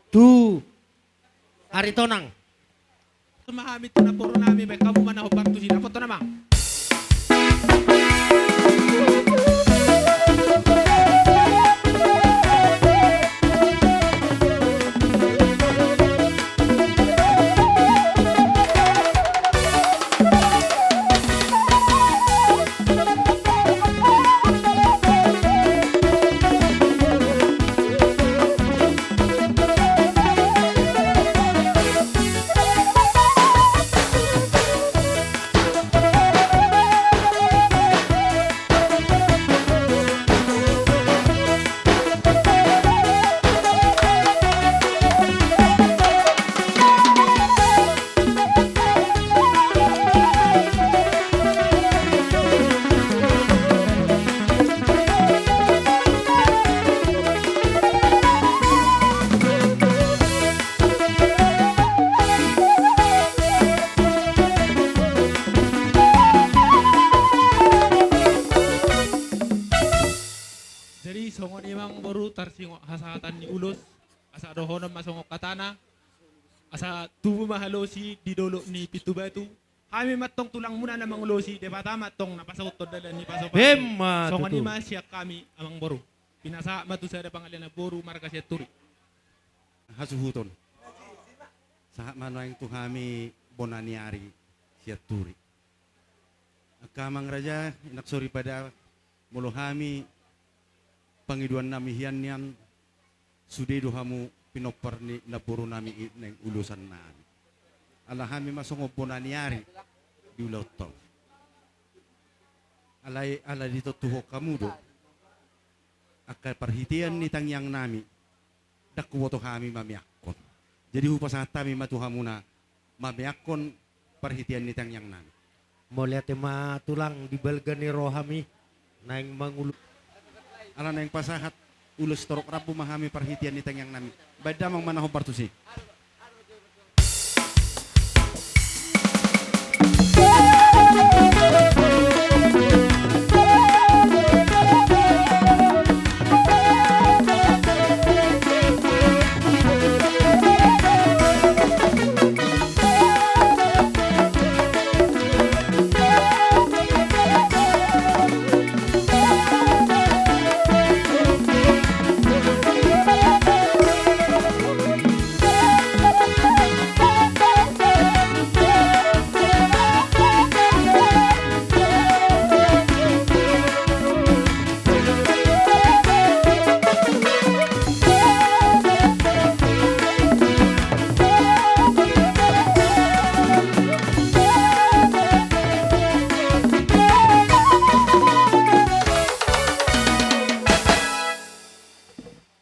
Tu Aritonang. Dapothon ma hami tu namboru nami, baen hamu ma na hombar tusi, dapothon amang. Dohonon ma songon hatana, asa tubu ma halosi di dolok ni Pintu Batu. Hami ma antong tulangmuna na mangulosi, Debata ma antong na pasauthon dalan ni pasu-pasu. Emma tutu. Songon i ma sian hami amangboru. Pinasahat ma tu sada pangalian namboru marga Sianturi. Hasuhuton. Sahat ma nuaeng tu hami bona ni ari Sianturi. Angka amang raja, inang soripada, molo hami pangidoan nami hian nian, sude do hamu pinompar ni namboru nami i naeng ulosan nami. Ala hami ma songon bona ni ari di ulaonta on. Alai ala ditontuhon hamu do angka parhitean ni tangiang nami, ndang huboto hami mameakkon. Jadi hupasahat hami ma tu hamuna mameakkon parhitean ni tangiang nami. Mauliate ma tulang, di balga ni rohami naeng mangulu. Ala naeng pasahat ulos torop rambu ma hami parhitean ni tangiang nami. Baen damang ma na hombar tusi.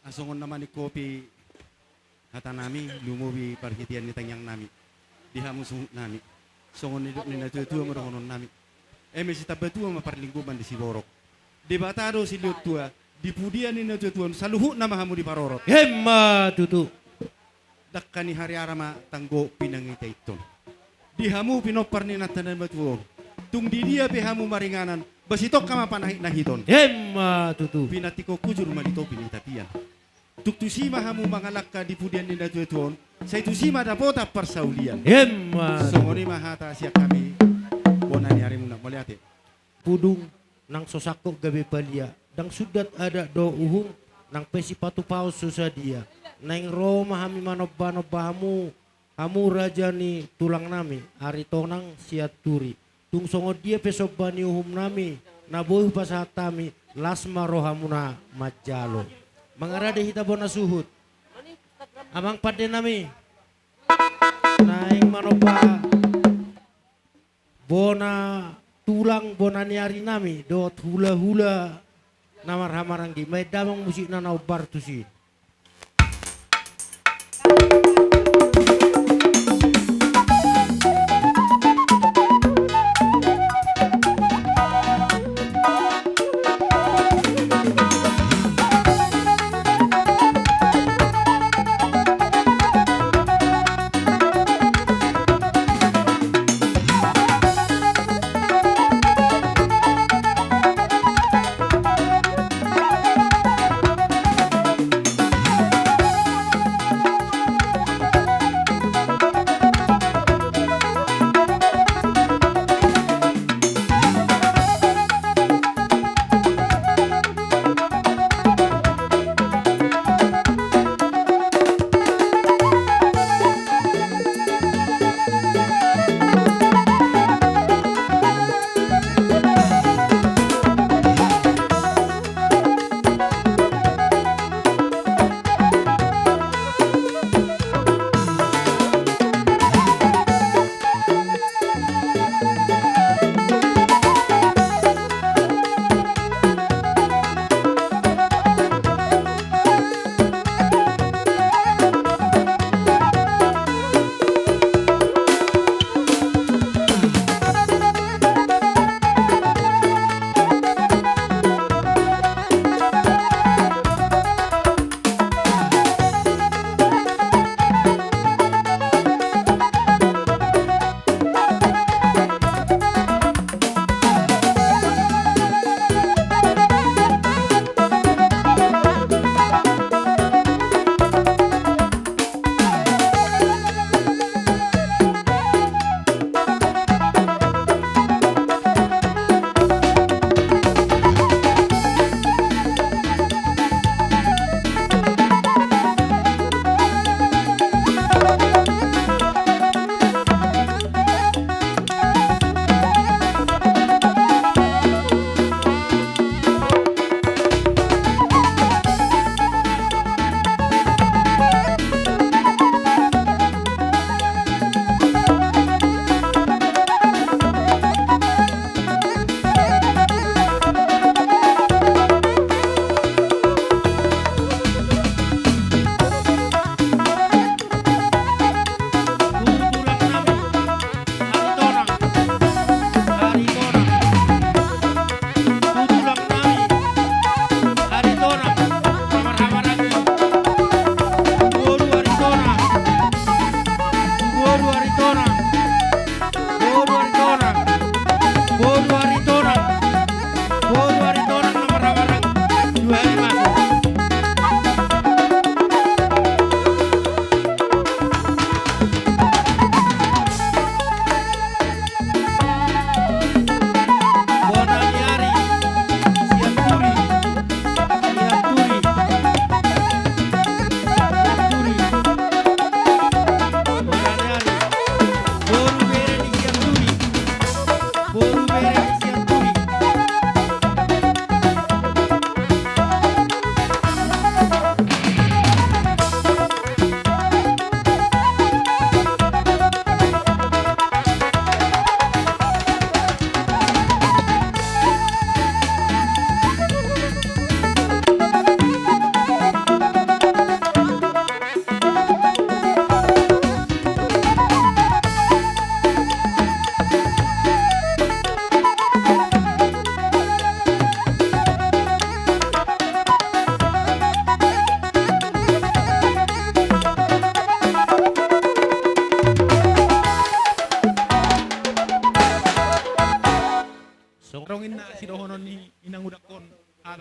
Songon na maningkopi hata nami, lumobi parhitean ni tangiang nami di hamu suhut nami. Songon nidok ni natua-tua ma dohonon nami: Eme sitamba tua ma parlinggoman di siborok. Debata do silehon tua, di pudian ni natua-tua on saluhutna ma hamu diparorot. Emma tutu. Dangka ni hariara ma tanggo pinangitai-itai on. Di hamu pinompar ni inanta na matua on, tung di dia pe hamu maringanan, ba sitongka ma panahit na hiton. Emma tutu. Pinantikhon hujur ma di topi ni tapian. Tung tusi ma hamu mangalangka di pudian ni natua-tua on, sai tusi ma dapotan parsaulian. Emma. Songon i ma hata sian hami bona ni arimuna. Mauliate. Pudung nang so sangkot gabe palia, ndang sundat adat dohot uhum, nang pe sipatupaon so sadia. Naeng ro ma hami manomba-nomba hamu, hamu raja ni tulang nami, Aritonang Sianturi. Tung songon dia pe somba ni uhum nami na boi hupasahat hami, las ma rohamuna manjalo. Mangarade hita bona suhut. Amang pande nami, naeng manomba bona tulang, bona ni ari nami dohot hula-hula na marhahamaranggi. Baen damang musikna na hombar tusi.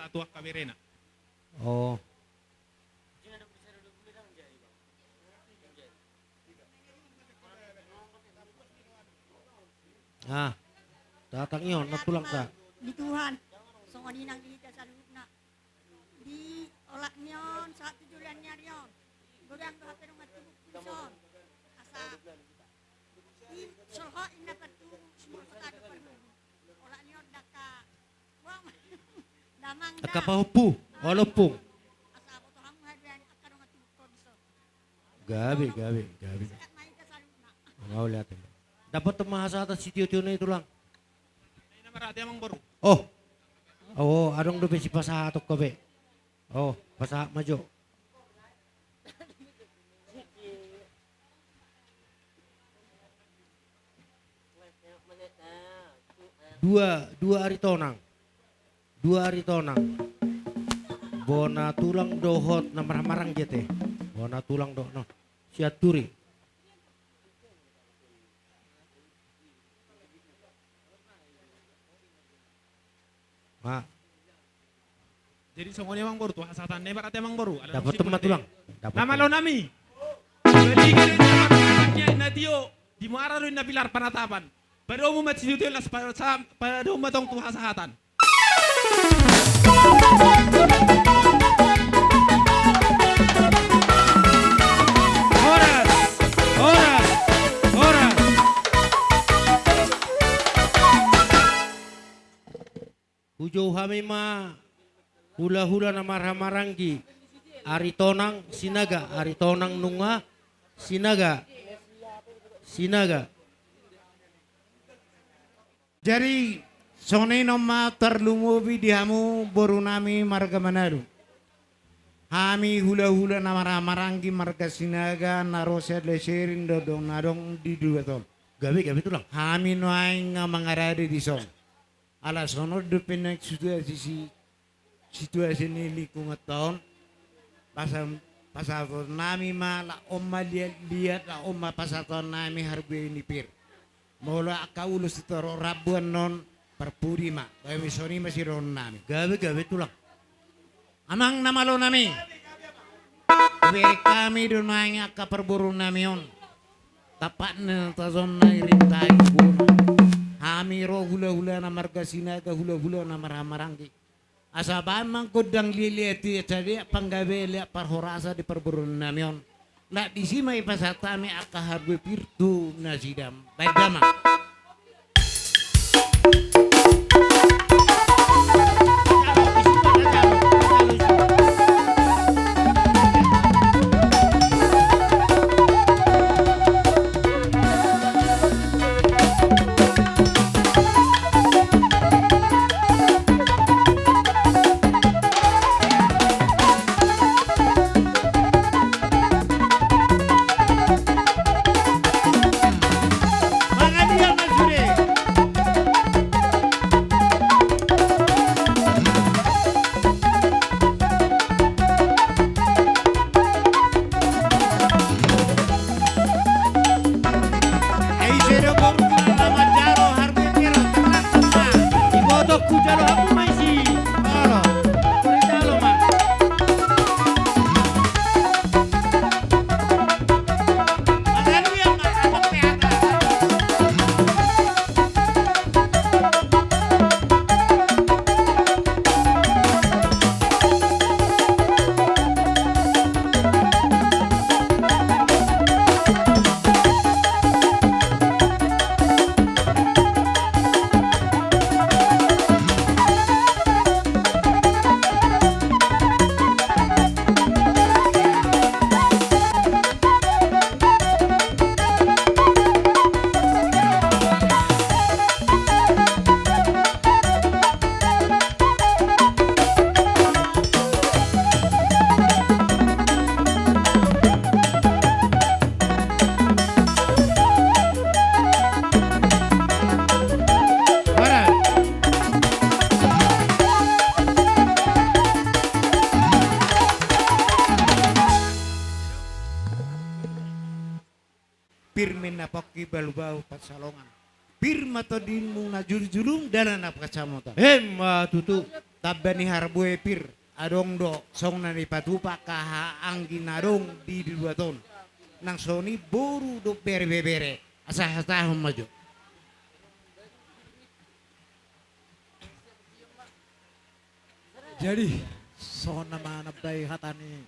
tu angka berena. Oh. Ah, datang i on, na tulang ta. Di Tuhan, songon i nang di hita saluhutna. Di olat ni on, sahat tu joloan ni ari on. Godang do hape dongan tubu dison. Asa i solhot inna patubu, sumur kota do parhubung. Olat ni on daka. Wah, damang da. Angka pahompu, olompung. Asa boto hamu haduan angka dongan tubu dison. Gabe, gabe, gabe. Mauliate. Dapot ma hasahatan sitio-tio na i tulang. Oh. Oh, adong dope sipasahaton gabe. Oh, pasahat ma jo. Dua, dua Aritonang. Dua Aritonang. Bona tulang dohot na marhamaranggi ate. Bona tulang dohot na. Sianturi. Ma. Jadi songon i amang boru tu hasahatan na i berarti amang boru. Dapot ma tulang. Dapot. Na malo nami. Jadi gini na tio. Di muara do inna pilar panatapan. Padomu ma sitio-tio las pa-, sa-, padomu ma tong tu hasahatan. Horas, horas, horas. Hujou hami ma hula-hula na marhamaranggi Aritonang Sinaga, Aritonang nunga Sinaga, Sinaga. Jadi songon i ma tarlumobi di hamu boru nami marga Manalu. Hami hula-hula na marhamaranggi marga Sinaga na ro sian Lesirin dohot na adong di dua tol. Gabe, gabe tulang. Hami nuaeng nga mangarade dison. Ala songon on dope naeng situasi si, situasi ni lingkungan ta on. Pasa-, pasahaton nami ma, laho ma liat-liat, laho ma pasahaton nami harbue ni pir. Molo angka ulos tu torop rambu annon, parpudi ma. Gabe songon i ma sidohonon nami. Gabe, gabe tulang. Amang na malo nami. Hubereng hami do nuaeng angka parboruon nami on. Tampakna tason na iring tahi bona. Hami ro hula-hula na marga Sinaga, hula-hula na marhamaranggi. Asa baen ma gondang liat-liat i, asa liat panggabean, liat parhorasan di parboruon nami on. Laos disi ma ipasahat hami angka harbue pir tu nasida. Baen damang. Pir ma inna pongki, balu-balu pansalongan. Pir ma tondimuna, julu-julum dalan na pansamotan. Emma tutu. tamba ni harbue pir, adong do songon na nipatupa angka haha anggi na adong di luat on. Nang songon i boru dohot bere ibebere, asa hatahon ma jo. Jadi songon na manambai hata ni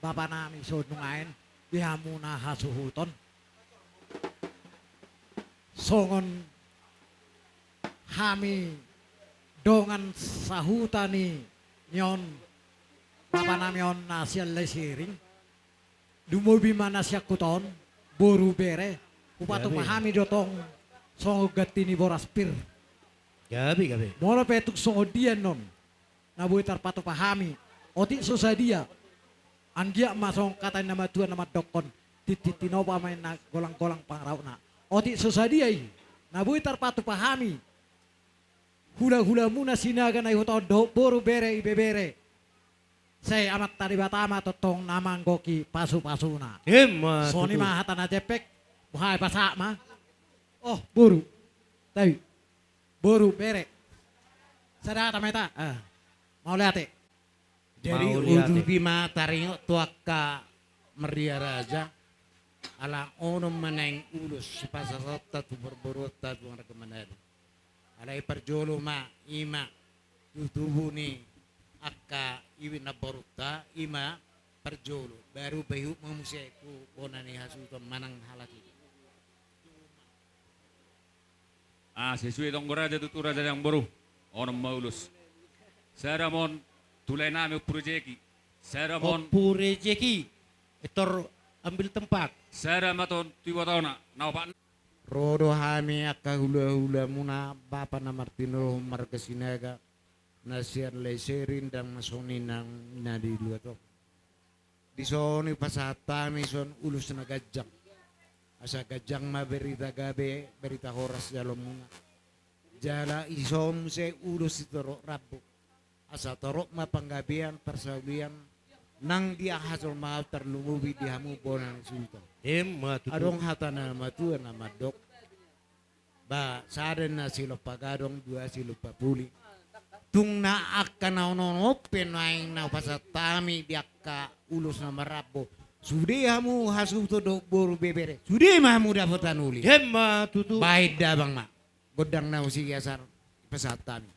bapa nami songon nungaen di hamu na hasuhuton, songon hami dongan sahuta ni on, bapa nami on na sian Laisiring, lumobi ma na sian huta on, boru bere, hupatupa hami do tong songon ganti ni boras pir. Gabe, gabe. Molo pe tung songon dia on na boi tarpatupa hami, otik so sadia. Anggiat ma songon hata ni na matua na mandokkon, tintin tinopa ma inna, golang-golang pangarahutna. Otik so sadia i na boi tarpatupa hami hula-hulamuna Sinaga na i huta on dohot boru bere ibebere, sai Amanta Debata ma tongtong na manggohi pasu-pasuna. Emma tutu. Songon i ma hata na jempek, boha i, pasahat ma. Oh, boru. Tabi. Boru, bere. Sada hata ma hita. Ah. Mauliate. Jadi, mauliate. Uduti ma taringot tu angka marria raja, ala onom ma naeng ulos sipasahatonta tu parboruonta tu marga Manado. Alai parjolo ma, i ma tu tubu ni angka iwit namborunta, i ma parjolo, baru paihut ma muse tu bona ni hasuhuton manang halak i. Ah, sesuai tonggo raja tutu, raja ni amangboru. Onom ma ulos. Sada ma on tu lae nami Ompu Rejeki. Sada ma on. Ompu Rejeki, Etor, ambil tempat. Sada ma on tu iboto na, na opat. Ro do hami angka hula-hulamuna, bapa na martinodohon marga Sinaga, na sian Laisiring, ndang na songon i nang na di luat on. Dison hupasahat hami songon ulos na ganjang. Asa ganjang ma berita gabe, berita horas jaloonmuna. Jala dison muse ulos sitorop rambu. Asa torop ma panggabean, parsaulian nang di aha jolma, tarlumobi di hamu bona ni suhut on. Emma tutu. Adong hata ni na matua na mandok. Ba, sada na silompa gadong, dua silompa puli. Tung na angka na onom on pe naeng na hupasahat hami di angka ulos na marrambu. Sude hamu hasuhuton dohot boru bebere, sude ma hamu dapotan uli. Emma tutu. Baen damang ma. Gondang na husigi asa hupasahat hami.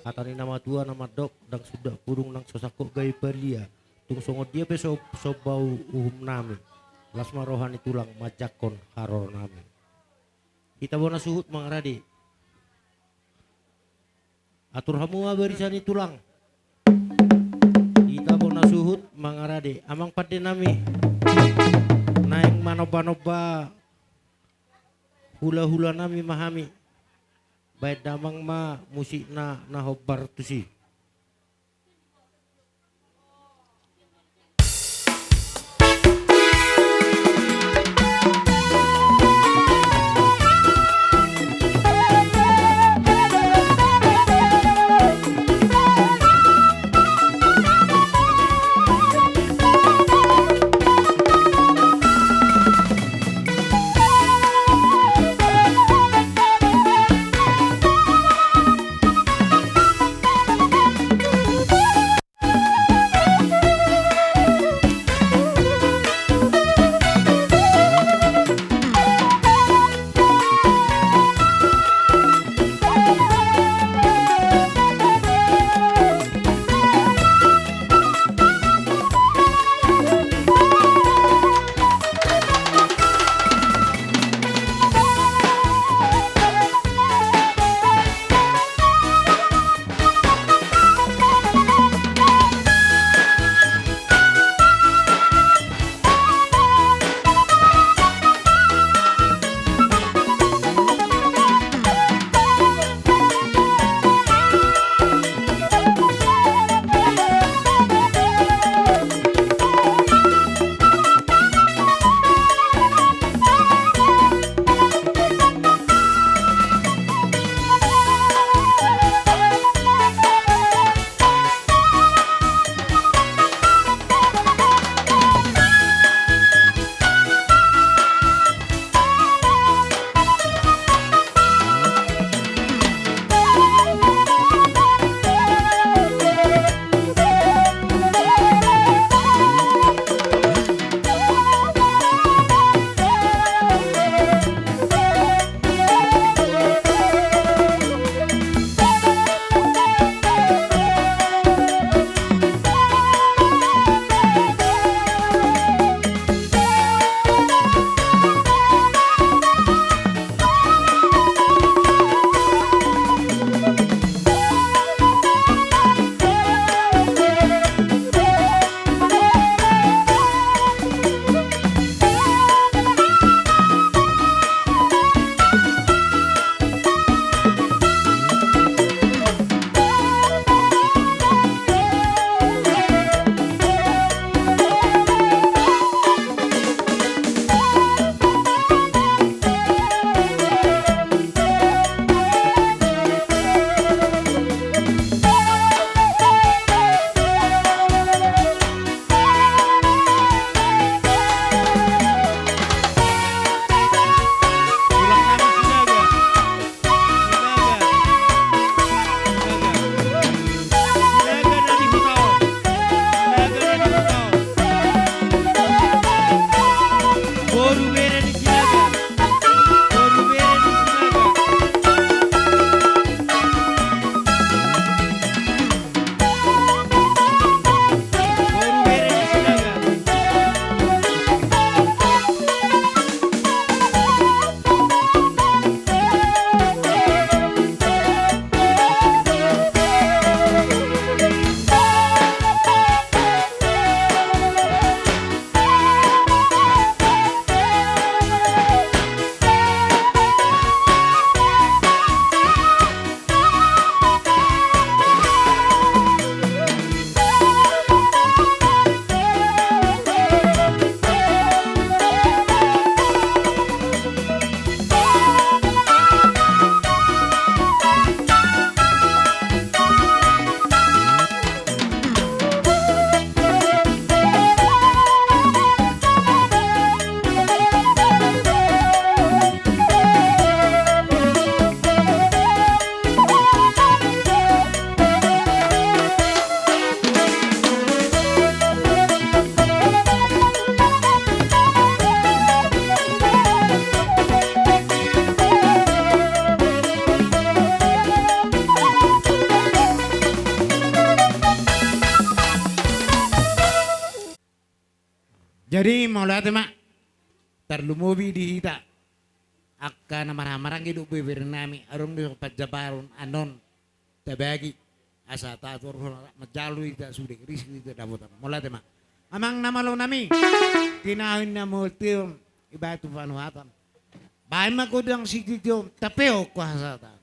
Hata ni na matua na mandok, ndang sundat pudung nang so sangkot gabe palia. Tung songon dia pe so, so bau uhum nami, las ma roha ni tulang manjangkon haroro nami. Hita bona suhut mangarade. Atur hamu ma barisan ni tulang. Hita bona suhut mangarade. Amang pande nami, naeng manomba-nomba hula-hula nami ma hami. Baen damang ma musikna na hombar tusi. Mauliate ma. Tarlumobi di hita angka na marhahamaranggi dohot bebere nami, adong do panjabaron annon tabagi asa tator manjalo hita sude rizki hita dapotan. Mauliate ma. Amang na malo nami, tinahin na molteon ibatu panuhatan. Baen ma godang sititi on, tapehon ho hasahatan.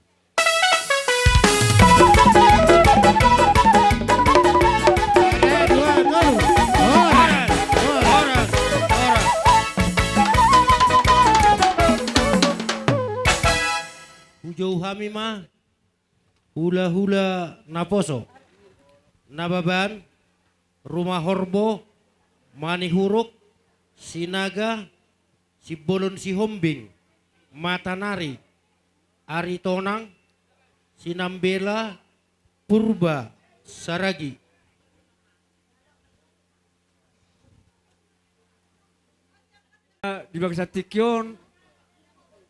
Hujou hami ma hulahula naposo, Nababan, Rumahorbo, Manihuruk, Sinaga, Simbolon Sihombing, Matanari, Aritonang, Sinambela, Purba, Saragi. Di bagasan tingki on,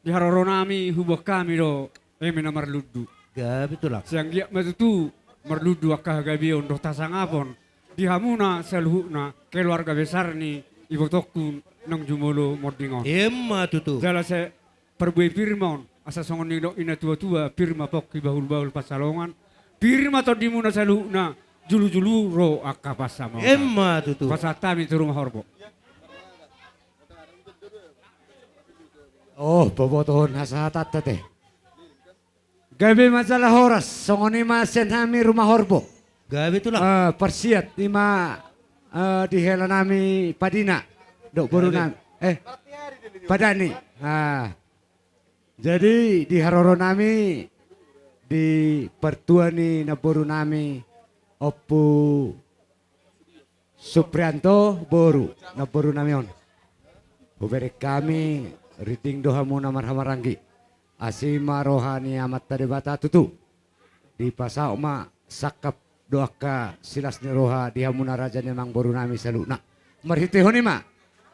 di haroro nami huboan hami do eme na marlundu. Gabe tulang. Sai anggiat ma tutu marlundu angka hagabeon dohot hasangapon di hamuna saluhutna keluarga besar ni ibotongku naung jumolo monding on. Emma tutu. Jala sai parbue pir ma on, asa songon nidok ni na tuatua, pir ma pongki bahulbahul pansalongan, pir ma tondimuna saluhutna, julujulu ro angka pansamotan. Emma tutu. Pasahat hami tu Rumahorbo. Oh, bobotohon hasahatanta te. Gabe ma jala horas, songon i ma sian hami Rumahorbo. Gabe tulang. Eh, parsiat i ma, eh, di hela nami Padina dohot boru nami, eh, Padani. Ah. Jadi di haroro nami, di partua ni namboru nami Ompu Suprianto, boru, namboru nami on. Hubereng hami rinding do hamuna marhahamaranggi. Asi ma roha ni Amanta Debata tutu. Dipasaut ma sangkap dohot angka silas ni roha di hamuna raja ni amangboru nami saluhutna. Marhitehon i ma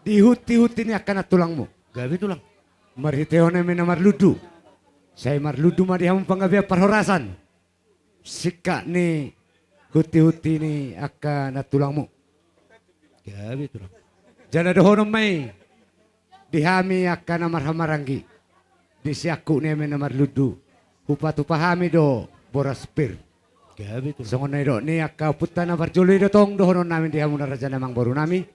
di huntihunti ni angka nantulangmu. Gabe tulang. Marhitehon eme na marlundu. Sai marlundu ma di hamu panggabean parhorasan. Singkat ni huntihunti ni angka nantulangmu. Gabe tulang. Jala dohonon ma i di hami angka na marhahamaranggi, di siangkup ni eme na marlundu, hupatupa hami do boras pir. Gabe tulang. Songon na nidok ni angka ompunta na parjolo i do tong dohonon nami di hamuna raja ni amangboru nami.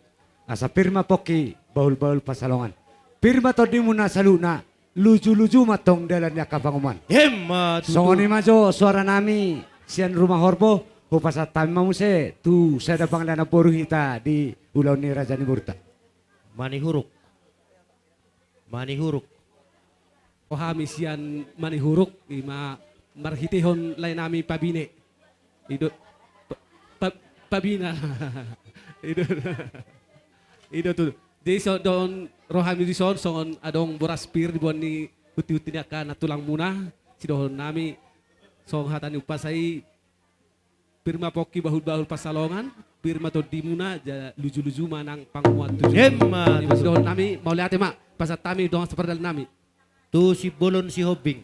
Asa pir ma pongki bahulbahul pansalongan. Pir ma tondimuna saluhutna, lujuluju ma tong dalan ni angka pangomoan. Emma tutu. Songon i ma jo suara nami sian Rumahorbo, hupasahat hami ma muse tu sada pangalaho boru hita di ulaon ni raja ni borunta. Manihuruk. Manihuruk. O hami sian Manihuruk, i ma marhitehon lae nami Pabine. I do, pa, pa, Pabina. I do, i do tutu. Jadi so, dohonon roha nami dison, songon adong boras pir diboan ni huntihunti ni angka nantulangmuna, sidohonon nami, songon hata ni umpasa i, pir ma pongki bahulbahul pansalongan, pir ma tondimuna, jala lujuluju ma nang pangomoan tuju. Emma tutu. Sidohonon nami, mauliate ma, pasahat hami dongan sapardalan nami. Tu Simbolon Sihombing.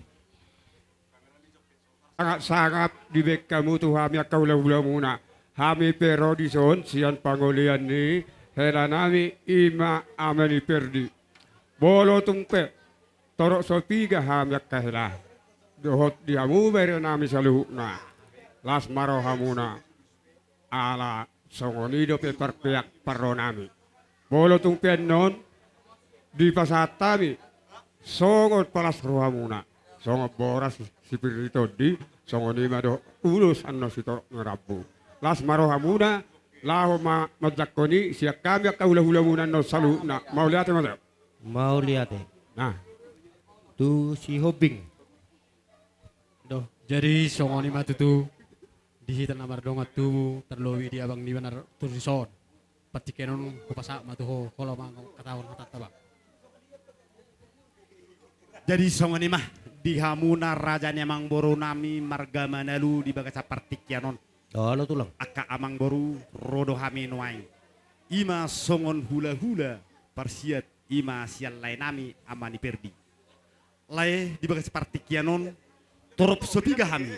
Sangaphangap dibaen hamu tu hami angka hulahulamuna. Hami pe ro dison sian pangolian ni hela nami i ma ama ni Perdi. Molo tung pe torop so piga hami angka hela dohot di hamu bere nami saluhutna, las ma rohamuna. Ala songon i dope parpeak parro nami. Molo tung pe annon dipasahat hami songon palas rohamuna, songon boras sipir ni tondi, songon i ma dohot ulos annon sitorop ni rambu. Las ma rohamuna, laho ma manjangkon i sian hami angka hulahulamuna annon saluhutna. Mauliate ma jo. Mauliate. Nah. Tu Sihombing. Doh, jadi songon i ma tutu di hita na mardongan tubu, tarlobi di abang niba na ro tu dison. Partingkian on hupasahat ma tu ho, olo ma anggo hatahon hatanta, Bang. Jadi songon i ma di hamuna raja ni amangboru nami marga Manalu di bagasan partingkian on. Olo tulang. Angka amangboru, ro do hami nuaeng. I ma songon hulahula parsiat, i ma sian lae nami ama ni Perdi. Lae, di bagasan partingkian on torop so piga hami.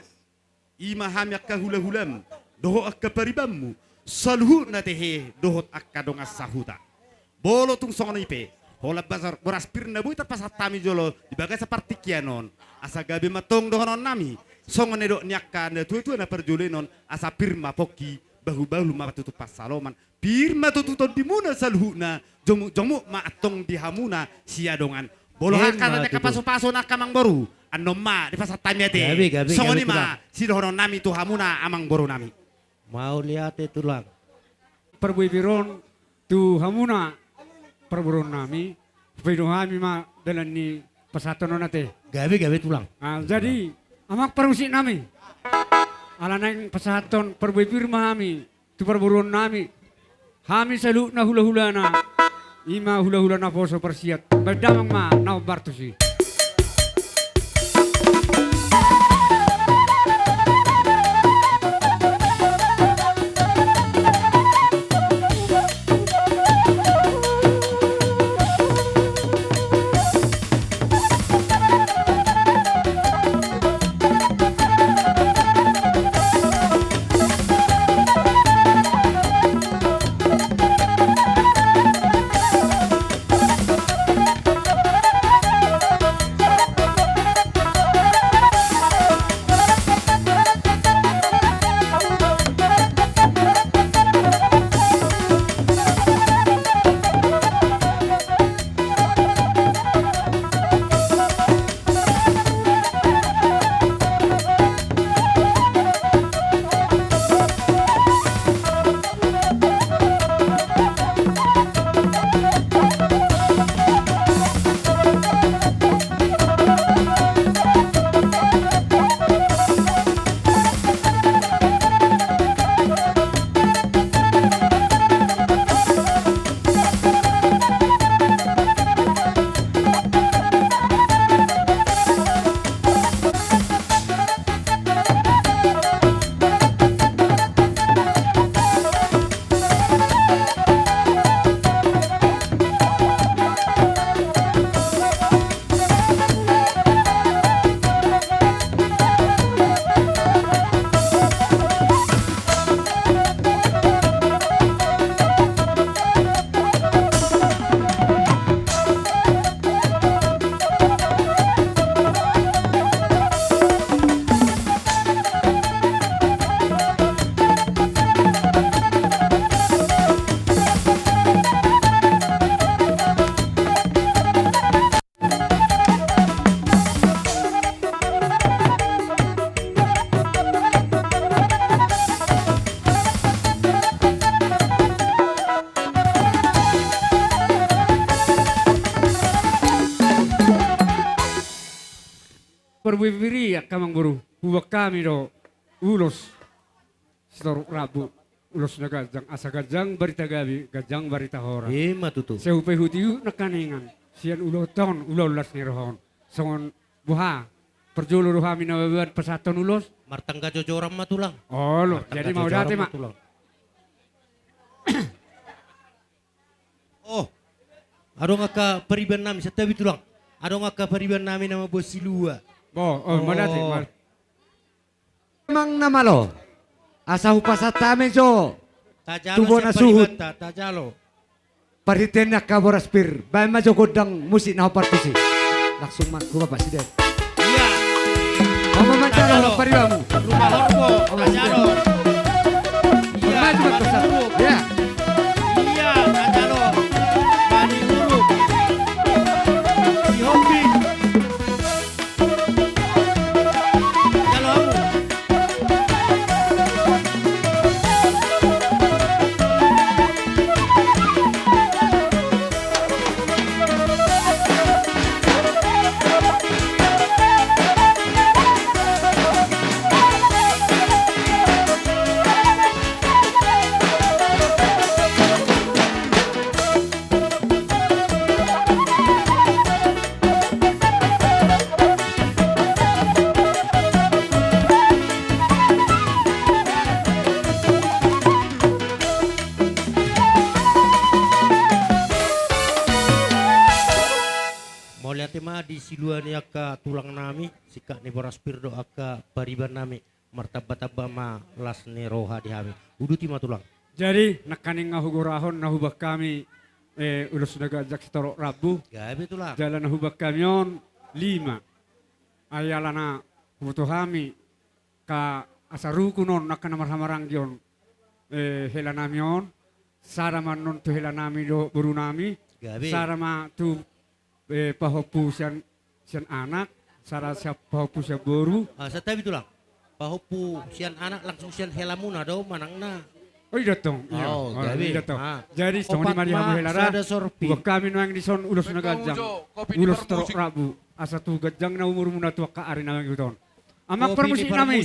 I ma hami angka hulahulam dohot angka paribanmu, saluhutna tehe dohot angka dongan sahuta. Molo tung songon i pe, holan boras pir na boi tarpasahat hami jolo di bagasan partingkian on, asa gabe ma tong dohonon nami, songon na nidok ni angka na tua-tua na parjolo on, asa pir ma pongki, bahu-bahu ma tutu pansalongan, pir ma tutu tondimuna saluhutna, jomuk-jomuk ma antong di hamuna sian dongan. Molo angka na pasu-pasu na angka amangboru, annon ma dipasahat hami ate. Songon i ma sidohonon nami tu hamuna amangboru nami. Mauliate tulang. Parbue pir on tu hamuna parboruon nami, hupaidua hami ma dalan ni pasahaton on ate. Gabe gabe tulang. Jadi amang parmusik nami, ala naeng pasahathon parbue pir ma hami tu parboruon nami. Hami saluhutna hula-hulana, i ma hula-hula naposo parsiat. Baen damang ma na hombar tusi. Parbue pir i angka amangboru, huboan hami do ulos sitorop rambu, ulos na ganjang, asa ganjang barita gabe, ganjang barita horas. Ima tutu. Sai hupaihut-ihut nangkaningan sian ulaonta on, ulaon las ni roha on. Songon boha, parjolo do hami na mamboan pasahathon ulos. Martangga jojoran ma tulang. Olo, jadi mauliate ma tulang. Oh, adong angka pariban nami, santabi tulang. Adong angka pariban nami na mamboan silua. Bo, oh, mauliate. Amang na malo, asa hupasahat hami jo tu bona suhut. Parhitean ni angka boras pir, baen ma jo gondang musik na hombar tusi. Langsung ma tu bapak sidari. Iya. Oma manjalo paribanmu. Rumah horbo, manjalo. Iya, manjalo. Iya, manjalo. Manjalo. Di hobi. Mauliate ma di silua ni angka tulang nami, singkat ni boras pir do angka pariban nami. Martamba-tamba ma las ni roha di hami. Uduti ma tulang. Jadi nangkaning na hugorahon na huboan hami eh, ulos na ganjang sitorop rambu. Gabe tulang. Jala na hubaen hami on lima. Ai alana huboto hami angka asa rukun on angka na marhahamaranggi on, eh, hela nami on. Sada ma annon tu hela nami dohot boru nami. Gabe. Sada ma tu, eh, pahompu sian, sian anak, sada sian pahompu sian boru. Ah, santabi tulang. Pahompu sian anak langsung sian helamuna do manang na. Oh, i do tong. Iya. Oh, gabe. I do tong. Ah. Jadi songon i ma di hamu hela da. Opat ma sada sorpi. Hubaen hami nuaeng dison ulos na ganjang. Ulos sitorop rambu. Asa tu ganjangna umurmuna tu angka ari na mangihut on. Amang parmusik nami.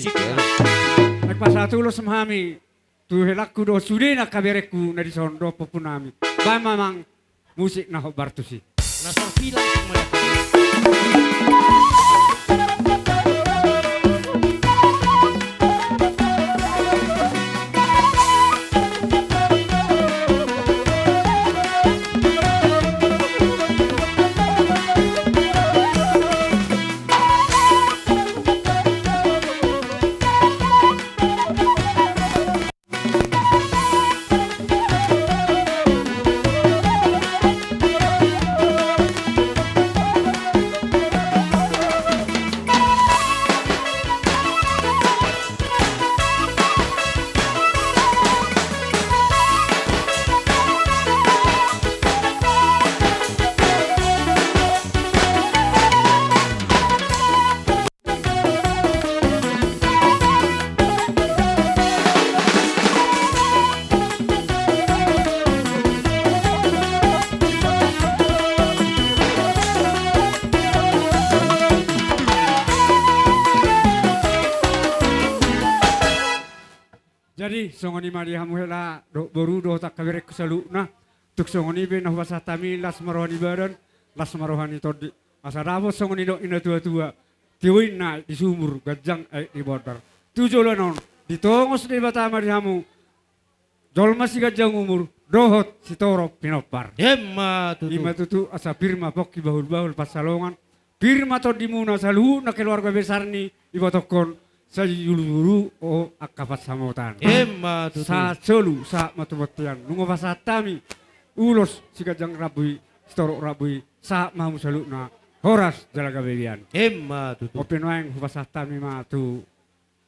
Naeng pasahat ulos ma hami tu helangku dohot sude na angka berengku na dison dohot pahompu nami. Baen ma amang musik na hombar tusi. Na sorpi langsung ma. Jadi songon i ma di hamu hela dohot boru dohot angka berengku saluhutna. Tung songon i pe na hupasahat hami las ma roha ni badan, las ma roha ni tondi. Asa dapot songon nidok ni na tuatua. Tio inna aek di sumur, ganjang aek di bondar. Tu joloan on, ditongos Debata ma di hamu jolma siganjang umur dohot sitorop pinompar. Emma tutu. Ima tutu, asa pir ma pongki bahulbahul pansalongan. Pir ma tondimuna saluhutna keluarga besar ni ibotongkon, sai uluulu o angka pansamotan. Emma tutu. Sahat solu sahat ma tu bontean. Nunga pasahat hami ulos siganjang rambu i, sitorop rambu i, sahat ma hamu saluhutna horas jala gabe bian. Emma tutu. On pe nuaeng hupasahat hami ma tu,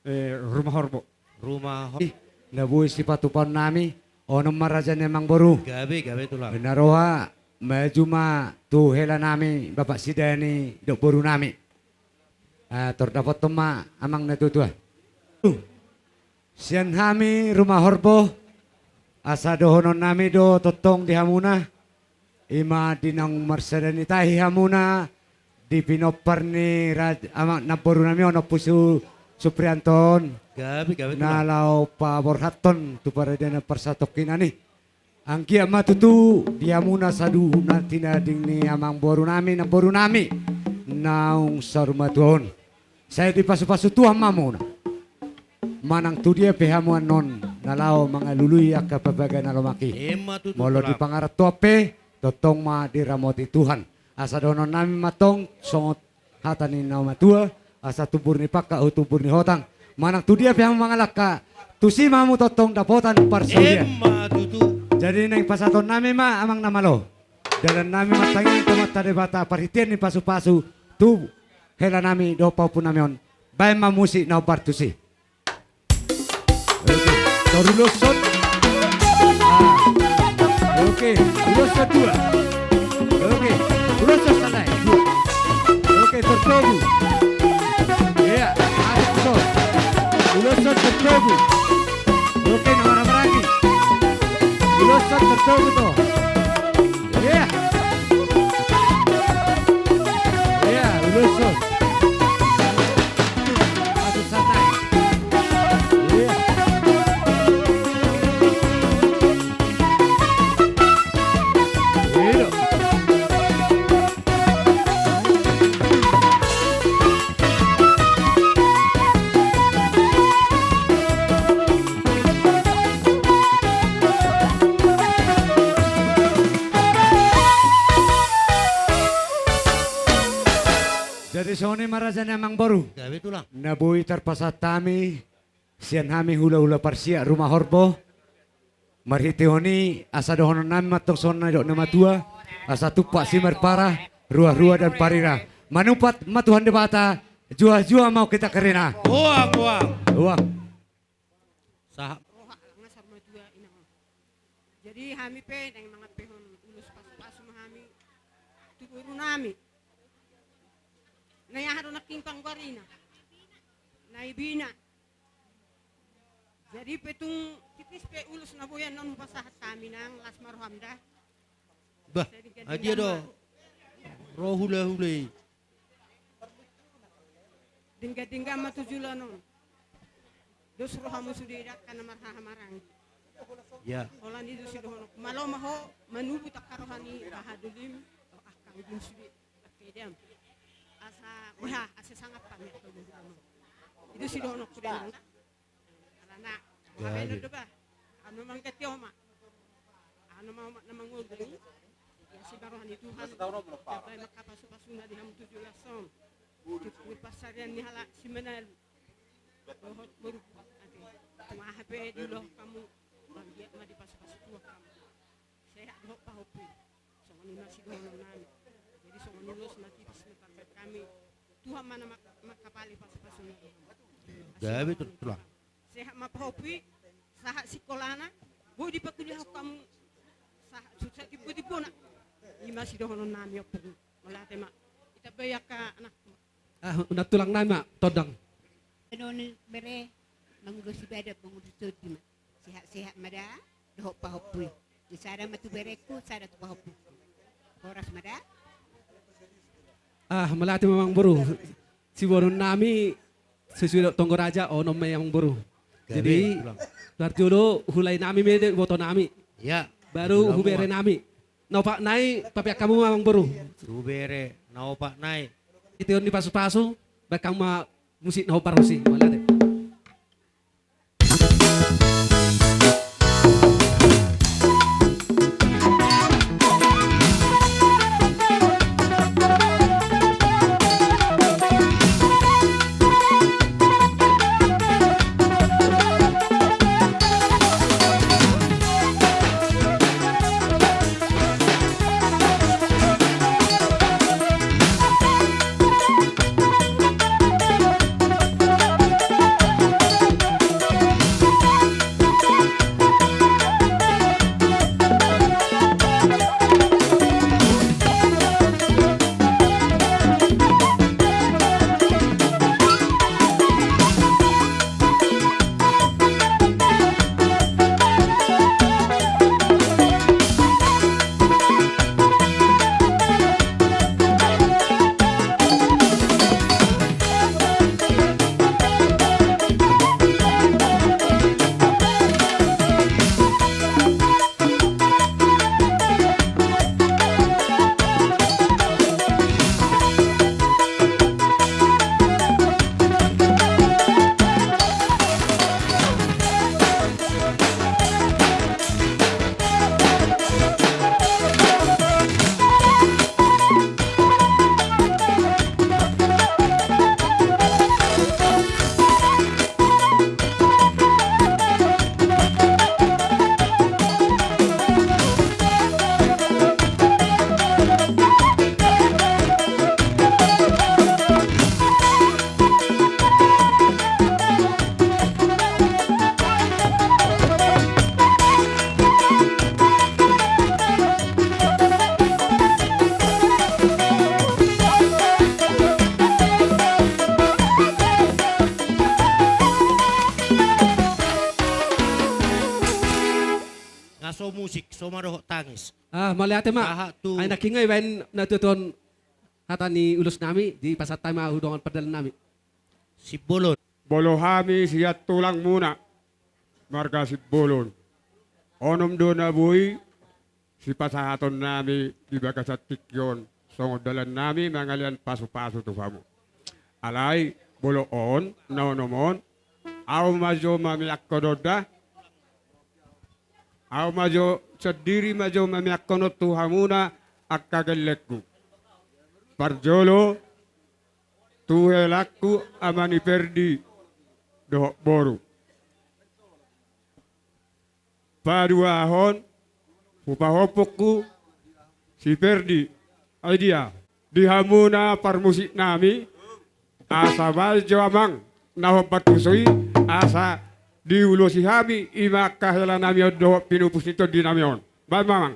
eh, Rumah Horbo. Rumah Hor- Ih, na boi sipatupaonnami, onom ma raja ni amangboru. Gabe, gabe tulang. Bena roha, maju ma tu helanami, Bapak Sidani, dohot borunami. Ah, tor dapothon ma amang na tuatua. Uh. Sian hami Rumah Horbo, asa dohononnami do tongtong di hamuna, ima di naung marsada ni tahi hamuna, di pinompar ni raj-, ama-, namborunami on, Ompu Su-, Suprianto on. Gabe, gabe tulang. Na laho paborhathon tu paradian parsatongkinan i. Anggiat ma tutu di hamuna saluhutna tinading ni amangborunami, namborunami naung saur matua on. Sai dipasupasu Tuhan ma hamuna. Manang tu dia pe hamu annon na laho mangalului angka papaga na lomak i. Emma tutu tulang. Molo di pangarantoan pe, tongtong ma diramoti Tuhan. Asa dohononnami ma tong songon hata ni na matua, asa tumbur ni pangkat tu tumbur ni hotang. Manang tu dia pe hamu mangalangka, tusi ma hamu tongtong dapotan parsaulian. Emma tutu. Jadi naeng pasahatonnami ma amang na malo. Dalannami martangiang tu Amanta Debata parhitean ni pasupasu tu helanami dohot pahompunami on. Baen ma musik na hombar tusi. Oke. Tor uloshon. Ah. Oke, uloshon dua. Oke, uloshon sada, dua. Oke, tor togu. Iya, asik, tor. Uloshon tor togu. Oke, na marhahamaranggi. Uloshon tor togu, tor. Iya. Iya, uloshon. Aduh, santai. Iya. Iya. Jadi songon i ma raja ni amangboru. Gabe tulang. Na boi tarpasahat hami sian hami hulahula parsiak Rumah Horbo. Marhitehon i asa dohonon nami ma tong songon na nidok ni na matua, asa tumpak simaripara, ruarua dan parira. Manumpak ma Tuhan Debata, juah-juah ma hita kerina. Uang, uang. Uang. Sahat. Roha nang saur matua inang. Jadi hami pe naeng mangampehon ulos pasu-pasu ma hami tu boru nami. Na i aha do nangkin panggoarina? Na ibina. Jadi pe tung tipis pe ulos na boi annon hupasahat hami nang las ma roham da. Bah, adia do ro hula-hula i. Denggan-denggan ma tu joloan on. Dos rohamu sude dangka na marhaha maranggi. Ya. Holan i do sidohononku, malo ma ho manubut angka roha ni hahadolim, angka ujung sude. Oke, diam. Asa, wah, asa sangap kami. I do sidohononku denggan. Alana, bahen do bah. Anu mangganti oma. Anu ma oma na mangondang i. Ia si baroha ni Tuhan. Dabai ma angka pasu-pasuna di hamu tu joloan on. Tutu pansarian ni halak Simanalu. Dohot boru. Ate. Tung aha pe diulahon hamu. Manggiat ma dipasu-pasu Tuhan hamu. Sehat dohot pahompu. Songon i ma sidohonon nami. Jadi songon ulos na tipis na tarbahen hami. Tuhan ma na mangkapali pasu-pasu ni. Gabe tu tulang. Sehat ma pahompu i, sahat sikolana, boi dipakuliahon hamu, sahat susa timbo-timbona. I ma sidohonon nami ompung. Mauliate ma. Ita bai angka anak. Ah, na tulang nami ma, tondang. Annon bere, mangurusi badan, mangurusi tondi ma. Sehat-sehat ma da, dohot pahompu i. Di sada ma tu berengku, sada tu pahompu. Horas ma da. Ah, mauliate ma amangboru. Sibotoon nami, sesuai dohot tonggo raja, onom ma i amangboru. Jadi, parjolo, huulai nami ma i dohot iboto nami. Ya. Baru hubere nami. Na opat nai, papeak hamu ma amangboru. Hubere, na opat nai. Iteon ni pasu-pasu, baen hamu ma musik na hombar ro si, mauliate. Nga so musik, so ma dohot tangis. Ah, mauliate ma. Sahat tu. Ai nangkin nga ibaen na tutuon hata ni ulos nami, dipasahat hami ma tu dongan pardalan nami. Simbolon. Molo hami sian tulangmuna marga Simbolon, onom do na boi sipasahaton nami di bagasan tingki on, songon dalan nami mangalean pasu-pasu tu hamu. Alai, molo on, na onom on, ahu ma jo mameakkon on da. Ahu ma jo sandiri ma jo mameakkon on tu hamuna angka gellengku. Parjolo, tu helangku ama ni Perdi dohot boru. paduahon, hupahompungku si Perdi, ai dia, di hamuna parmusik nami, asa baen jo amang na hombar tusi, asa diulosi hami i ma angka hela nami on dohot pinupus ni tondi nami on. Baen ma amang.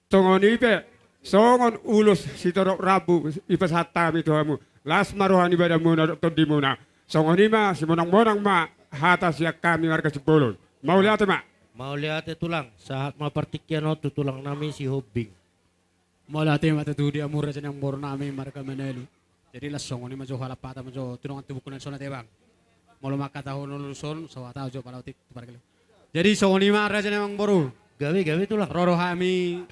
Songon i pe, songon ulos sitorop rambu i pasahat hami tu hamu. Las ma roha ni badanmuna dohot tondimuna. Songon i ma, simonangmonang ma hata sian hami marga Simbolon. Mauliate ma. Mauliate tulang, sahat ma partingkian on tu tulang nami Sihombing. Mauliate ma tutu di hamu raja ni amangboru nami marga Manalu. Jadi las songon i ma jo, halap hata ma jo, tu dongan tubuku na songon i, Bang. Molo mangkatahon ulos on, sahat ma jo pala otik tu pargelek. Jadi songon i ma raja ni amangboru. Gabe, gabe tulang. Ro do hami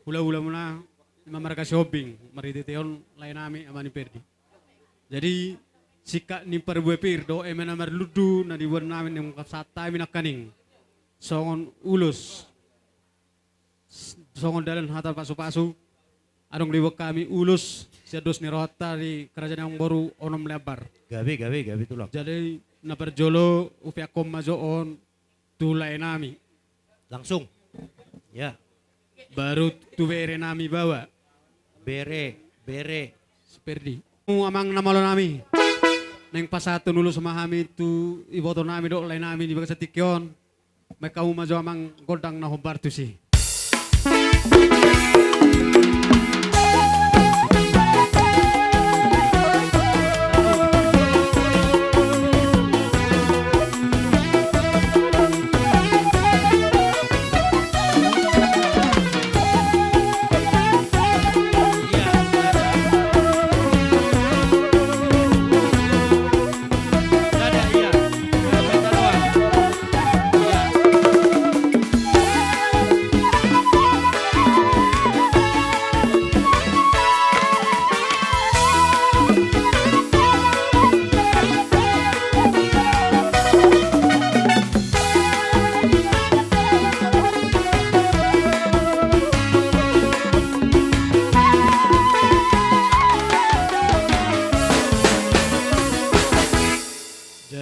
hulahulamuna, i ma marga Sihombing, marhitehite on lae nami ama ni Perdi. Jadi singkat ni parbue pir dohot eme na marlundu na diboan nami, naeng pasahat hami nangkaning songon ulos, songon dalan hata pasupasu, adong diboan hami ulos sian dos ni rohanta di raja ni amangboru onom ni ambar. Gabe, gabe, gabe tulang. Jadi na parjolo hupeakhon ma jo on tu lae nami. Langsung. Ya. Baru tu bere nami baoa. Bere, bere. Si Perdi. Hamu amang na malo nami, naeng pasahathon ulos ma hami tu iboto nami dohot lae nami di bagasan tingki on. Baen hamu ma jo amang gondang na hombar tusi.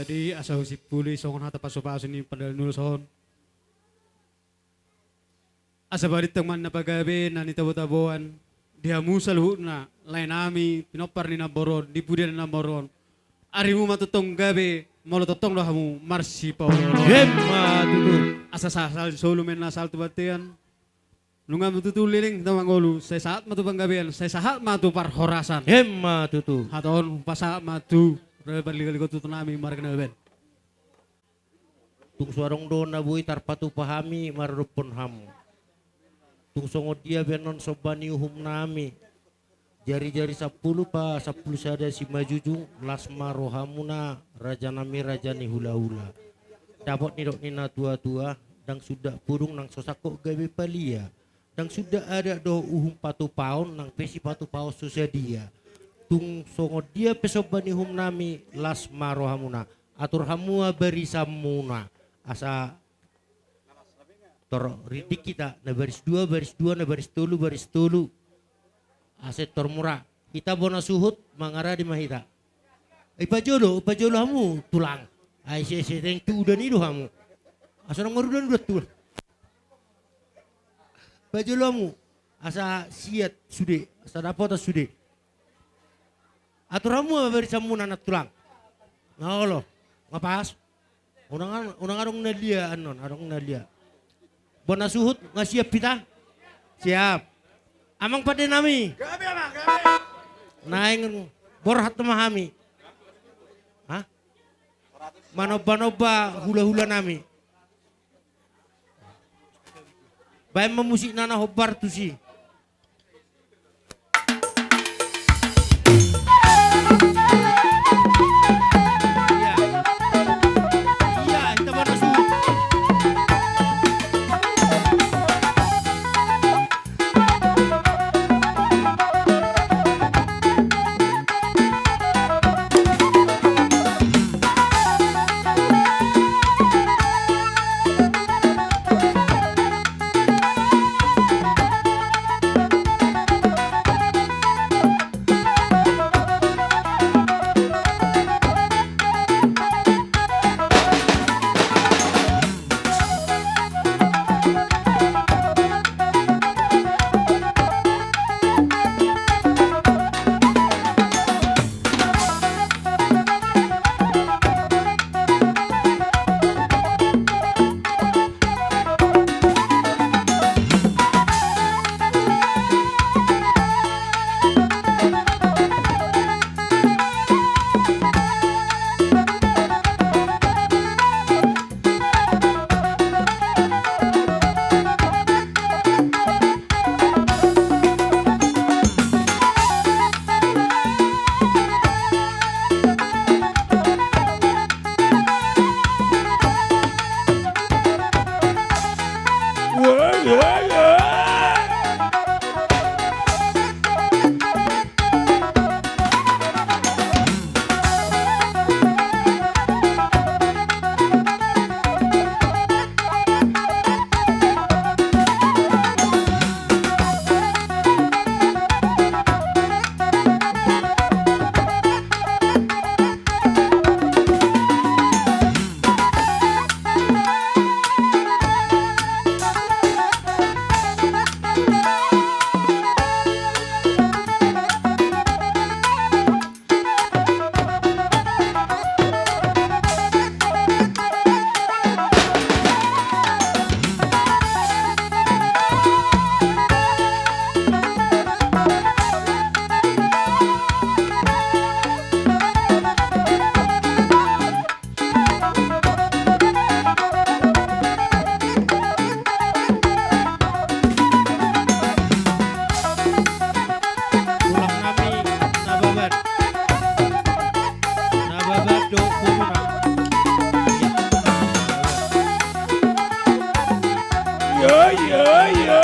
Jadi asa husimpuli songon hata pasupasu ni pandalan ulos on. Asa barita ma na pagabe na nitabotaboan di hamu saluhutna lae nami, pinompar ni namboru on, di pudi ni namboru on. Arimu ma tongtong gabe molo tongtong do hamu marsipaolooloan. Emma tutu. Asa sahat solu ma na salpu tu bontean. Nunga ma tutu leleng hita mangolu, sai sahat ma tu panggabean, sai sahat ma tu parhorasan. Emma tutu. Hata on hupasahat ma tu raja parligaligothon nami marga Nababan. Tung so adong do na boi tarpatupa hami maradophon hamu. Tung songon dia pe annon somba ni uhum nami. Jarijari sampulu pasampulu sada simanjujung, las ma rohamuna raja nami raja ni hulahula. Dapot nidok ni natuatua, ndang sundat pudung nang so sangkot gabe palia. Ndang sundat adat dohot uhum patupaon nang pe sipatupaon so sadia. Tung songon dia pe somba ni uhum nami, las ma rohamuna. Atur hamu ma barisanmuna. Asa tor rindik hita, na baris dua, baris dua, na baris tolu, baris tolu. Asa tor mura. Hita bona suhut mangaradi ma hita. Ipajolo, ipajolo hamu tulang. Ai se, se, teng tu udan i do hamu. Asa nang marudan-udan tulang. Pajolo hamu. Asa siat sude, asa dapotan sude. Atur hamu ma barisanmuna na tulang. Nga olo, nga pas. Unang, unang adong na lia annon, adong na lia. Bona suhut, nga siap hita? Siap. Amang pande nami. Gabe, amang, gabe. Naeng borhat ma hami. Hah? Manomba-nomba hula-hula nami. Baen ma musikna na hombar tusi. Tulang nami Nababan. Nababan do boruna. Iya, iya, iya.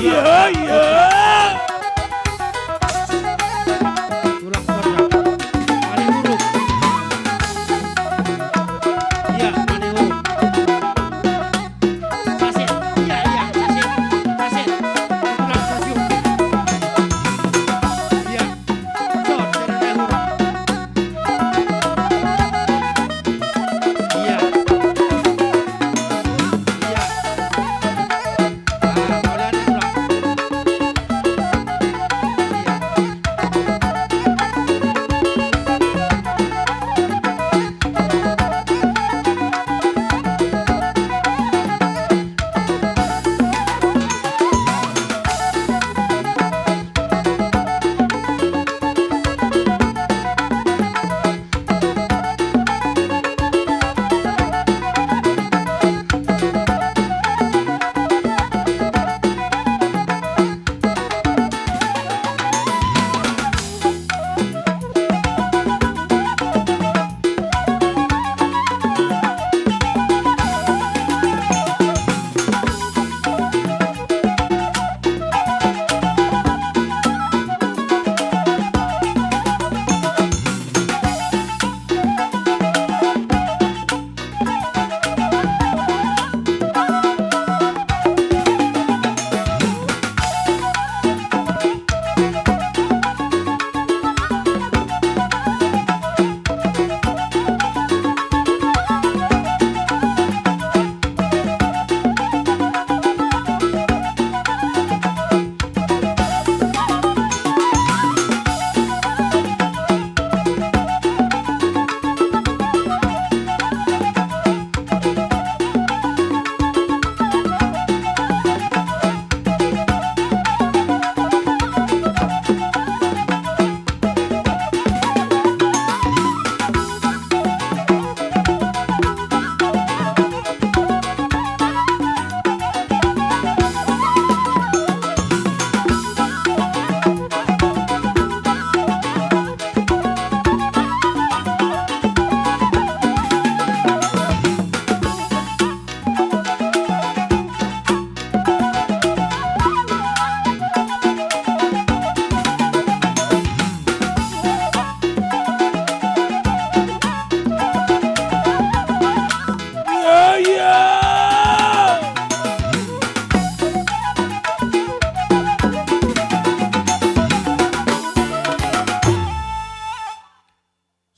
Iya, iya. Tulang Kodang. Mani huruk. Iya, mani huruk. Saset. Iya, iya, saset. Saset. Tulang Sasyung. Iya.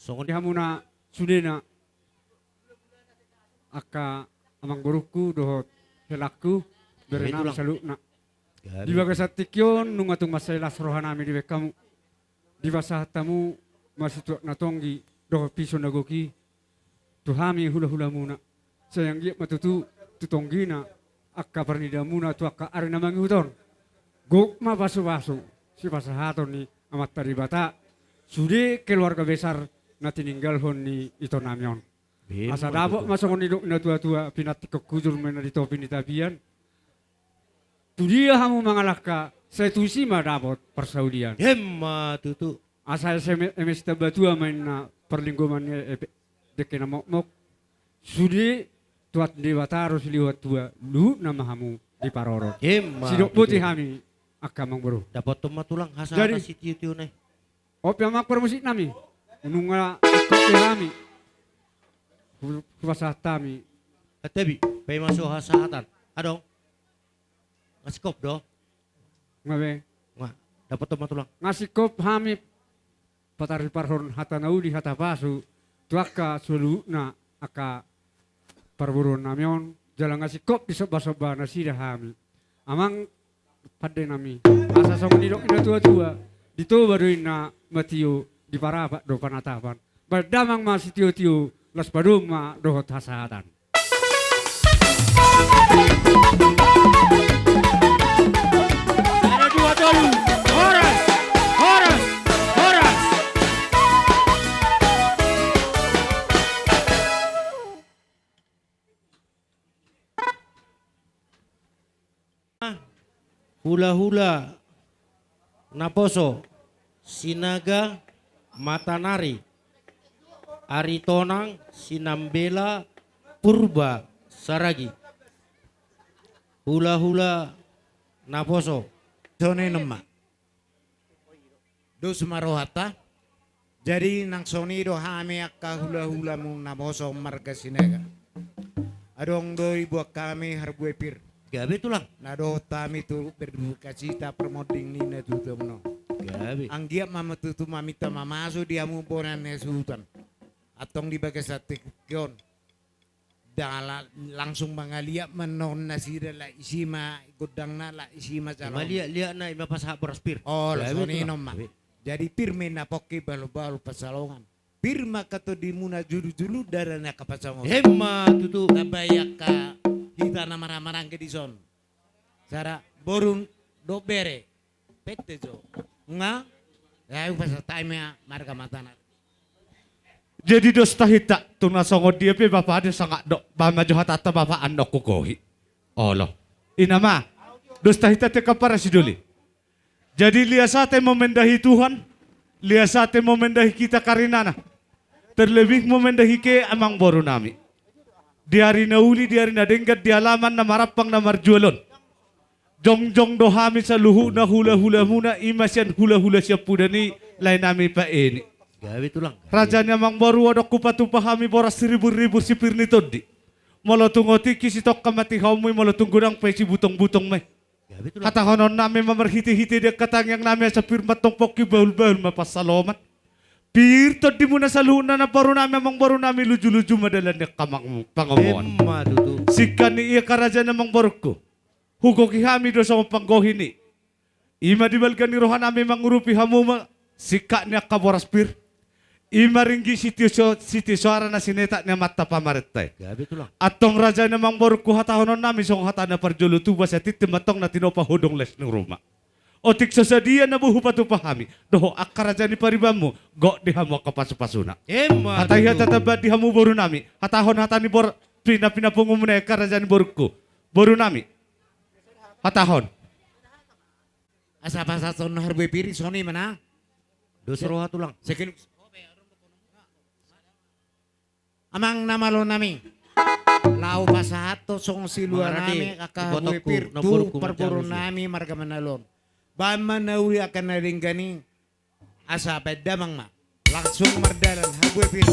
Songon i hamuna sudena, angka amangborungku dohot helangku, berenami saluhutna. Di bagasan tingki on nunga tung mansai las rohanami dibahen hamu. Dipasahat hamu ma situak na tonggi dohot piso na gok i tu hami hulahulamuna. Sai anggiat ma tutu tu tonggina angka parnidamuna tu angka ari na mangihut on. Gok ma pasupasu sipasahaton ni Amanta Debata sude keluarga besar na tininggalhon ni itonami on. Asa dapot ma songon nidok ni natuatua, pinantikhon hujur ma inna di topi ni tapian. Tu dia hamu mangalangka, sai tusi ma dapot parsaulian. Emma tutu. Asa eme, eme sitambatua ma inna parlinggoman ni e-, dengke na mokmok. Sude Tuhan Debata ro silehon tua, luhutna ma hamu diparorot. Emma tutu. Sidok boti hami angka amangboru. Dapothon ma tulang hasahatan sitiotio na i. On pe amang parmusiknami, nunga singkop be hami. Hu-, hupasahat hami. Tabi, paima so hasahatan. Adong. Nga singkop do? Nga be. Nga, dapothon ma tulang. Nga singkop hami patariparhon hata na uli hata pasu tu angka saluhutna angka parboruonnami on, jala nga singkop disombasomba nasida hami. Amang pandenami, asa songon nidok ni natuatua, di Toba do inna matio, di Parapat do panatapan. Bahen damang ma sitiotio, laos padomu ma dohot hasahatan. Sada, dua, tolu. Horas, horas, horas. Hulahula naposo, Sinaga Matanari, Aritonang Sinambela Purba Saragi. Hulahula Naposo. Songon i ma. Dos ma rohanta. Jadi nang songon i do hami angka hulahulamu naposo marga Sinaga. Adong do diboan hami harbue pir. Gabe tulang. Na dohot hami tu berdukacita parmonding ni natuatuamuna on. Gabe. Anggiat ma tutu maminta mamasu di hamu bona ni hasuhuton. Antong di bagasan tingki on. Ndang la-, langsung mangaliat ma annon nasida, lak isi ma gondangna, lak isi ma calon. Ima liat-liatna, ima pasahat boras pir. Olo, songon i ma. Jadi pir ma na pongki bahulbahul pansalongan. Pir ma angka tondimuna, jolojolo ndada ni angka pansalongan. Emma tutu. Tamba i angka hita na marhahamaranggi dison. Sada boru dohot bere. Pette jo. Nga. Ai hupasahat hami ma marga Mataram. Jadi dos tahinta, tung na songon dia pe bapa ade sangap do, bahen ma jo hatanta bapa annon hukohi. Olo. Ina ma. Dos tahinta te kampara sidoli. Jadi lias ate ma mendahi Tuhan, lias ate ma mendahi hita karinana. Terlebih ma mendahi ke amangboru nami. Di ari na uli, di ari na denggan, di alaman na marampang na marjual on. Jongjong do hami saluhutna hulahulamuna, ima sian hulahula siampudan i, lae nami paeni. Gabe tulang. Raja ni amangboru, adong hupatupa hami boras siriburribur sipir ni tondi. Molo tung otik i sitongka ma tihaonmu i, molo tung godang pe sibutongbutong ma i. Gabe tulang. Hatahonon nami ma marhitehite di angka tangiang nami asa pir ma antong pongki, bahulbahul ma pansalongan. Pir tondimuna saluhutna namboru nami amangboru nami, lujuluju ma dalan ni angka mang-, pangomoan. Emma tutu. Singkat ni i angka raja ni amangborungku. Hugohi hami do songon panggohi ni. Ima di balga ni roha nami mangurupi hamu ma singkat ni angka boras pir. Ima ringgit sitio so-, sitio soara na sinetak ni amanta pamarenta i. Gabe tulang. Antong raja ni amangborungku, hatahonon nami songon hata na parjolo tubu, asa tintin ma antong na tinopa hodong las ni ruma. Otik so sadia na boi hupatupa hami dohot angka raja ni paribanmu, gok di hamu angka pasupasuna. Emma tutu. Hata i hata tambahan di hamu boru nami, hatahon hata ni bor-, pina-, pinapungu muna i angka raja ni borungku. Boru nami. Hatahon. Asa pasahathon harbue pir i, songon i ma na. Dos roha tulang. Sekin. Amang na malo nami. Laho pasahathon songon silua nami angka harbue pir tu parboru nami marga Manalon. Bahen ma na uli angka na denggan i. Asa baen damang ma. Langsung mardalan harbue pir.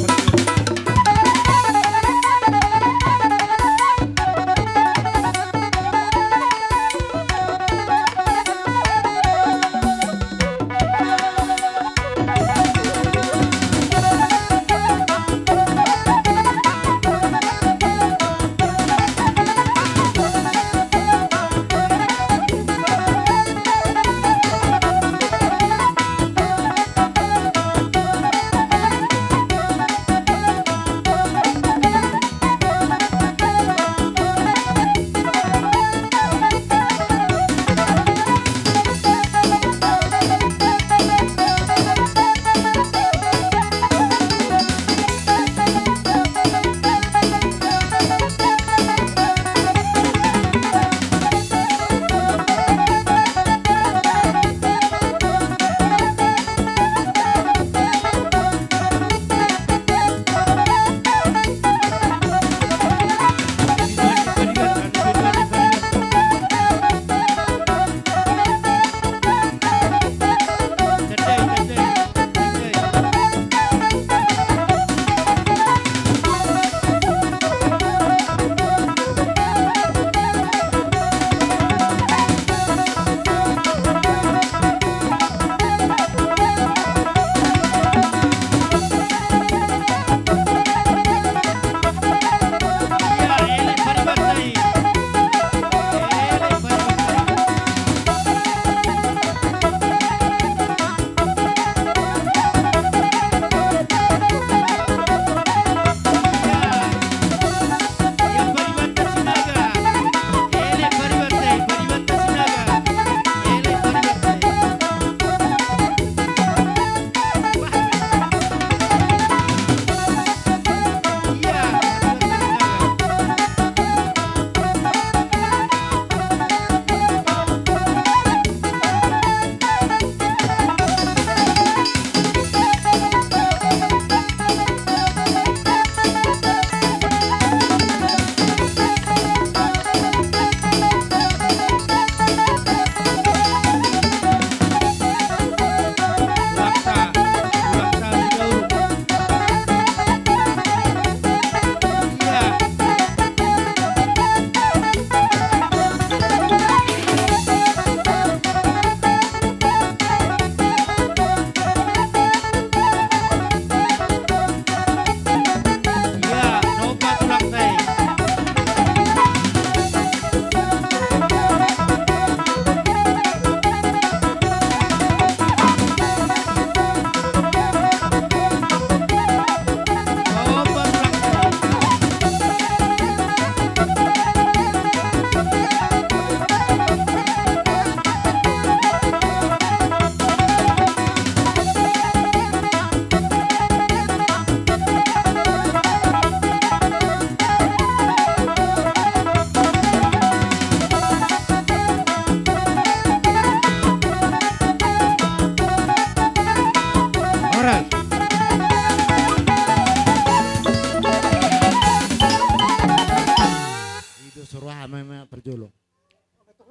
Parjolo.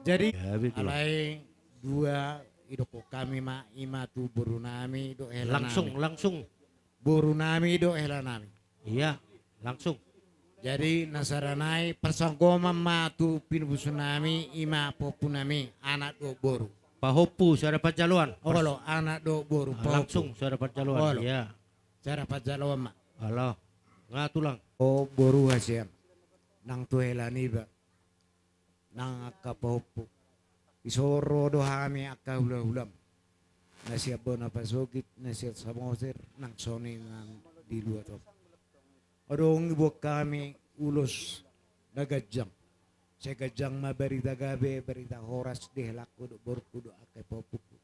Jadi, ya, betul. Alai dua, idokkon hami ma, ima tu boru nami dohot hela nami. Langsung, langsung. Boru nami dohot hela nami. Iya, langsung. Jadi, na sada nai parsanggoman ma tu pinubusu nami, ima pahompu nami, anak dohot boru. Pahompu, sada parjaloan. Olo, anak dohot boru, ah, pahompu. Langsung, sada parjaloan. Olo. Iya. Sada parjaloan ma. Olo. Nga tulang. O boru hasian. Nang tu hela niba. Nang angka pahompu. Dison ro do hami angka hulahulam. Na sian bona pasogit, na sian Samosir, nang songon i nang di luat on. Adong diboan hami ulos na ganjang. Sai ganjang ma barita gabe, barita horas di helangku dohot borungku dohot angka pahompuku.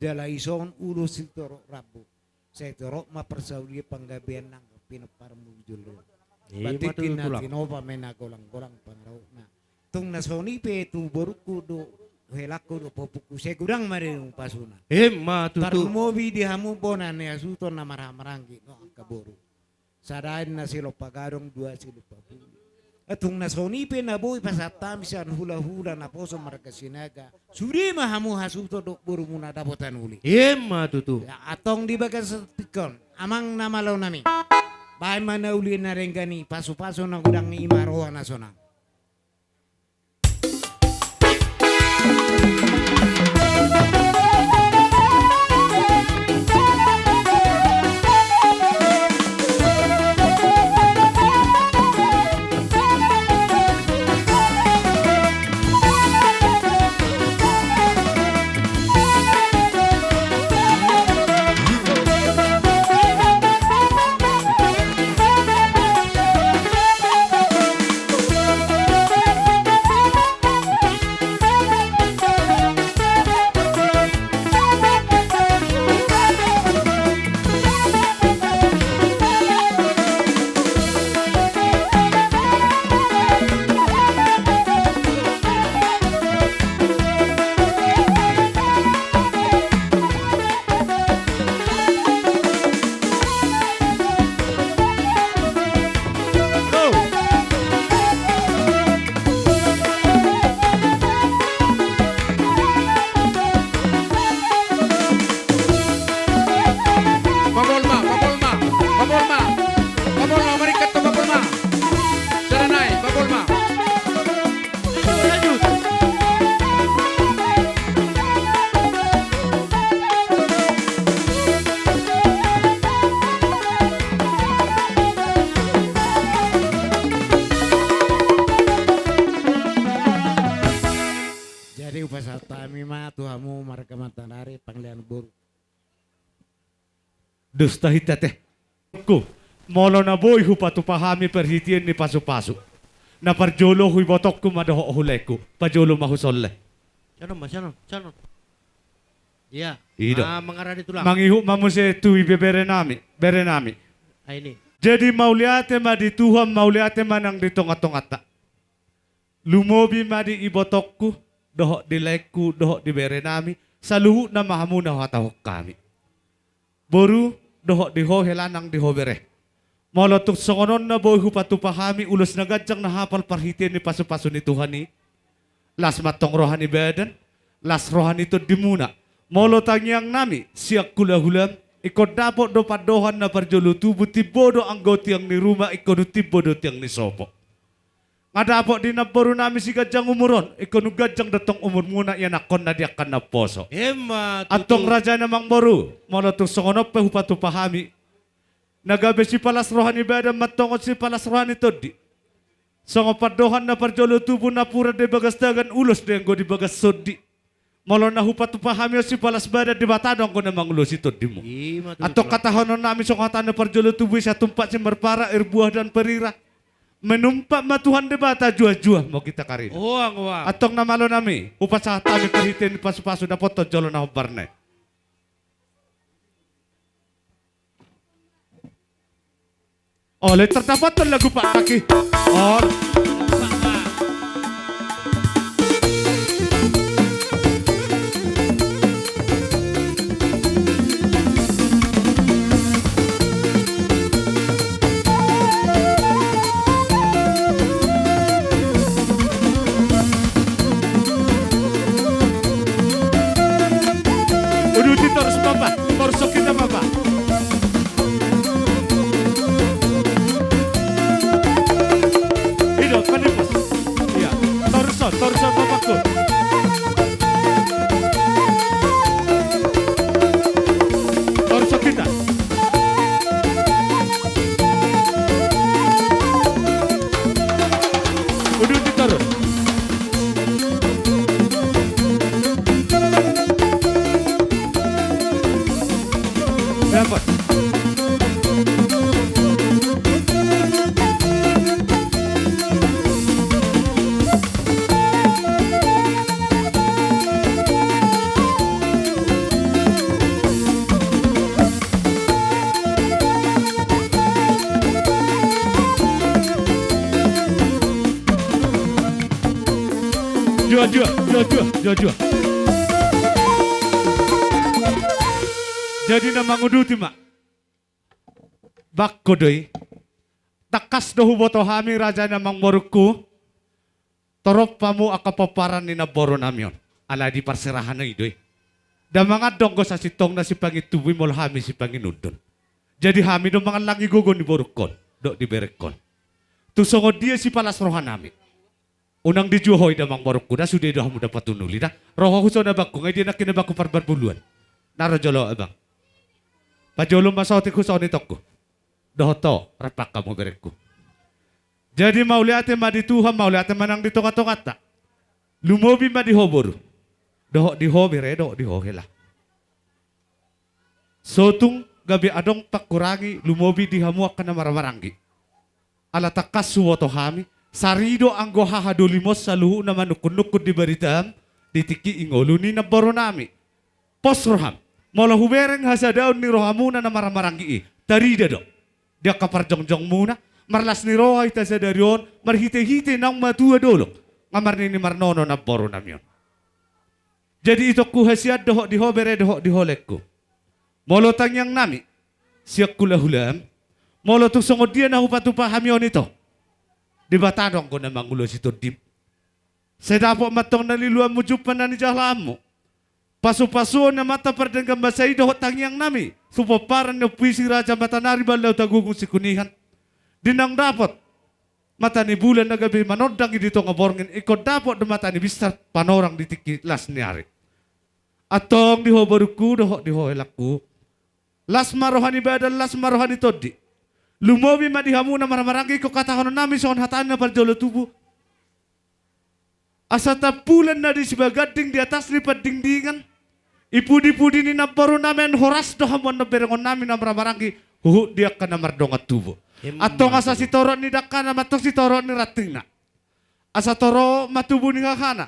Jala dison ulos sitorop rambu. Sai torop ma parsaulian panggabean nang pinomparmu di jolo. Ima tutu, tulang. Batik na tinopa ma na golanggolang pangarahutna. Tung na songon i pe tu borungku dohot helangku dohot pahompuku, sai godang ma di hamu pasuna. Ima tutu. Tarlumobi di hamu bona ni hasuhuton na marhahamaranggi, no angka boru. Sada na silompa gadong, dua silompa pulu. Tung na songon i pe na boi pasahat hami sian hulahula naposo marga Sinaga. Sude ma hamu hasuhuton dohot borumuna dapotan uli. Ima tutu. Ya, antong di bagasan tingki on, amang na malo nami. Baen ma na uli na denggan i, pasupasu na godang i, ima roha na sonang. Pabol ma, pabol ma, pabol ma. Pabol ma, marikkat tu pabol ma. Sada nai, pabol ma. Jadi hupasahat hami ma tu hamu marga Mantanari, panglean boru. Dos tahi ate. Ku, molo na boi hupatupa hami parhitean ni pasupasu. Na parjolo hu ibotongku ma dohot hu laengku, parjolo ma hu son le. Sian on ma, sian on, sian on. Iya. I do. Ah, mangarade tulang. Mangihut ma muse tu ibebere nami, bere nami. Ah, ini. Jadi mauliate ma di Tuhan, mauliate ma nang di tongatonganta. Lumobi ma di ibotongku, dohot di laengku, dohot di bere nami, saluhutna ma hamu na huhatahon hami. Boru, dohot di ho hela nang di ho bere. Molo tung songon on na boi hupatupa hami ulos na ganjang na hapal parhitean ni pasupasu ni Tuhan i. Las ma antong roha ni badan, las roha ni tondimuna. Molo tangiang nami, sian hulahulam, ingkon dapot do pandohan na parjolo tubu, timbo do anggo tiang ni ruma, ingkon dung timbo do tiang ni sopo. Nga dapot di namboru nami siganjang umur on, ingkon dung ganjang do tong umurmuna ianakhonna di angka na umposo. Ima tutu. Antong raja ni amangboru, molo tung songon on pe hupatupa hami. Na gabe sipalas roha ni badan mantongon sipalas roha ni tondi. Songon pandohan na parjolo tubu napuran di bagas dagan ulos do i anggo di bagas tondi. Molo na hupatupa hami on sipalas badan Debata do anggo na mangulosi tondimu. Ima tutu. Antong hatahonon nami songon hata na parjolo tubu i, sai tumpak simarpara, air buah dan perira. Menumpak ma Tuhan Debata, juah-juah ma hita karina. Oang, oang. Antong na malo nami, hupasahat hami parhitean ni pasupasu dapothon jolo na hombar na i. Oleh terdapat lagu Pak Taki. Oh. Bah, torso kita ma, bah. Ido, panipos. Iya, torso, torso bapakku. Torso kita. Uduti torus. Dapat. Jua, jua, jua, jua, jua, jua. Jadi na manguduti ma. Bangko do i. Tangkas do huboto hami raja ni amangborungku. Torop hamu angka pomparan ni namboru nami on. Alai di parserahan i do i. Damang andong do sasintongna sipangintubu i molo hami sipanginundun. Jadi hami do mangallangi gogo ni borungkon dohot ni berengkon. Tung songon dia sipalas roha nami. Unang dijua ho i damang borungku da, sude do hamu dapot unuli da. Ro ho husona bangku, nga i dia nangkin na bangku parbarbuluan. Na ro jolo abang. Pajolo ma saotik husona itongku. Dohot ho, rap hamu berengku. Jadi mauliate ma di Tuhan, mauliate ma nang di tongatonganta. Lumobi ma di ho boru. Dohot di ho bere, dohot di ho hela. Sotung gabe adong pangkurangi lumobi di hamu angka na marhahamaranggi. Ala tangkas huboto hami, sari do anggo hahadolimon saluhutna manungkunnungkun di baritaam, di tingki i ngolu ni namboru nami. Pos roham, molo hubereng hasadaon ni rohamuna na marhahamaranggi i, tarida do. Di angka parjongjongmuna, marlas ni roha hita sadari on, marhitehite naung matua dolok, nga marnini marnono namboru nami on. Jadi itongku hasian dohot di ho bere dohot di ho laengku. Molo tangiang nami, sian hulahulaam, molo tung songon dia na hupatupa hami on ito. Debata do anggo na mangulosi tondim. Sai dapot ma antong na niluanmu, jumpa na nijalaanmu. Pasupasuon ni Amanta Pardenggan Basa i dohot tangiang nami tu pomparan ni Ompu i Si Raja Matanari Ballauta Guguk Sikunihan. Di naung dapot mata ni bulan na gabe manondang i di tonga borngin, ingkon dapot do mata ni binsar panorang di tingki las ni ari. Antong di ho borungku dohot di ho helangku. Las ma roha ni badan, las ma roha ni tondi. Lumobi ma di hamu na marhahamaranggi, ingkon hatahonon nami songon hata ni na parjolo tubu. Asa tampulan na di sibaganding di atas ni pandingdingan, i pudipudi ni namboru nami on, horas do hamu annon berengon nami na marhahamaranggi, huhut di angka na mardongan tubu. Emma tutu. Antong asa sitorop ni dangkana ma antong sitorop ni rantingna. Asa torop ma tubu ni hahana,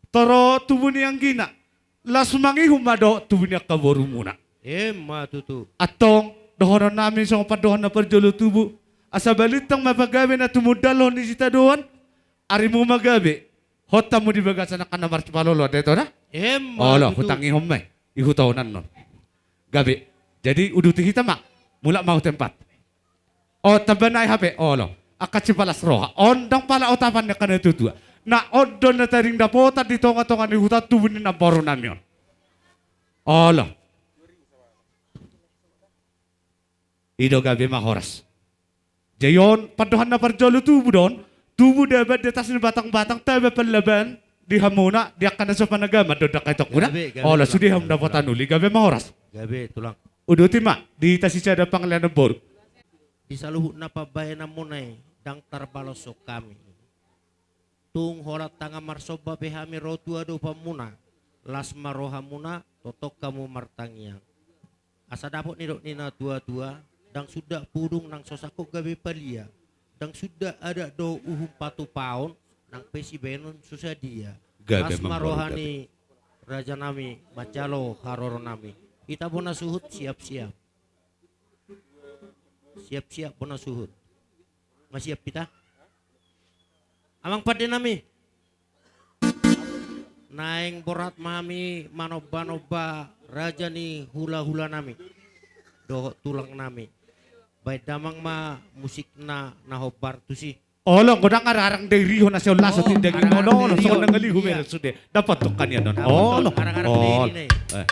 torop tubu ni anggina, laos mangihut ma dohot tubu ni angka borumuna. Emma tutu. Antong dohonon nami songon pandohan na parjolo tubu, asa balintang ma pagabe na tumundalhon ni sitadoan, arimu ma gabe, hot hamu di bagasan angka na marsipaloloan da ito da. Emma tutu. Olo, hutangihon ma i, ihut ho annon. Gabe. Jadi uduti hita ma, mulak ma tu tempat. O, tamba nai hape, olo. Angka sipalas roha. On ndang pala otapan ni angka na tuatua. Na on do na tading dapotan di tongatonga ni huta tubu ni namboru nami on. Olo. I do, gabe ma horas. Jadi on pandohan na parjolo tubu do on. Tubu daban di atas ni batangbatang, taba pallaban di hamuna, di angka na so panagaman do ndang, itongku da. Gabe, gabe. Olo, tulang, sude hamu dapotan uli, gabe ma horas. Gabe, tulang. Uduti ma, di hita sisada pangalean namboru. Di saluhut na pambahenanmuna i, ndang tarbalashon hami. Tung holan tangan marsomba pe hami ro tu adopanmuna, las ma rohamuna, tongtong hamu martangiang. Asa dapot nidok ni na tuatua, ndang sundat pudung nang so sangkot gabe palia, ndang sundat adat dohot uhum patupaon, nang pe sibahenon so sadia. Gabe. Las ma roha ni raja nami, manjalo haroro nami. Hita bona suhut, siap-siap. Siap-siap bona suhut. Nga siap hita? Amang pande nami. Naeng borat ma hami manombanomba raja ni hulahula nami dohot tulang nami. Baen damang ma musikna na hombar tusi. Olo, godang arang-arang dairi ho na sian las otik daging. Olo, olo, songon na ngalihu mere sude. Dapot tong kan ian on. Olo, arang-arang dairi na i. Eh.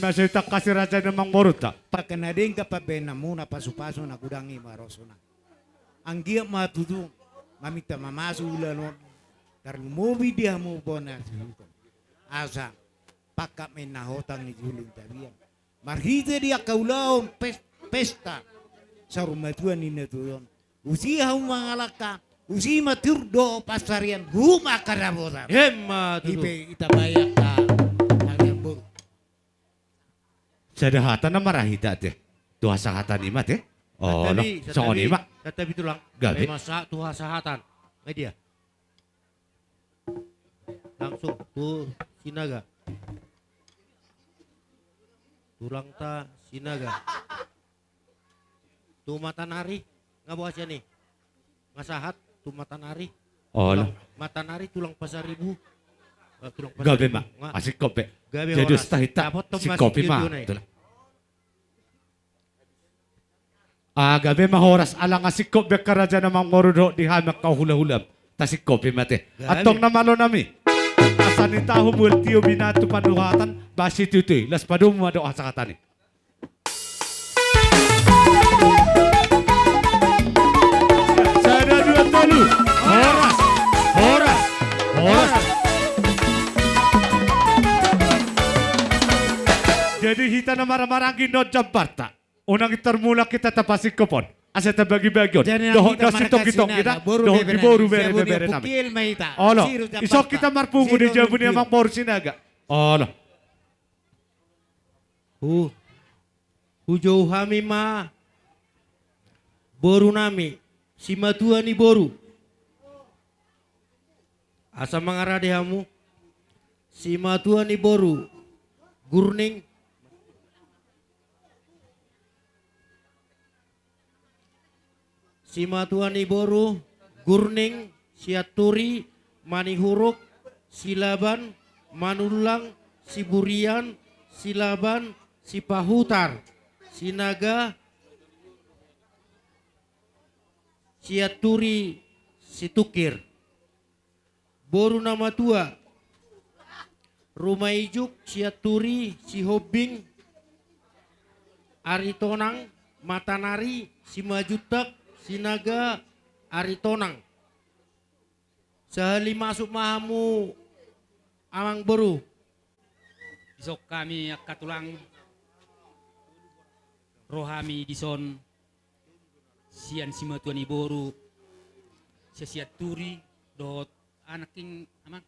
Asa ditangkasi raja ni amangborunta. Pangke na denggan pambahenanmuna, pasupasu na godang i ma ro sonang. Anggiat ma tutu maminta mamasu ulaon on, tarlumobi di hamu bona sihuton. Asa pangkat ma inna hotang ni julu ni tapian. Marhite di angka ulaon pes-, pesta saur matua ni natuatua on. Usi hamu mangalangka, usi ma tiur dohot pansarian, huhut ma angka dapotan. Emma tutu. I pe ditambai angka haliang boru. Sada hata nama ra hita te. Tu hasahatan i ma te. Olo, santabi, songon i ma. Santabi tulang. Gabe. Memang sa-, tu hasahatan. Nga dia. Langsung tu Sinaga. Tulangta Sinaga. Tu Matanari, nga boha sian i? Nga sahat tu Matanari. Olo. Tulang Matanari, tulang Pasaribu. Eh, tulang Pasaribu. Gabe ma. Nga. Asing kopi. Gabe. Jadi horas. Ustah hita. Dapot singkopi ma. Tulang. Ah, gabe ma horas, ala nga singkop be angka raja ni amangboru dohot di hami angka hulahula. Tasingkopi ma te. Gabe. Antong na malo nami. Asa ni tahu buel tio binatu panuhatan, basi tutui, las padomu ma dohot hasahatan i. Sada, dua, tolu. Horas, horas, horas. Jadi hita na marhahamaranggi on jambarta. Unang tarmulak hita tapasingkop on. Asa tabagibagi on. Dohot na sitongkitongki hita dohot di boru bere-bere nami. Olo. Ison hita marpungu di jabu ni amangboru Sinaga. Olo. Hu-, hujou hami ma boru nami, simatua ni boru. Asa mangarade hamu, simatua ni boru Gurning. Simatua ni boru Gurning, Sianturi, Manihuruk, Silaban, Manullang, Siburian, Silaban, Sipahutar, Sinaga, Sianturi, Situngkir. Boru na matua, Rumaijuk, Sianturi, Sihombing, Aritonang, Matanari, Simanjuntak, Sinaga, Aritonang. Sahali masuk ma hamu amangboru. Dison hami angka tulang, ro hami dison sian simatua ni boru, sian Sianturi dohot anak king amang.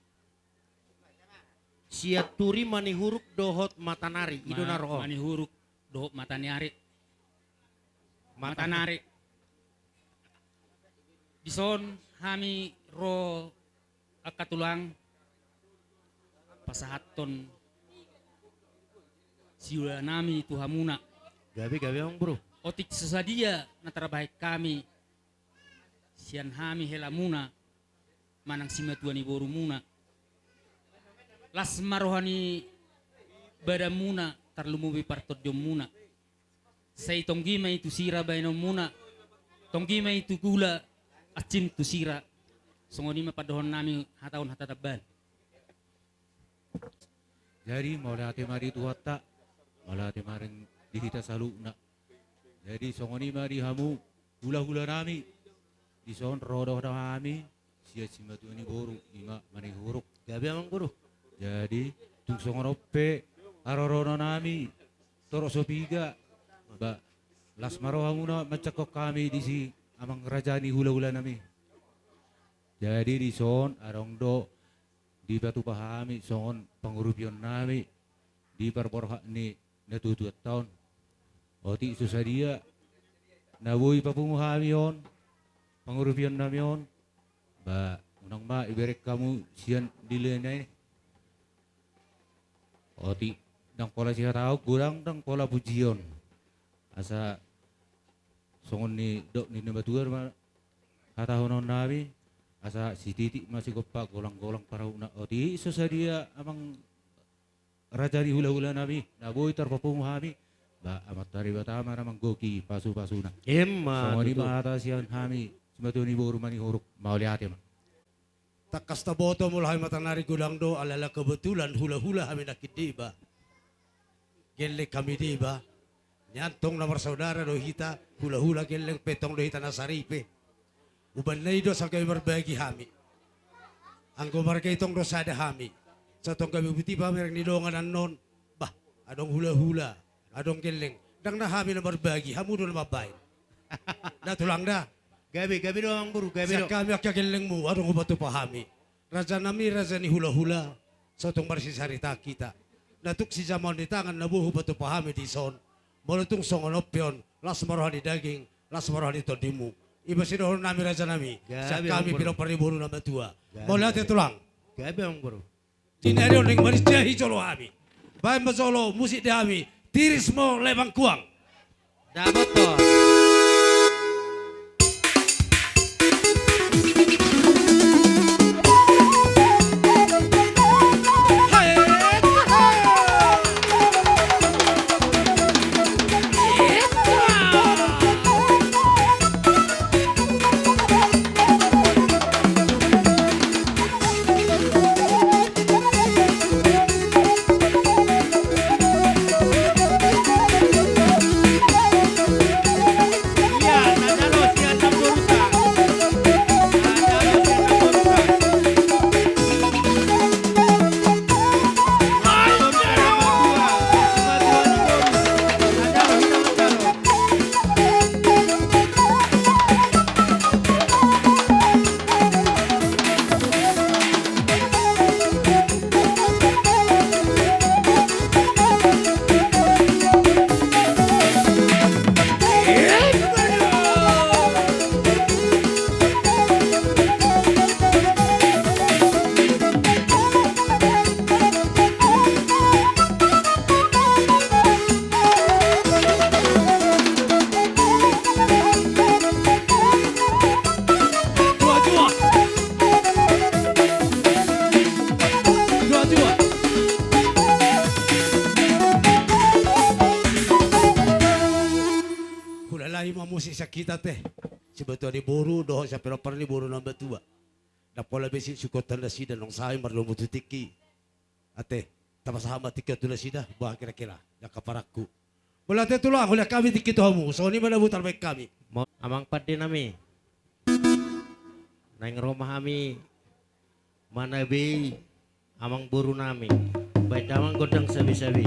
Sianturi, Manihuruk dohot Matanari, i do na ro. Manihuruk dohot Matanari. Mata- Matanari. Dison hami ro angka tulang, pasahathon siula nami tu hamuna. Gabe, gabe amangboru. Otik so sadia na tarbahen hami sian hami helamuna manang simatua ni borumuna. Las ma roha ni badanmuna, tarlumobi partondionmuna. Sai tonggi ma i tu sira baenonmuna, tonggi ma i tu gula, asin tu sira. Songon i ma pandohan nami hata on hata tambahan. Jadi mauliate ma di Tuhanta, mauliate ma di hita saluhutna. Jadi songon i ma di hamu hulahula nami, dison ro do hami sian simatua ni boru, i ma Manihuruk. Gabe amangboru. Jadi tung songon on pe haroroan nami, torop so piga, ba, las ma rohamuna manjangkon hami disi amang raja ni hulahula nami. Jadi dison adong do dipatupa hami songon pangurupion nami di parborhat ni natuatuanta on. Otik so sadia na boi papungu hami on, pangurupion nami on, ba, unang ma ibereng hamu sian dilena i. Otik ndang pola sihataon godang, ndang pola pujion. Asa songon nidok ni natuatua ma hatahonon nami, asa sititik ma sigompa, golang-golang parahutna. Otik so sadia amang raja ni hulahula nami na boi tarpapungu hami, ba, Amanta Debata ma na manggohi pasupasuna. Emma tutu. Songon i ma hata sian hami simatua ni boru Manihuruk, mauliate ma. Tangkas taboto molo hami Matanari godang do, alai ala kebetulan hulahula hami nangkin deba. Gelleng hami deba. Nian tong na marsaudara do hita, hula-hula gelleng pe tong do hita na saripe. Umbahen na i do asa gabe marbagi hami. Anggo marga i tong do sada hami. Sai tong gabe buti pamereng ni dongan annon. Bah, adong hula-hula, adong gelleng. Ndang na hami na marbagi, hamu do na mambahen. Da tulang da. Gabe, gabe do amang boru, gabe do. Sian hami angka gellengmu, adong hupatupa hami. Raja nami, raja ni hula-hula, sai tong marsisarita hita. Na tung sijamaon ni tangan na boi hupatupa hami dison. Molo tung songon on pe on, las ma roha ni daging, las ma roha ni tondimu. I ma sidohonon nami raja nami, sian hami pinompar ni boru na matua. Mauliate tulang. Gabe amang boru. Di na ri on ning marinjahi jolo hami. Baen ma jolo musik di hami, Tiris ma Lae Bangkuang. Dapot on. Hulala i ma musik sian hita ate. Sian matua ni boru dohot sian pinompar ni boru na matua. Ndang pola be singkop tu nasida, naung sae mardomu tu tingki. Ate, tapasahat ma tingki on tu nasida, boha kira-kira, angka parangku. Mauliate tulang, hulehon hami tingki tu hamu, songon i ma na boi tarbaen hami. Amang pande nami. Naeng ro ma hami manabei amang boru nami. Baen damang gondang sabe-sabe.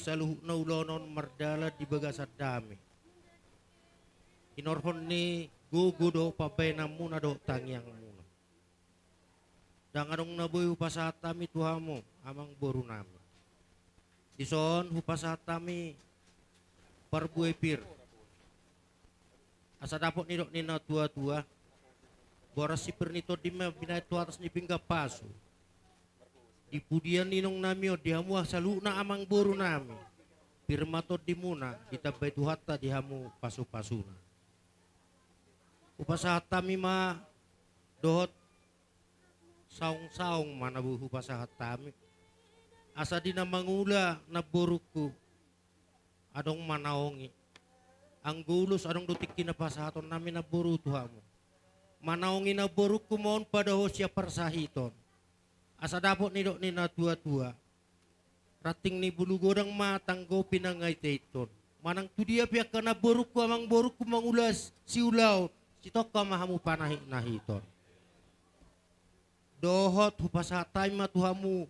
saluhutna ulaon on mardalan di bagasan dame. Hinorhon ni gogo dohot pambahenanmuna dohot tangiangmuna. Ndang adong na boi hupasahat hami tu hamu, amangborunami. Dison hupasahat hami parbue pir. Asa dapot nidok ni natuatua, boras si pir ni tondi ma binahen tu atas ni pinggan pasu. Di pudian ni inongnami on, di hamu saluhutna amangborunami, pir ma tondimuna, ditambai Tuhanta di hamu pasupasuna. Hupasahat hami ma dohot saongsaong ma na boi hupasahat hami. Asa di na mangula namborungku, adong manaongi. Anggo ulos adong do tingki na pasahatonnami namboru tu hamu. Manaongi namborungku ma on padaohon sian parsahiton. Asa dapot nidok ni natuatua, ranting ni bulu godang ma tanggopi na nga iteithon. Manang tu dia pe angka namborungku amangborungku mangula siulaon, sitongka ma hamu panahitnahiton. Dohot hupasahat hami ma tu hamu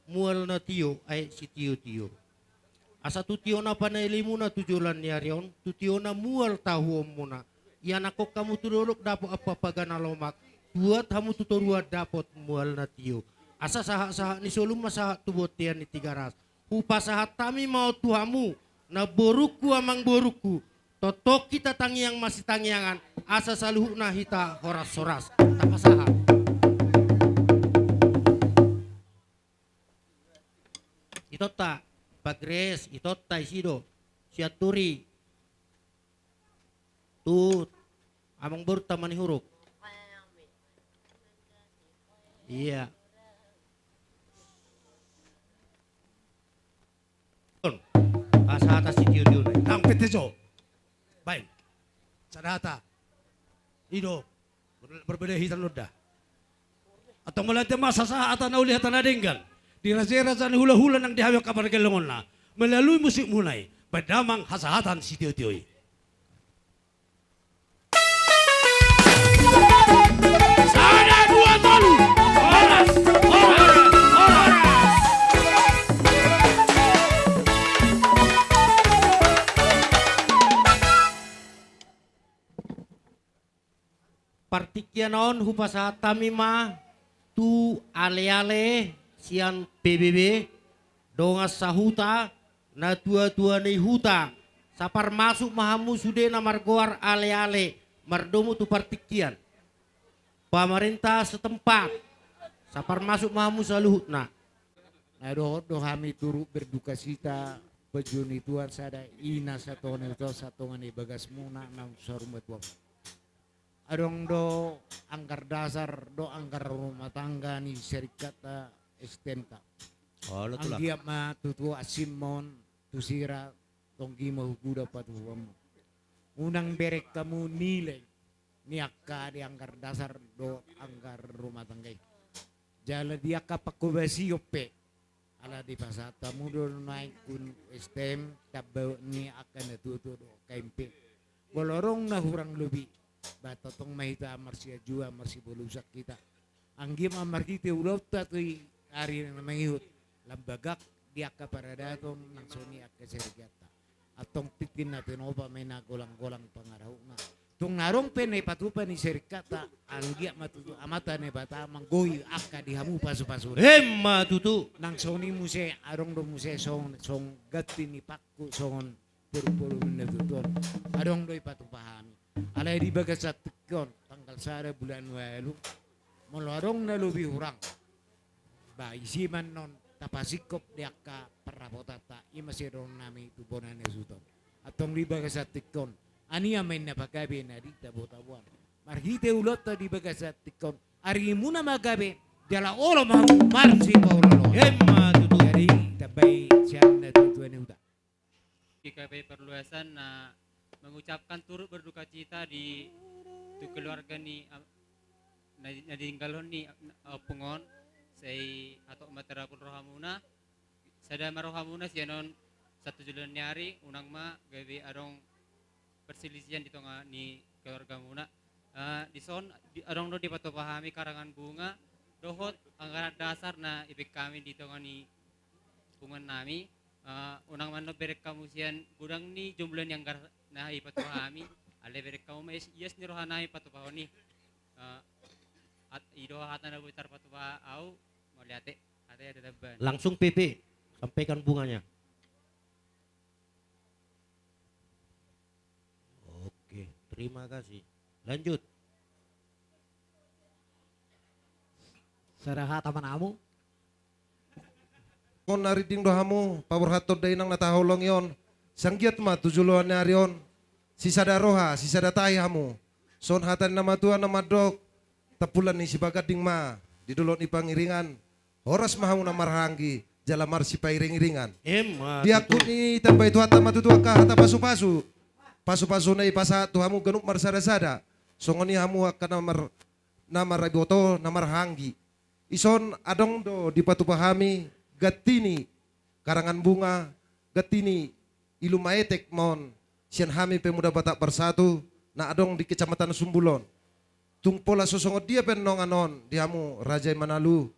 mual na tio, aek sitiotio. Asa tu tiona panaelimuna tu joloan ni ari on, tu tiona mual tahuonmuna. Ianakhon hamu tu dolok dapot ampapaga na lomak, tuat hamu tu toruan dapot mual na tio. Asa sahatsahat ni solu ma sahat tu bontean ni Tigaras. Hupasahat hami ma on tu hamu, namborungku amangborungku, tongtong hita tangiang masitangiangan, asa saluhutna hita horashoras. Tapasahat. Itonta, Pak Gres, itonta isi do. Sianturi. Tu amangborunta Manihuruk. Iya. On. Pasahat sitiotio nai. Nang pete jo. Baen. Sada hata. I do. Berbeda hita nonda. Antong mauliate ma sasahat hata na uli hata na denggan di raja-raja ni hulahula nang di hami angka pargellengon na melalui musikmuna i, baen damang hasahatan sitiotio i. Sada, dua, tolu. Horas, horas, horas. Partingkian on hupasahat hami ma tu aleale sian P B B, dongan sahuta, natuatua ni huta, saparmasuk ma hamu sude na margoar aleale mardomu tu partingkian. Pamarenta setempat, saparmasuk ma hamu saluhutna. Na dohot do hami turut berdukacita, pejuang ni Tuhan sada ina satonga ni uta satonga ni bagasmuna naung saur matua. Adong do anggaran dasar do anggaran rumah tangga ni serikatta S T M K. Olo, tulang. Anggiat ma tutu asim on tu sira tonggi ma huguda patuhuanmu. Unang bereng hamu nilai ni angka di anggaran dasar do anggaran rumah tangga i. Jala di angka pangkobasion pe. Ala dipasahat hamu do naeng tu S T M, tamba ni angka natuatua do angka M P. Molo adong na hurang lobi, ba tongtong ma hita marsianjuan, marsibolusang hita. Anggiat ma marhite ulaonta tu ari na mangihut, lam bagak di angka paradaton nang songon i angka serikatta. Antong tingki na tinopa ma i na golang-golang pangarahutna. Tung na adong pe na ipatupa ni serikatta, anggiat ma tutu Amanta Debata manggohi angka di hamu pasupasuna. Emma tutu. Nang songon i muse, adong do muse songon, songon ganti ni pangku, songon poruporu ni na tutu on. Adong do ipatupa hami. Alai di bagasan tingki on, tanggal sada bulan ualu, molo adong na lobi hurang, ba ise ma annon tapasingkop di angka parrapotanta, i ma sidohononnami tu bona ni hasuhuton. Antong di bagasan tingki on, ania ma inna pagabe na di tabotaboan. Marhite ulaonta di bagasan tingki on, arimuna ma gabe, jala olo ma hamu marsipaolooloan. Emma tutu. Jadi, tambai sian na tuatua ni huta. G K P Perluasan na mengucapkan turut berduka cita di, tu keluarga ni, am-, na, na tininggalhon ni, a, ompung on, sai hatop ma tarapul rohamuna, sada ma rohamuna sian on sahat tu joloan ni ari, unang ma gabe adong perselisihan di tonga ni keluargamuna. Eh, dison, di, adong do dipatupa hami karangan bunga, dohot anggaran dasar na ibaen hami di tonga ni punguan nami, Eh, unang mandok bereng hamu sian godang ni jumlah ni anggaran na ipatupa hami, alai bereng hamu ma ias ni roha nami patupahon i. Eh, at-, i do hata na boi tarpatupa au, mauliate, hata i ada tambahan. Langsung P P, sampaikan bunganya. Oke, terima kasih. Lanjut. Sada hata ma hamu. Songon na rinding do hamu paborhathon dainang na tahaholongi on, sai anggiat ma tu joloan ni ari on sisada roha, sisada tahi hamu. Songon hata ni na matua na mandok, tampulan ni sibaganding ma di dolok ni pangiringan. Horas ma hamu na marhahaanggi jala marsipairingiringan. Emma tutu. Diangkut ni tambai Tuhanta ma tutu angka hata pasupasu. Pasupasuna i pasahat tu hamu ganup marsadasada. Songon i hamu angka na mar-, na maraboto, na marhahaanggi. Dison adong do dipatupa hami ganti ni karangan bunga, ganti ni ilu maetek ma on sian hami Pemuda Batak Bersatu na adong di Kecamatan Sumbul on. Tung pola so songon dia pe annon annon di hamu raja i Manalu,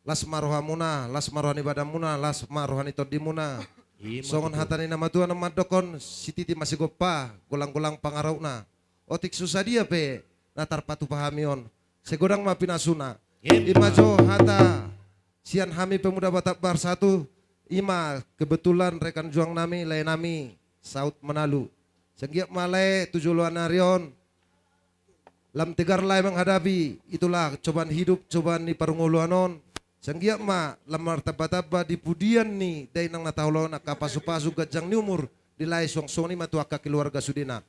las ma rohamuna, las ma roha ni badanmuna, las ma roha ni tondimuna. Ima tutu. Songon hata ni na matua na mandokkon, sititi ma sigompa, golanggolang pangarahutna. Otik so sadia pe na tarpatupa hami on, sai godang ma pinasuna. Ima. Ima jo hata sian hami Pemuda Batak Bersatu, ima kebetulan rekan juang nami, lae nami, saut Manalu. Sai anggiat ma lae tu joloan ni ari on lam tegar lae menghadapi itulah cobaan hidup, cobaan ni parngoluan on. Sai anggiat ma lam martambatamba di pudian ni dainang na tahaholongi on angka pasupasu, ganjang ni umur di lae, suang songon i ma tu angka keluarga sudena.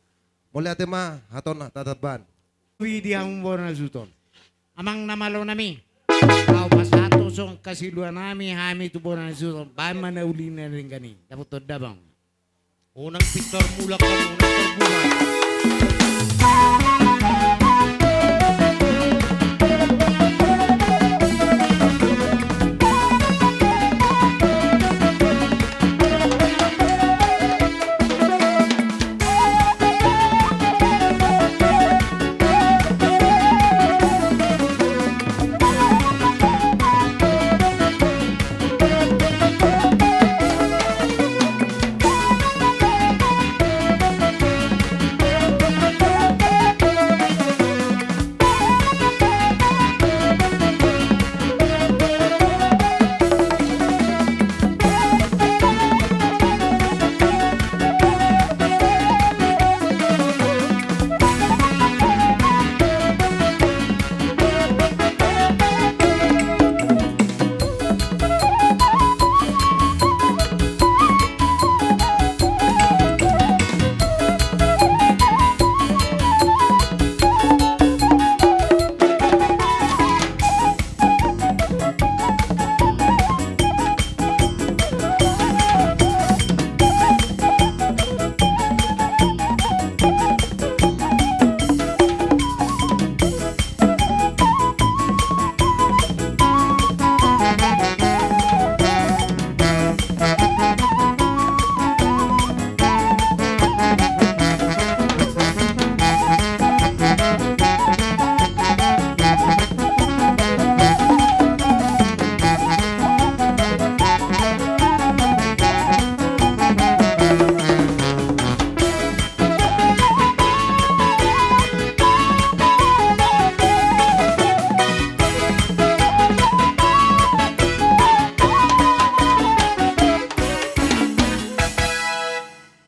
Mauliate ma, hata on tatambahan. Ui di hamu bona na suhut on. Amang na malo nami, au pasahat songon hasiluan nami hami tu bona na suhut on, baen ma na uli na denggan i, dapothon damang. Unang pintor mulak hamu, unang pintor mulak.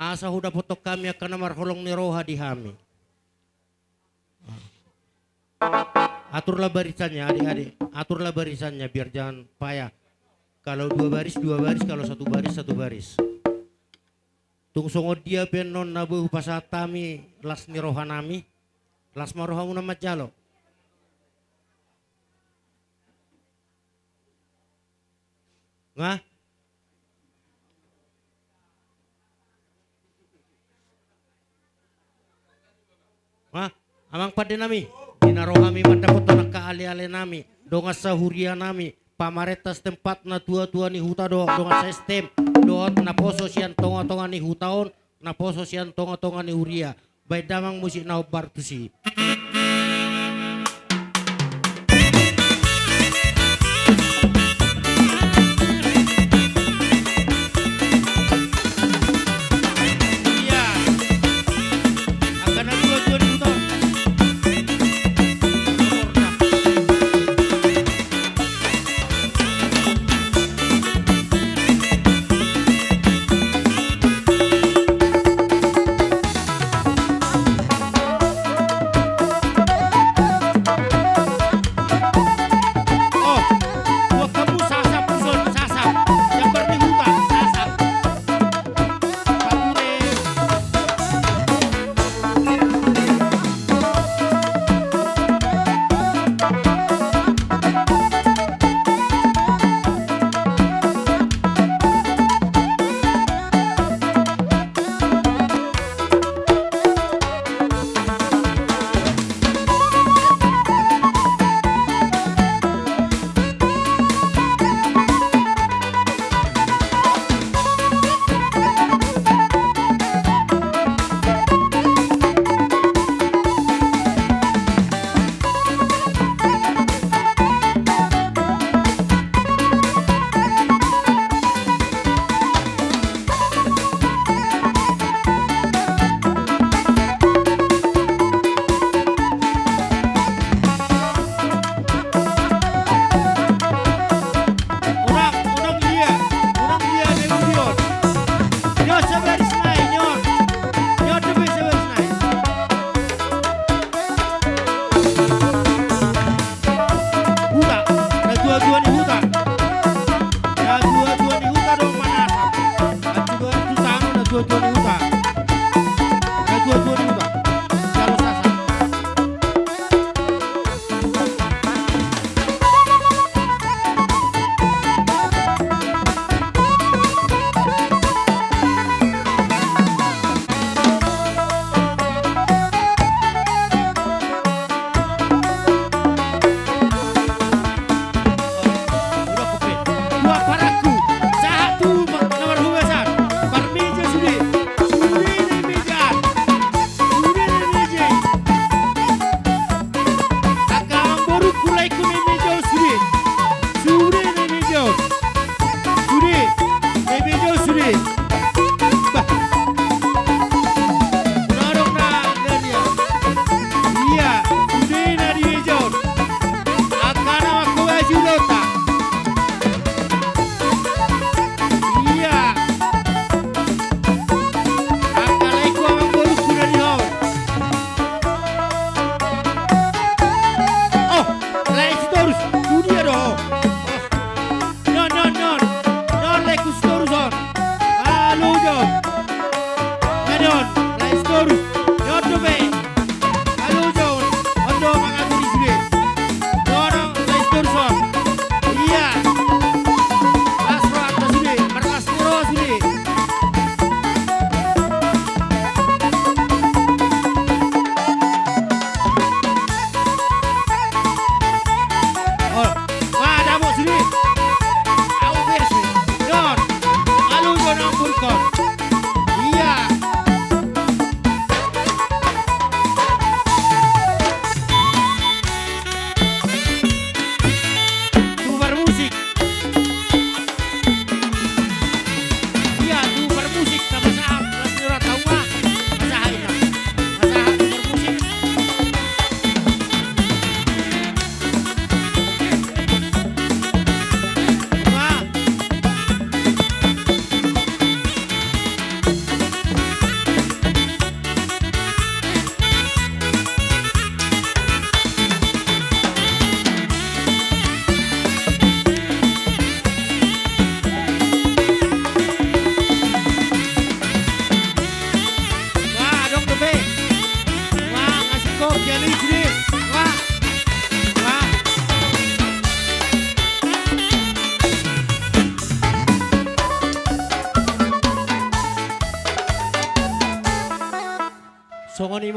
Asa hudapothon hami angka na marholong ni roha di hami. Aturlah barisannya, adik-adik. Aturlah barisannya, biar jangan payah. Kalau dua baris, dua baris. Kalau satu baris, satu baris. Tung songon dia pe annon na boi hupasahat hami las ni roha nami, las ma rohamuna manjalo. Nga? Nga? Amang pande nami, di na ro hami mandapothon angka aleale nami, dongan sahuria nami, pamarenta setempat, natuatua ni huta dohot dongan sa-S T M, dohot naposo sian tongatonga ni huta on, naposo sian tongatonga ni huria. Baen damang musik na hombar tusi.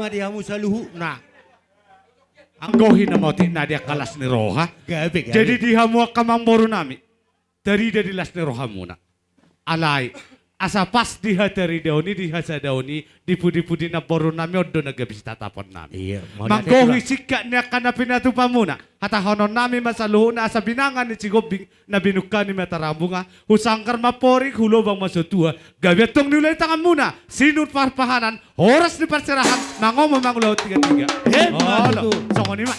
ma di hamu saluhutna. Anggohi nama otik na di angka las ni roha. Gabe, gabe. Jadi di hamu angka amangboru nami, tarida di las ni rohamuna. Alai, asa pas di hataridaon i, di hasadaon i, di pudi-pudi namboru nami on do na gabe sitatapon nami. Iya, mauliate, Tulang. Manggohi singkat ni angka na pinatupamuna, hatahonon nami ma saluhutna asa binanga ni Sigombing na binungka ni Matarampunga, hu sanggar ma amporik, hu lobang ma satua, gabe antong niula ni tanganmuna sinur parpahanan, horas ni parserahan, mangomo mangulahon tiga-tiga. Emma tutu. Olo, songon i ma.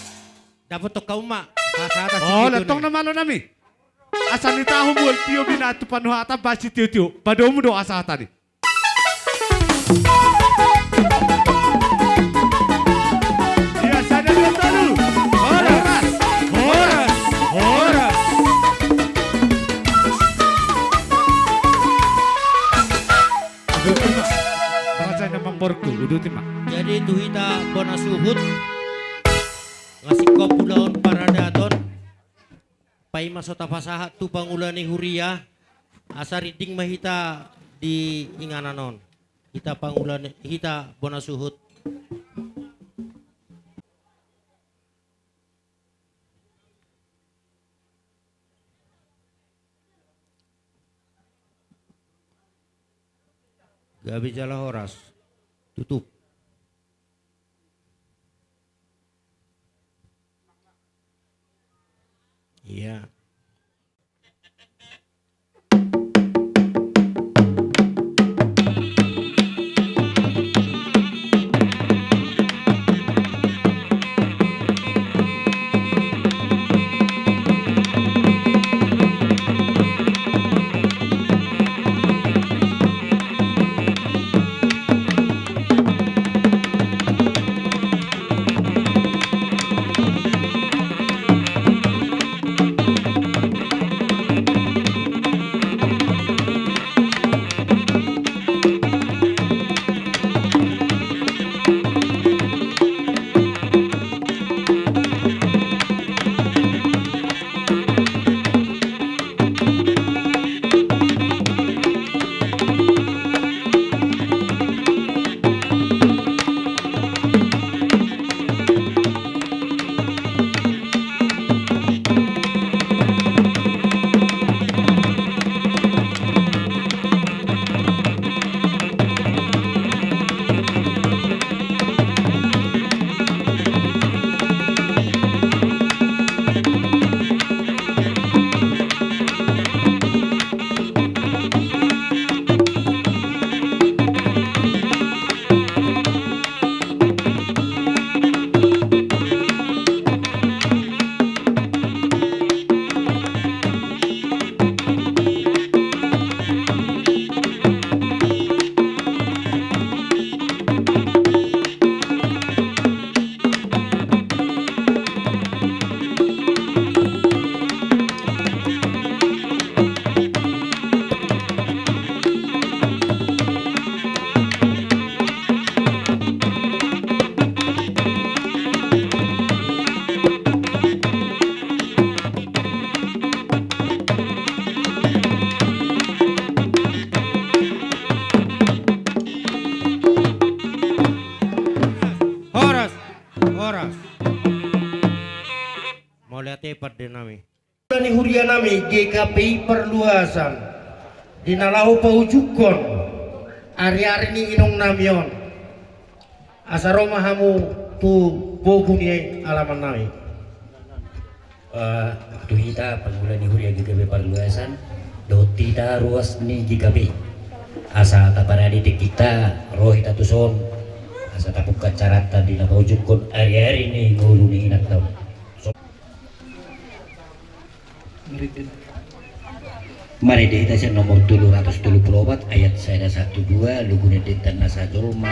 Dapothon hamu ma hasahatan sitio-tio. Olo, antong na malo nami. Asa nitahu mual tio binatu panuhatan basi tio-tio. Padomu do hasahatan i. Iya, sada dua tolu. Horas. Horas. Horas. Uduti ma. Raja na mamborku, uduti ma. Jadi tu hita bona suhut, nga singkop ulaon paradaton. Paima so tapasahat tu pangula ni huria, asa rinding ma hita di inganan on. Hita pangula ni, hita bona suhut. Gabe jala horas. Tutup. Iya. Horas, horas. Mauliate pande nami. Ni huria nami G K P I Parluasan, di na laho paujungkon ari-ari ni inong nami on. Asa ro ma hamu tu pogu ni alaman nami. Eh, tu hita pangula ni huria G K P I Parluasan, dohot hita ruas ni G K P I. Asa taparade tingkita, ro hita tuson, asa tapungka acaranta di na paujungkon ari-ari ni ngolu ni inanta on. Marende hita sian nomor tolu ratus tolu pulu opat ayat sada satu dua, lugu ni endenta na sajolma.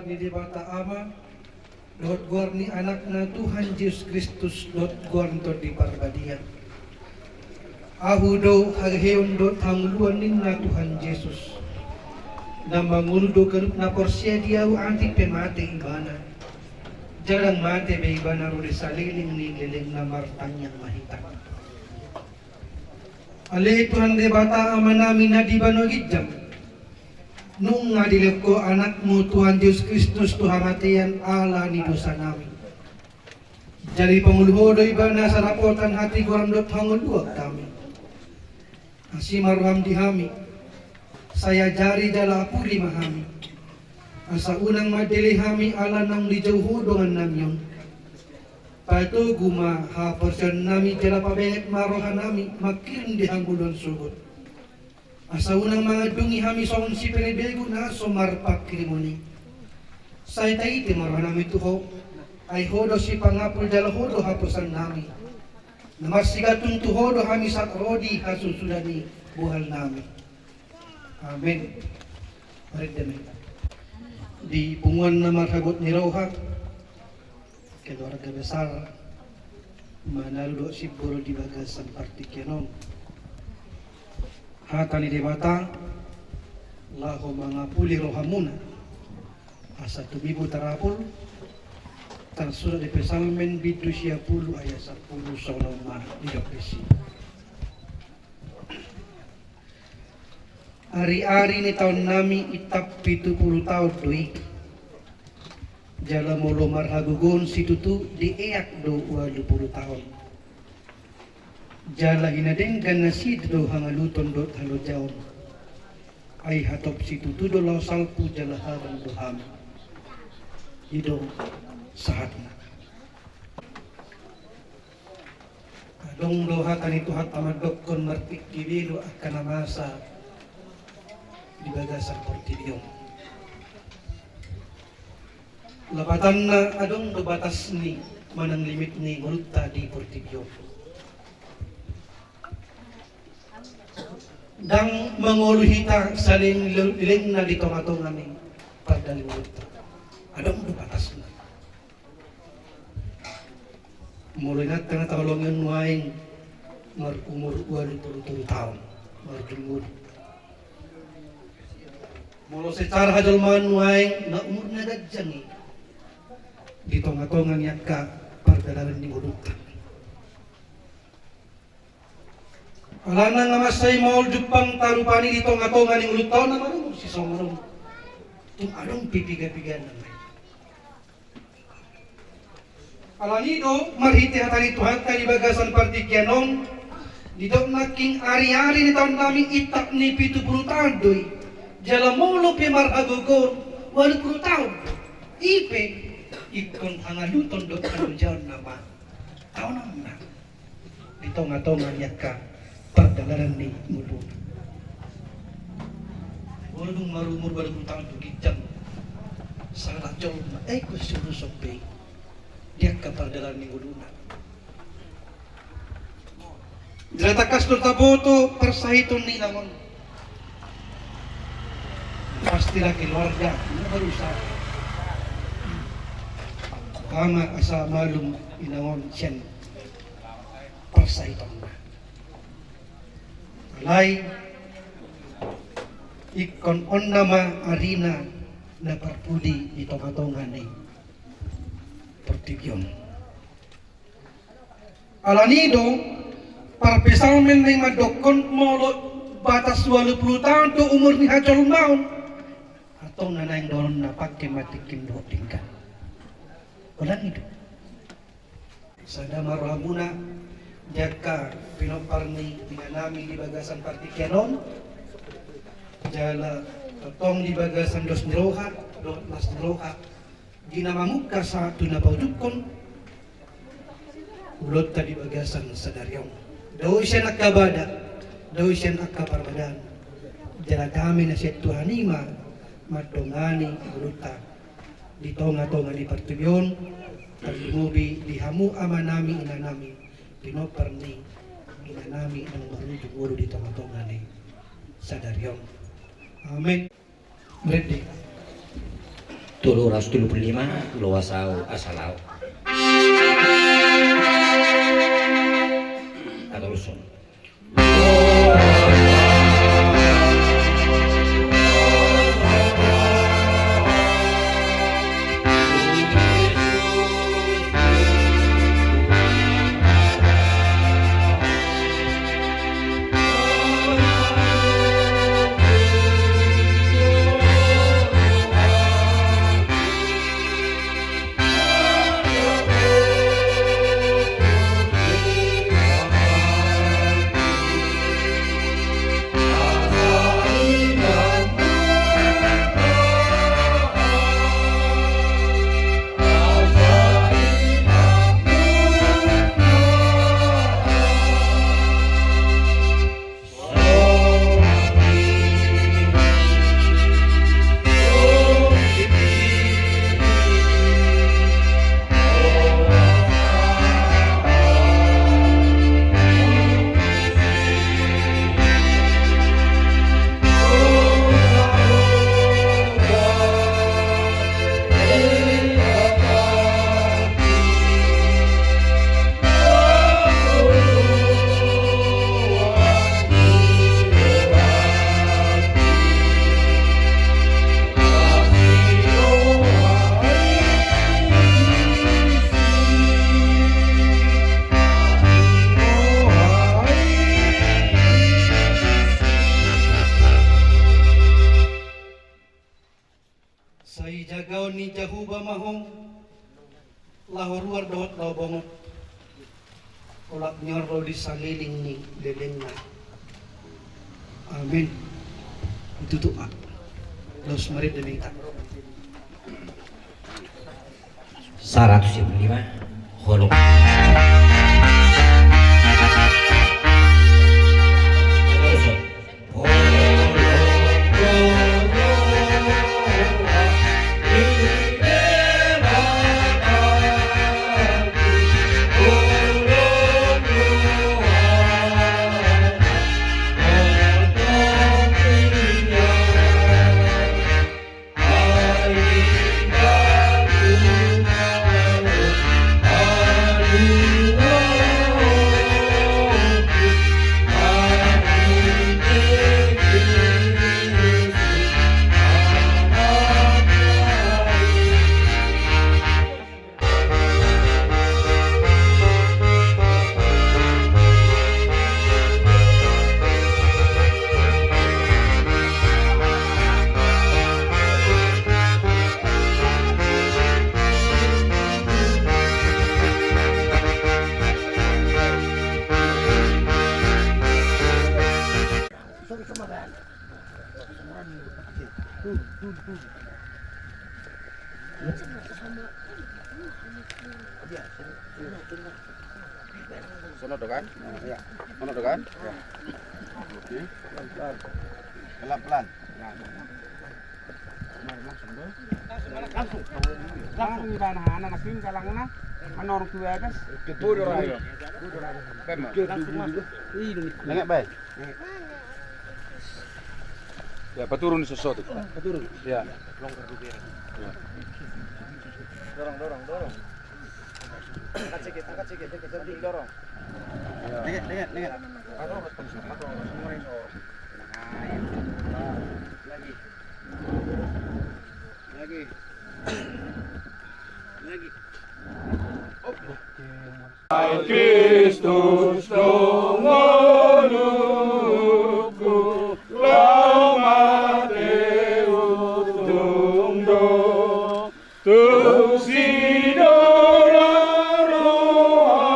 Ni Debata Ama, dohot goar ni Anakna Tuhan Jesus Kristus, dohot goar ni Tondi Parbadia. Ahu do haheheon dohot hangoluan ninna Tuhan Jesus. Na mangolu do ganup na porsea di ahu, atik pe mate ibana. Jala ndang mate be ibana ro di saleleng ni lelengna. Martangiang ma hita. Ale Tuhan Debata Amanami na di banua ginjang, nunga dilehon Ho Anakmu Tuhan Jesus Kristus tu hamatean ala ni dosanami. Jala dipangolu Ho do ibana asa dapotan hatigoran dohot hangoluan hami. Asi ma roham di hami, sai ajari jala apuli ma hami, asa unang mandele hami ala naung dijou Ho dongannami on. Patogu ma haporseaonnami jala pabenget ma rohanami mangkirim di hangoluan sogot. Asa unang mangandungi hami songon sipelebegu na so marpangkirimon i. Sai taite ma rohanami tu Ho, ai Ho do sipangapul jala Ho do haposaonnami. Na marsigantung tu Ho do hami sahat ro di hasusuda ni bohalnami. Amen. Marende ma hita. Di punguan na marhabot ni roha, keluarga besar Manalu dohot Simbolon di bagasan partingkian on. Hata ni Debata laho mangapuli rohamuna, asa tumibu tarapul, tarsurat di Psalmen bindu sia pulu ayat sampulu, songon on ma didok disi. Ariari ni taonnami intap pitu pulu taon do i. Jala molo marhagogoon situtu dieak do ualu pulu taon. Jala hinadenggan nasida do hangaluton dohot halojaon. Ai hatop situtu do laho salpu jala habang do hami. I do sahatna. Adong do hata ni Tuhanta mandokkon, martingki be do angka na masa di bagasan portibi on. Lapatanna, adong do batas ni manang limit ni ngolunta di portibi on. Ndang mangolu hita saleleng lelengna di tongatonga ni pardalanan ngolunta. Adong do batasna. Molo inanta na taholongi on nuaeng marumur ualu pulu tolu taon, marjou ngolu. Molo secara hajolmaan nuaeng na umurna ganjang i di tongatonga ni angka pardalanan ni ngolunta. Alana nga mansai maol jumpang tarupani di tongatonga ni ngolunta on na marumur sisongon on. Tung adong pe pigapigana. Alani do marhite hata ni Tuhanta di bagasan partingkian on, didok nangkin ariari ni taonnami intap ni pitu pulu taon do i. Jala molo pe marhagogoon ualu pulu taon do i, i pe ingkon hangaluton dohot halojaon nama taononna di tongatonga ni angka pardalanan ni ngolu. Molo dung marumur ualu pulu taon do ginjang sahalak jolma, ai ingkon siuruson be i di angka pardalanan ni ngoluna. Jala tangkas do taboto parsahiton ni inang on. Pastilah keluarga na berusaha. Ama asa malum inang on sian parsahitonna. Alai ingkon on nama arina na parpudi di tongatonga ni portibi on. Alani do parpsalmen naeng mandokkon, molo batas ualu pulu taon do umur ni hajolmaon, antong na naeng dohononna pangke ma tingkim dohot denggan. Alani do. Sada ma rohamuna di angka pinompar ni inanami di bagasan partingkian on, jala tongtong di bagasan dos ni roha dohot las ni roha, di na mamungka sahat tu na paujungkon ulaonta di bagasan sadari on. Dao sian angka badan, dao sian angka parbadaan, jala dame na sian Tuhan i ma mandongani ngolunta di tongatonga ni portibi on, tarlumobi di hamu amanami inanami, pinompar ni inanami naung marujung ngolu di tongatonga ni sadari on. Amen. Marende. Tolu ratus tolu pulu lima, loas au asa lao. Ataluson. Sai jagaon ni Jahowa ma ho laho ruar dohot laho bongot, olat ni on ro di salelenglelengna. Amin. Itutu ma. Laos marende ma hita. Saratus lima pulu lima, holong. Sono do kan? Iya. Sono do kan? Iya. Oke. Pelan-pelan. Nah. Langsung. Langsung. Langsung ibana anak-anak ini galangna. Anak orang tua atas. Bodo rayo. Langsung masuk. Ini. Nengok bae. Ya, paturun sesuatu. Paturun. Ya. Longgar dulu ya. Ya. Dorong, dorong, dorong. Angkat sedikit, angkat sedikit. Sedikit dorong. Ya. Deket, deket, deket. Paturun, paturun. Nah, iya. Lagi. Lagi. Lagi. Kristus do ngolungku, laho mate untung do. Tung sidora rohangku,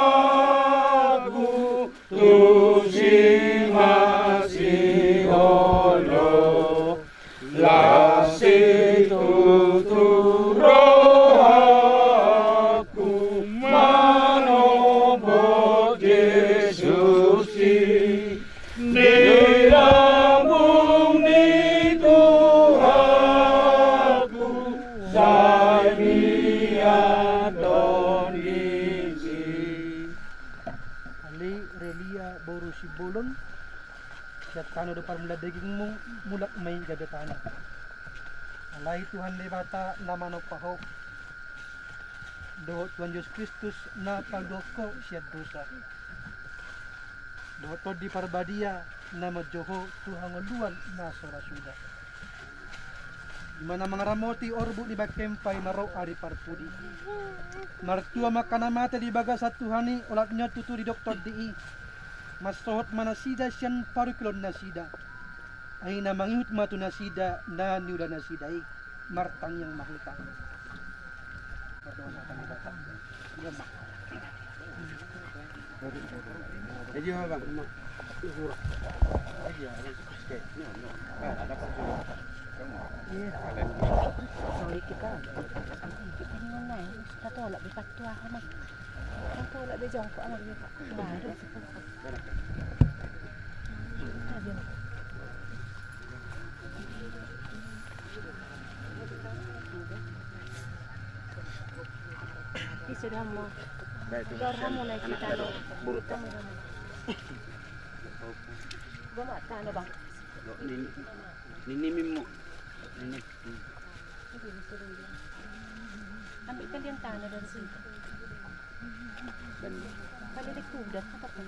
tung si ma sihol do. Las situtu rohangku, manopot Jesus i di lambung ni Tuhanku, sai mian do disi. Ale Relia boru Simbolon, sian tano do parmulaan dagingmu, mulak ma i gabe tano. Alai Tuhan Debata na manompa ho, dohot Tuhan Jesus Kristus na paluahon ho sian dosa, dohot Tondi Parbadia na manjou ho tu hangoluan na so ra suda. I ma na mangaramoti orbuk ni bangkempa i na ro ari parpudi. Martua ma angka na mate di bagasan Tuhan i, olat ni on tutu didok Tondi i. Mansohot ma nasida sian parungkilon nasida. Ai na mangihut ma tu nasida na niula nasida i. Martangiang ma hita. Ia ma. Tatolak be pattuaho ma. Tatolak be jongkok ama be pattuaho. Ise do hamu? Dor hamu na isi tano. Gua ma tano bang. Nini, nini mimo. Nini. Ambil kalian tano dari sini. Balik kuda apa pun.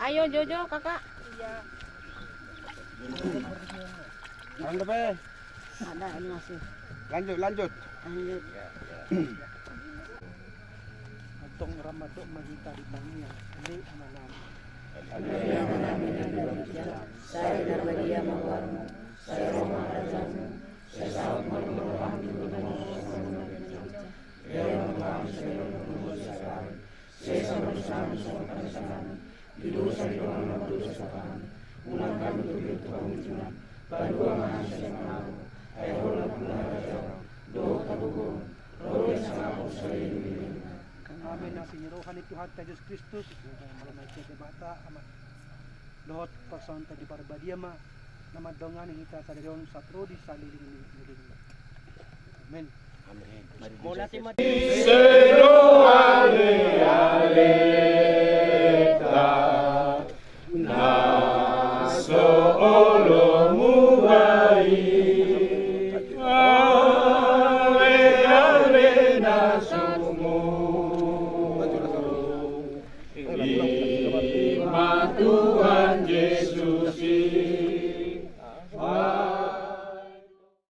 Ayo Jojo kakak. Lanjut, lanjut. Antong ramadok ma hita di tangiang. Ale manami. Ale manami na di bawah. Sai na badia ma goarmu. Sai ro ma harajaonmu. Sai saut ma rohamu. Sesa ma dosanami songon panesanami di dosa ni dongan na mardosa sian hami. Unang hami togihon tu pangunjunan. Palua ma hami sian pangago. Ai Ho do na punya harajaon dohot hagogoon dohot hasangapon saleleng ni lelengna. Amen. Asi ni roha ni Tuhanta Jesus Kristus, dohot asi ni Debata Ama, dohot parsaulian ni Tondi Parbadia ma na mandongani hita sadari on sahat ro di saleleng ni lelengna. Amen. Amen. Sedo ale ale ta na so olo mubai ale ale na so mo. Ima Tuhan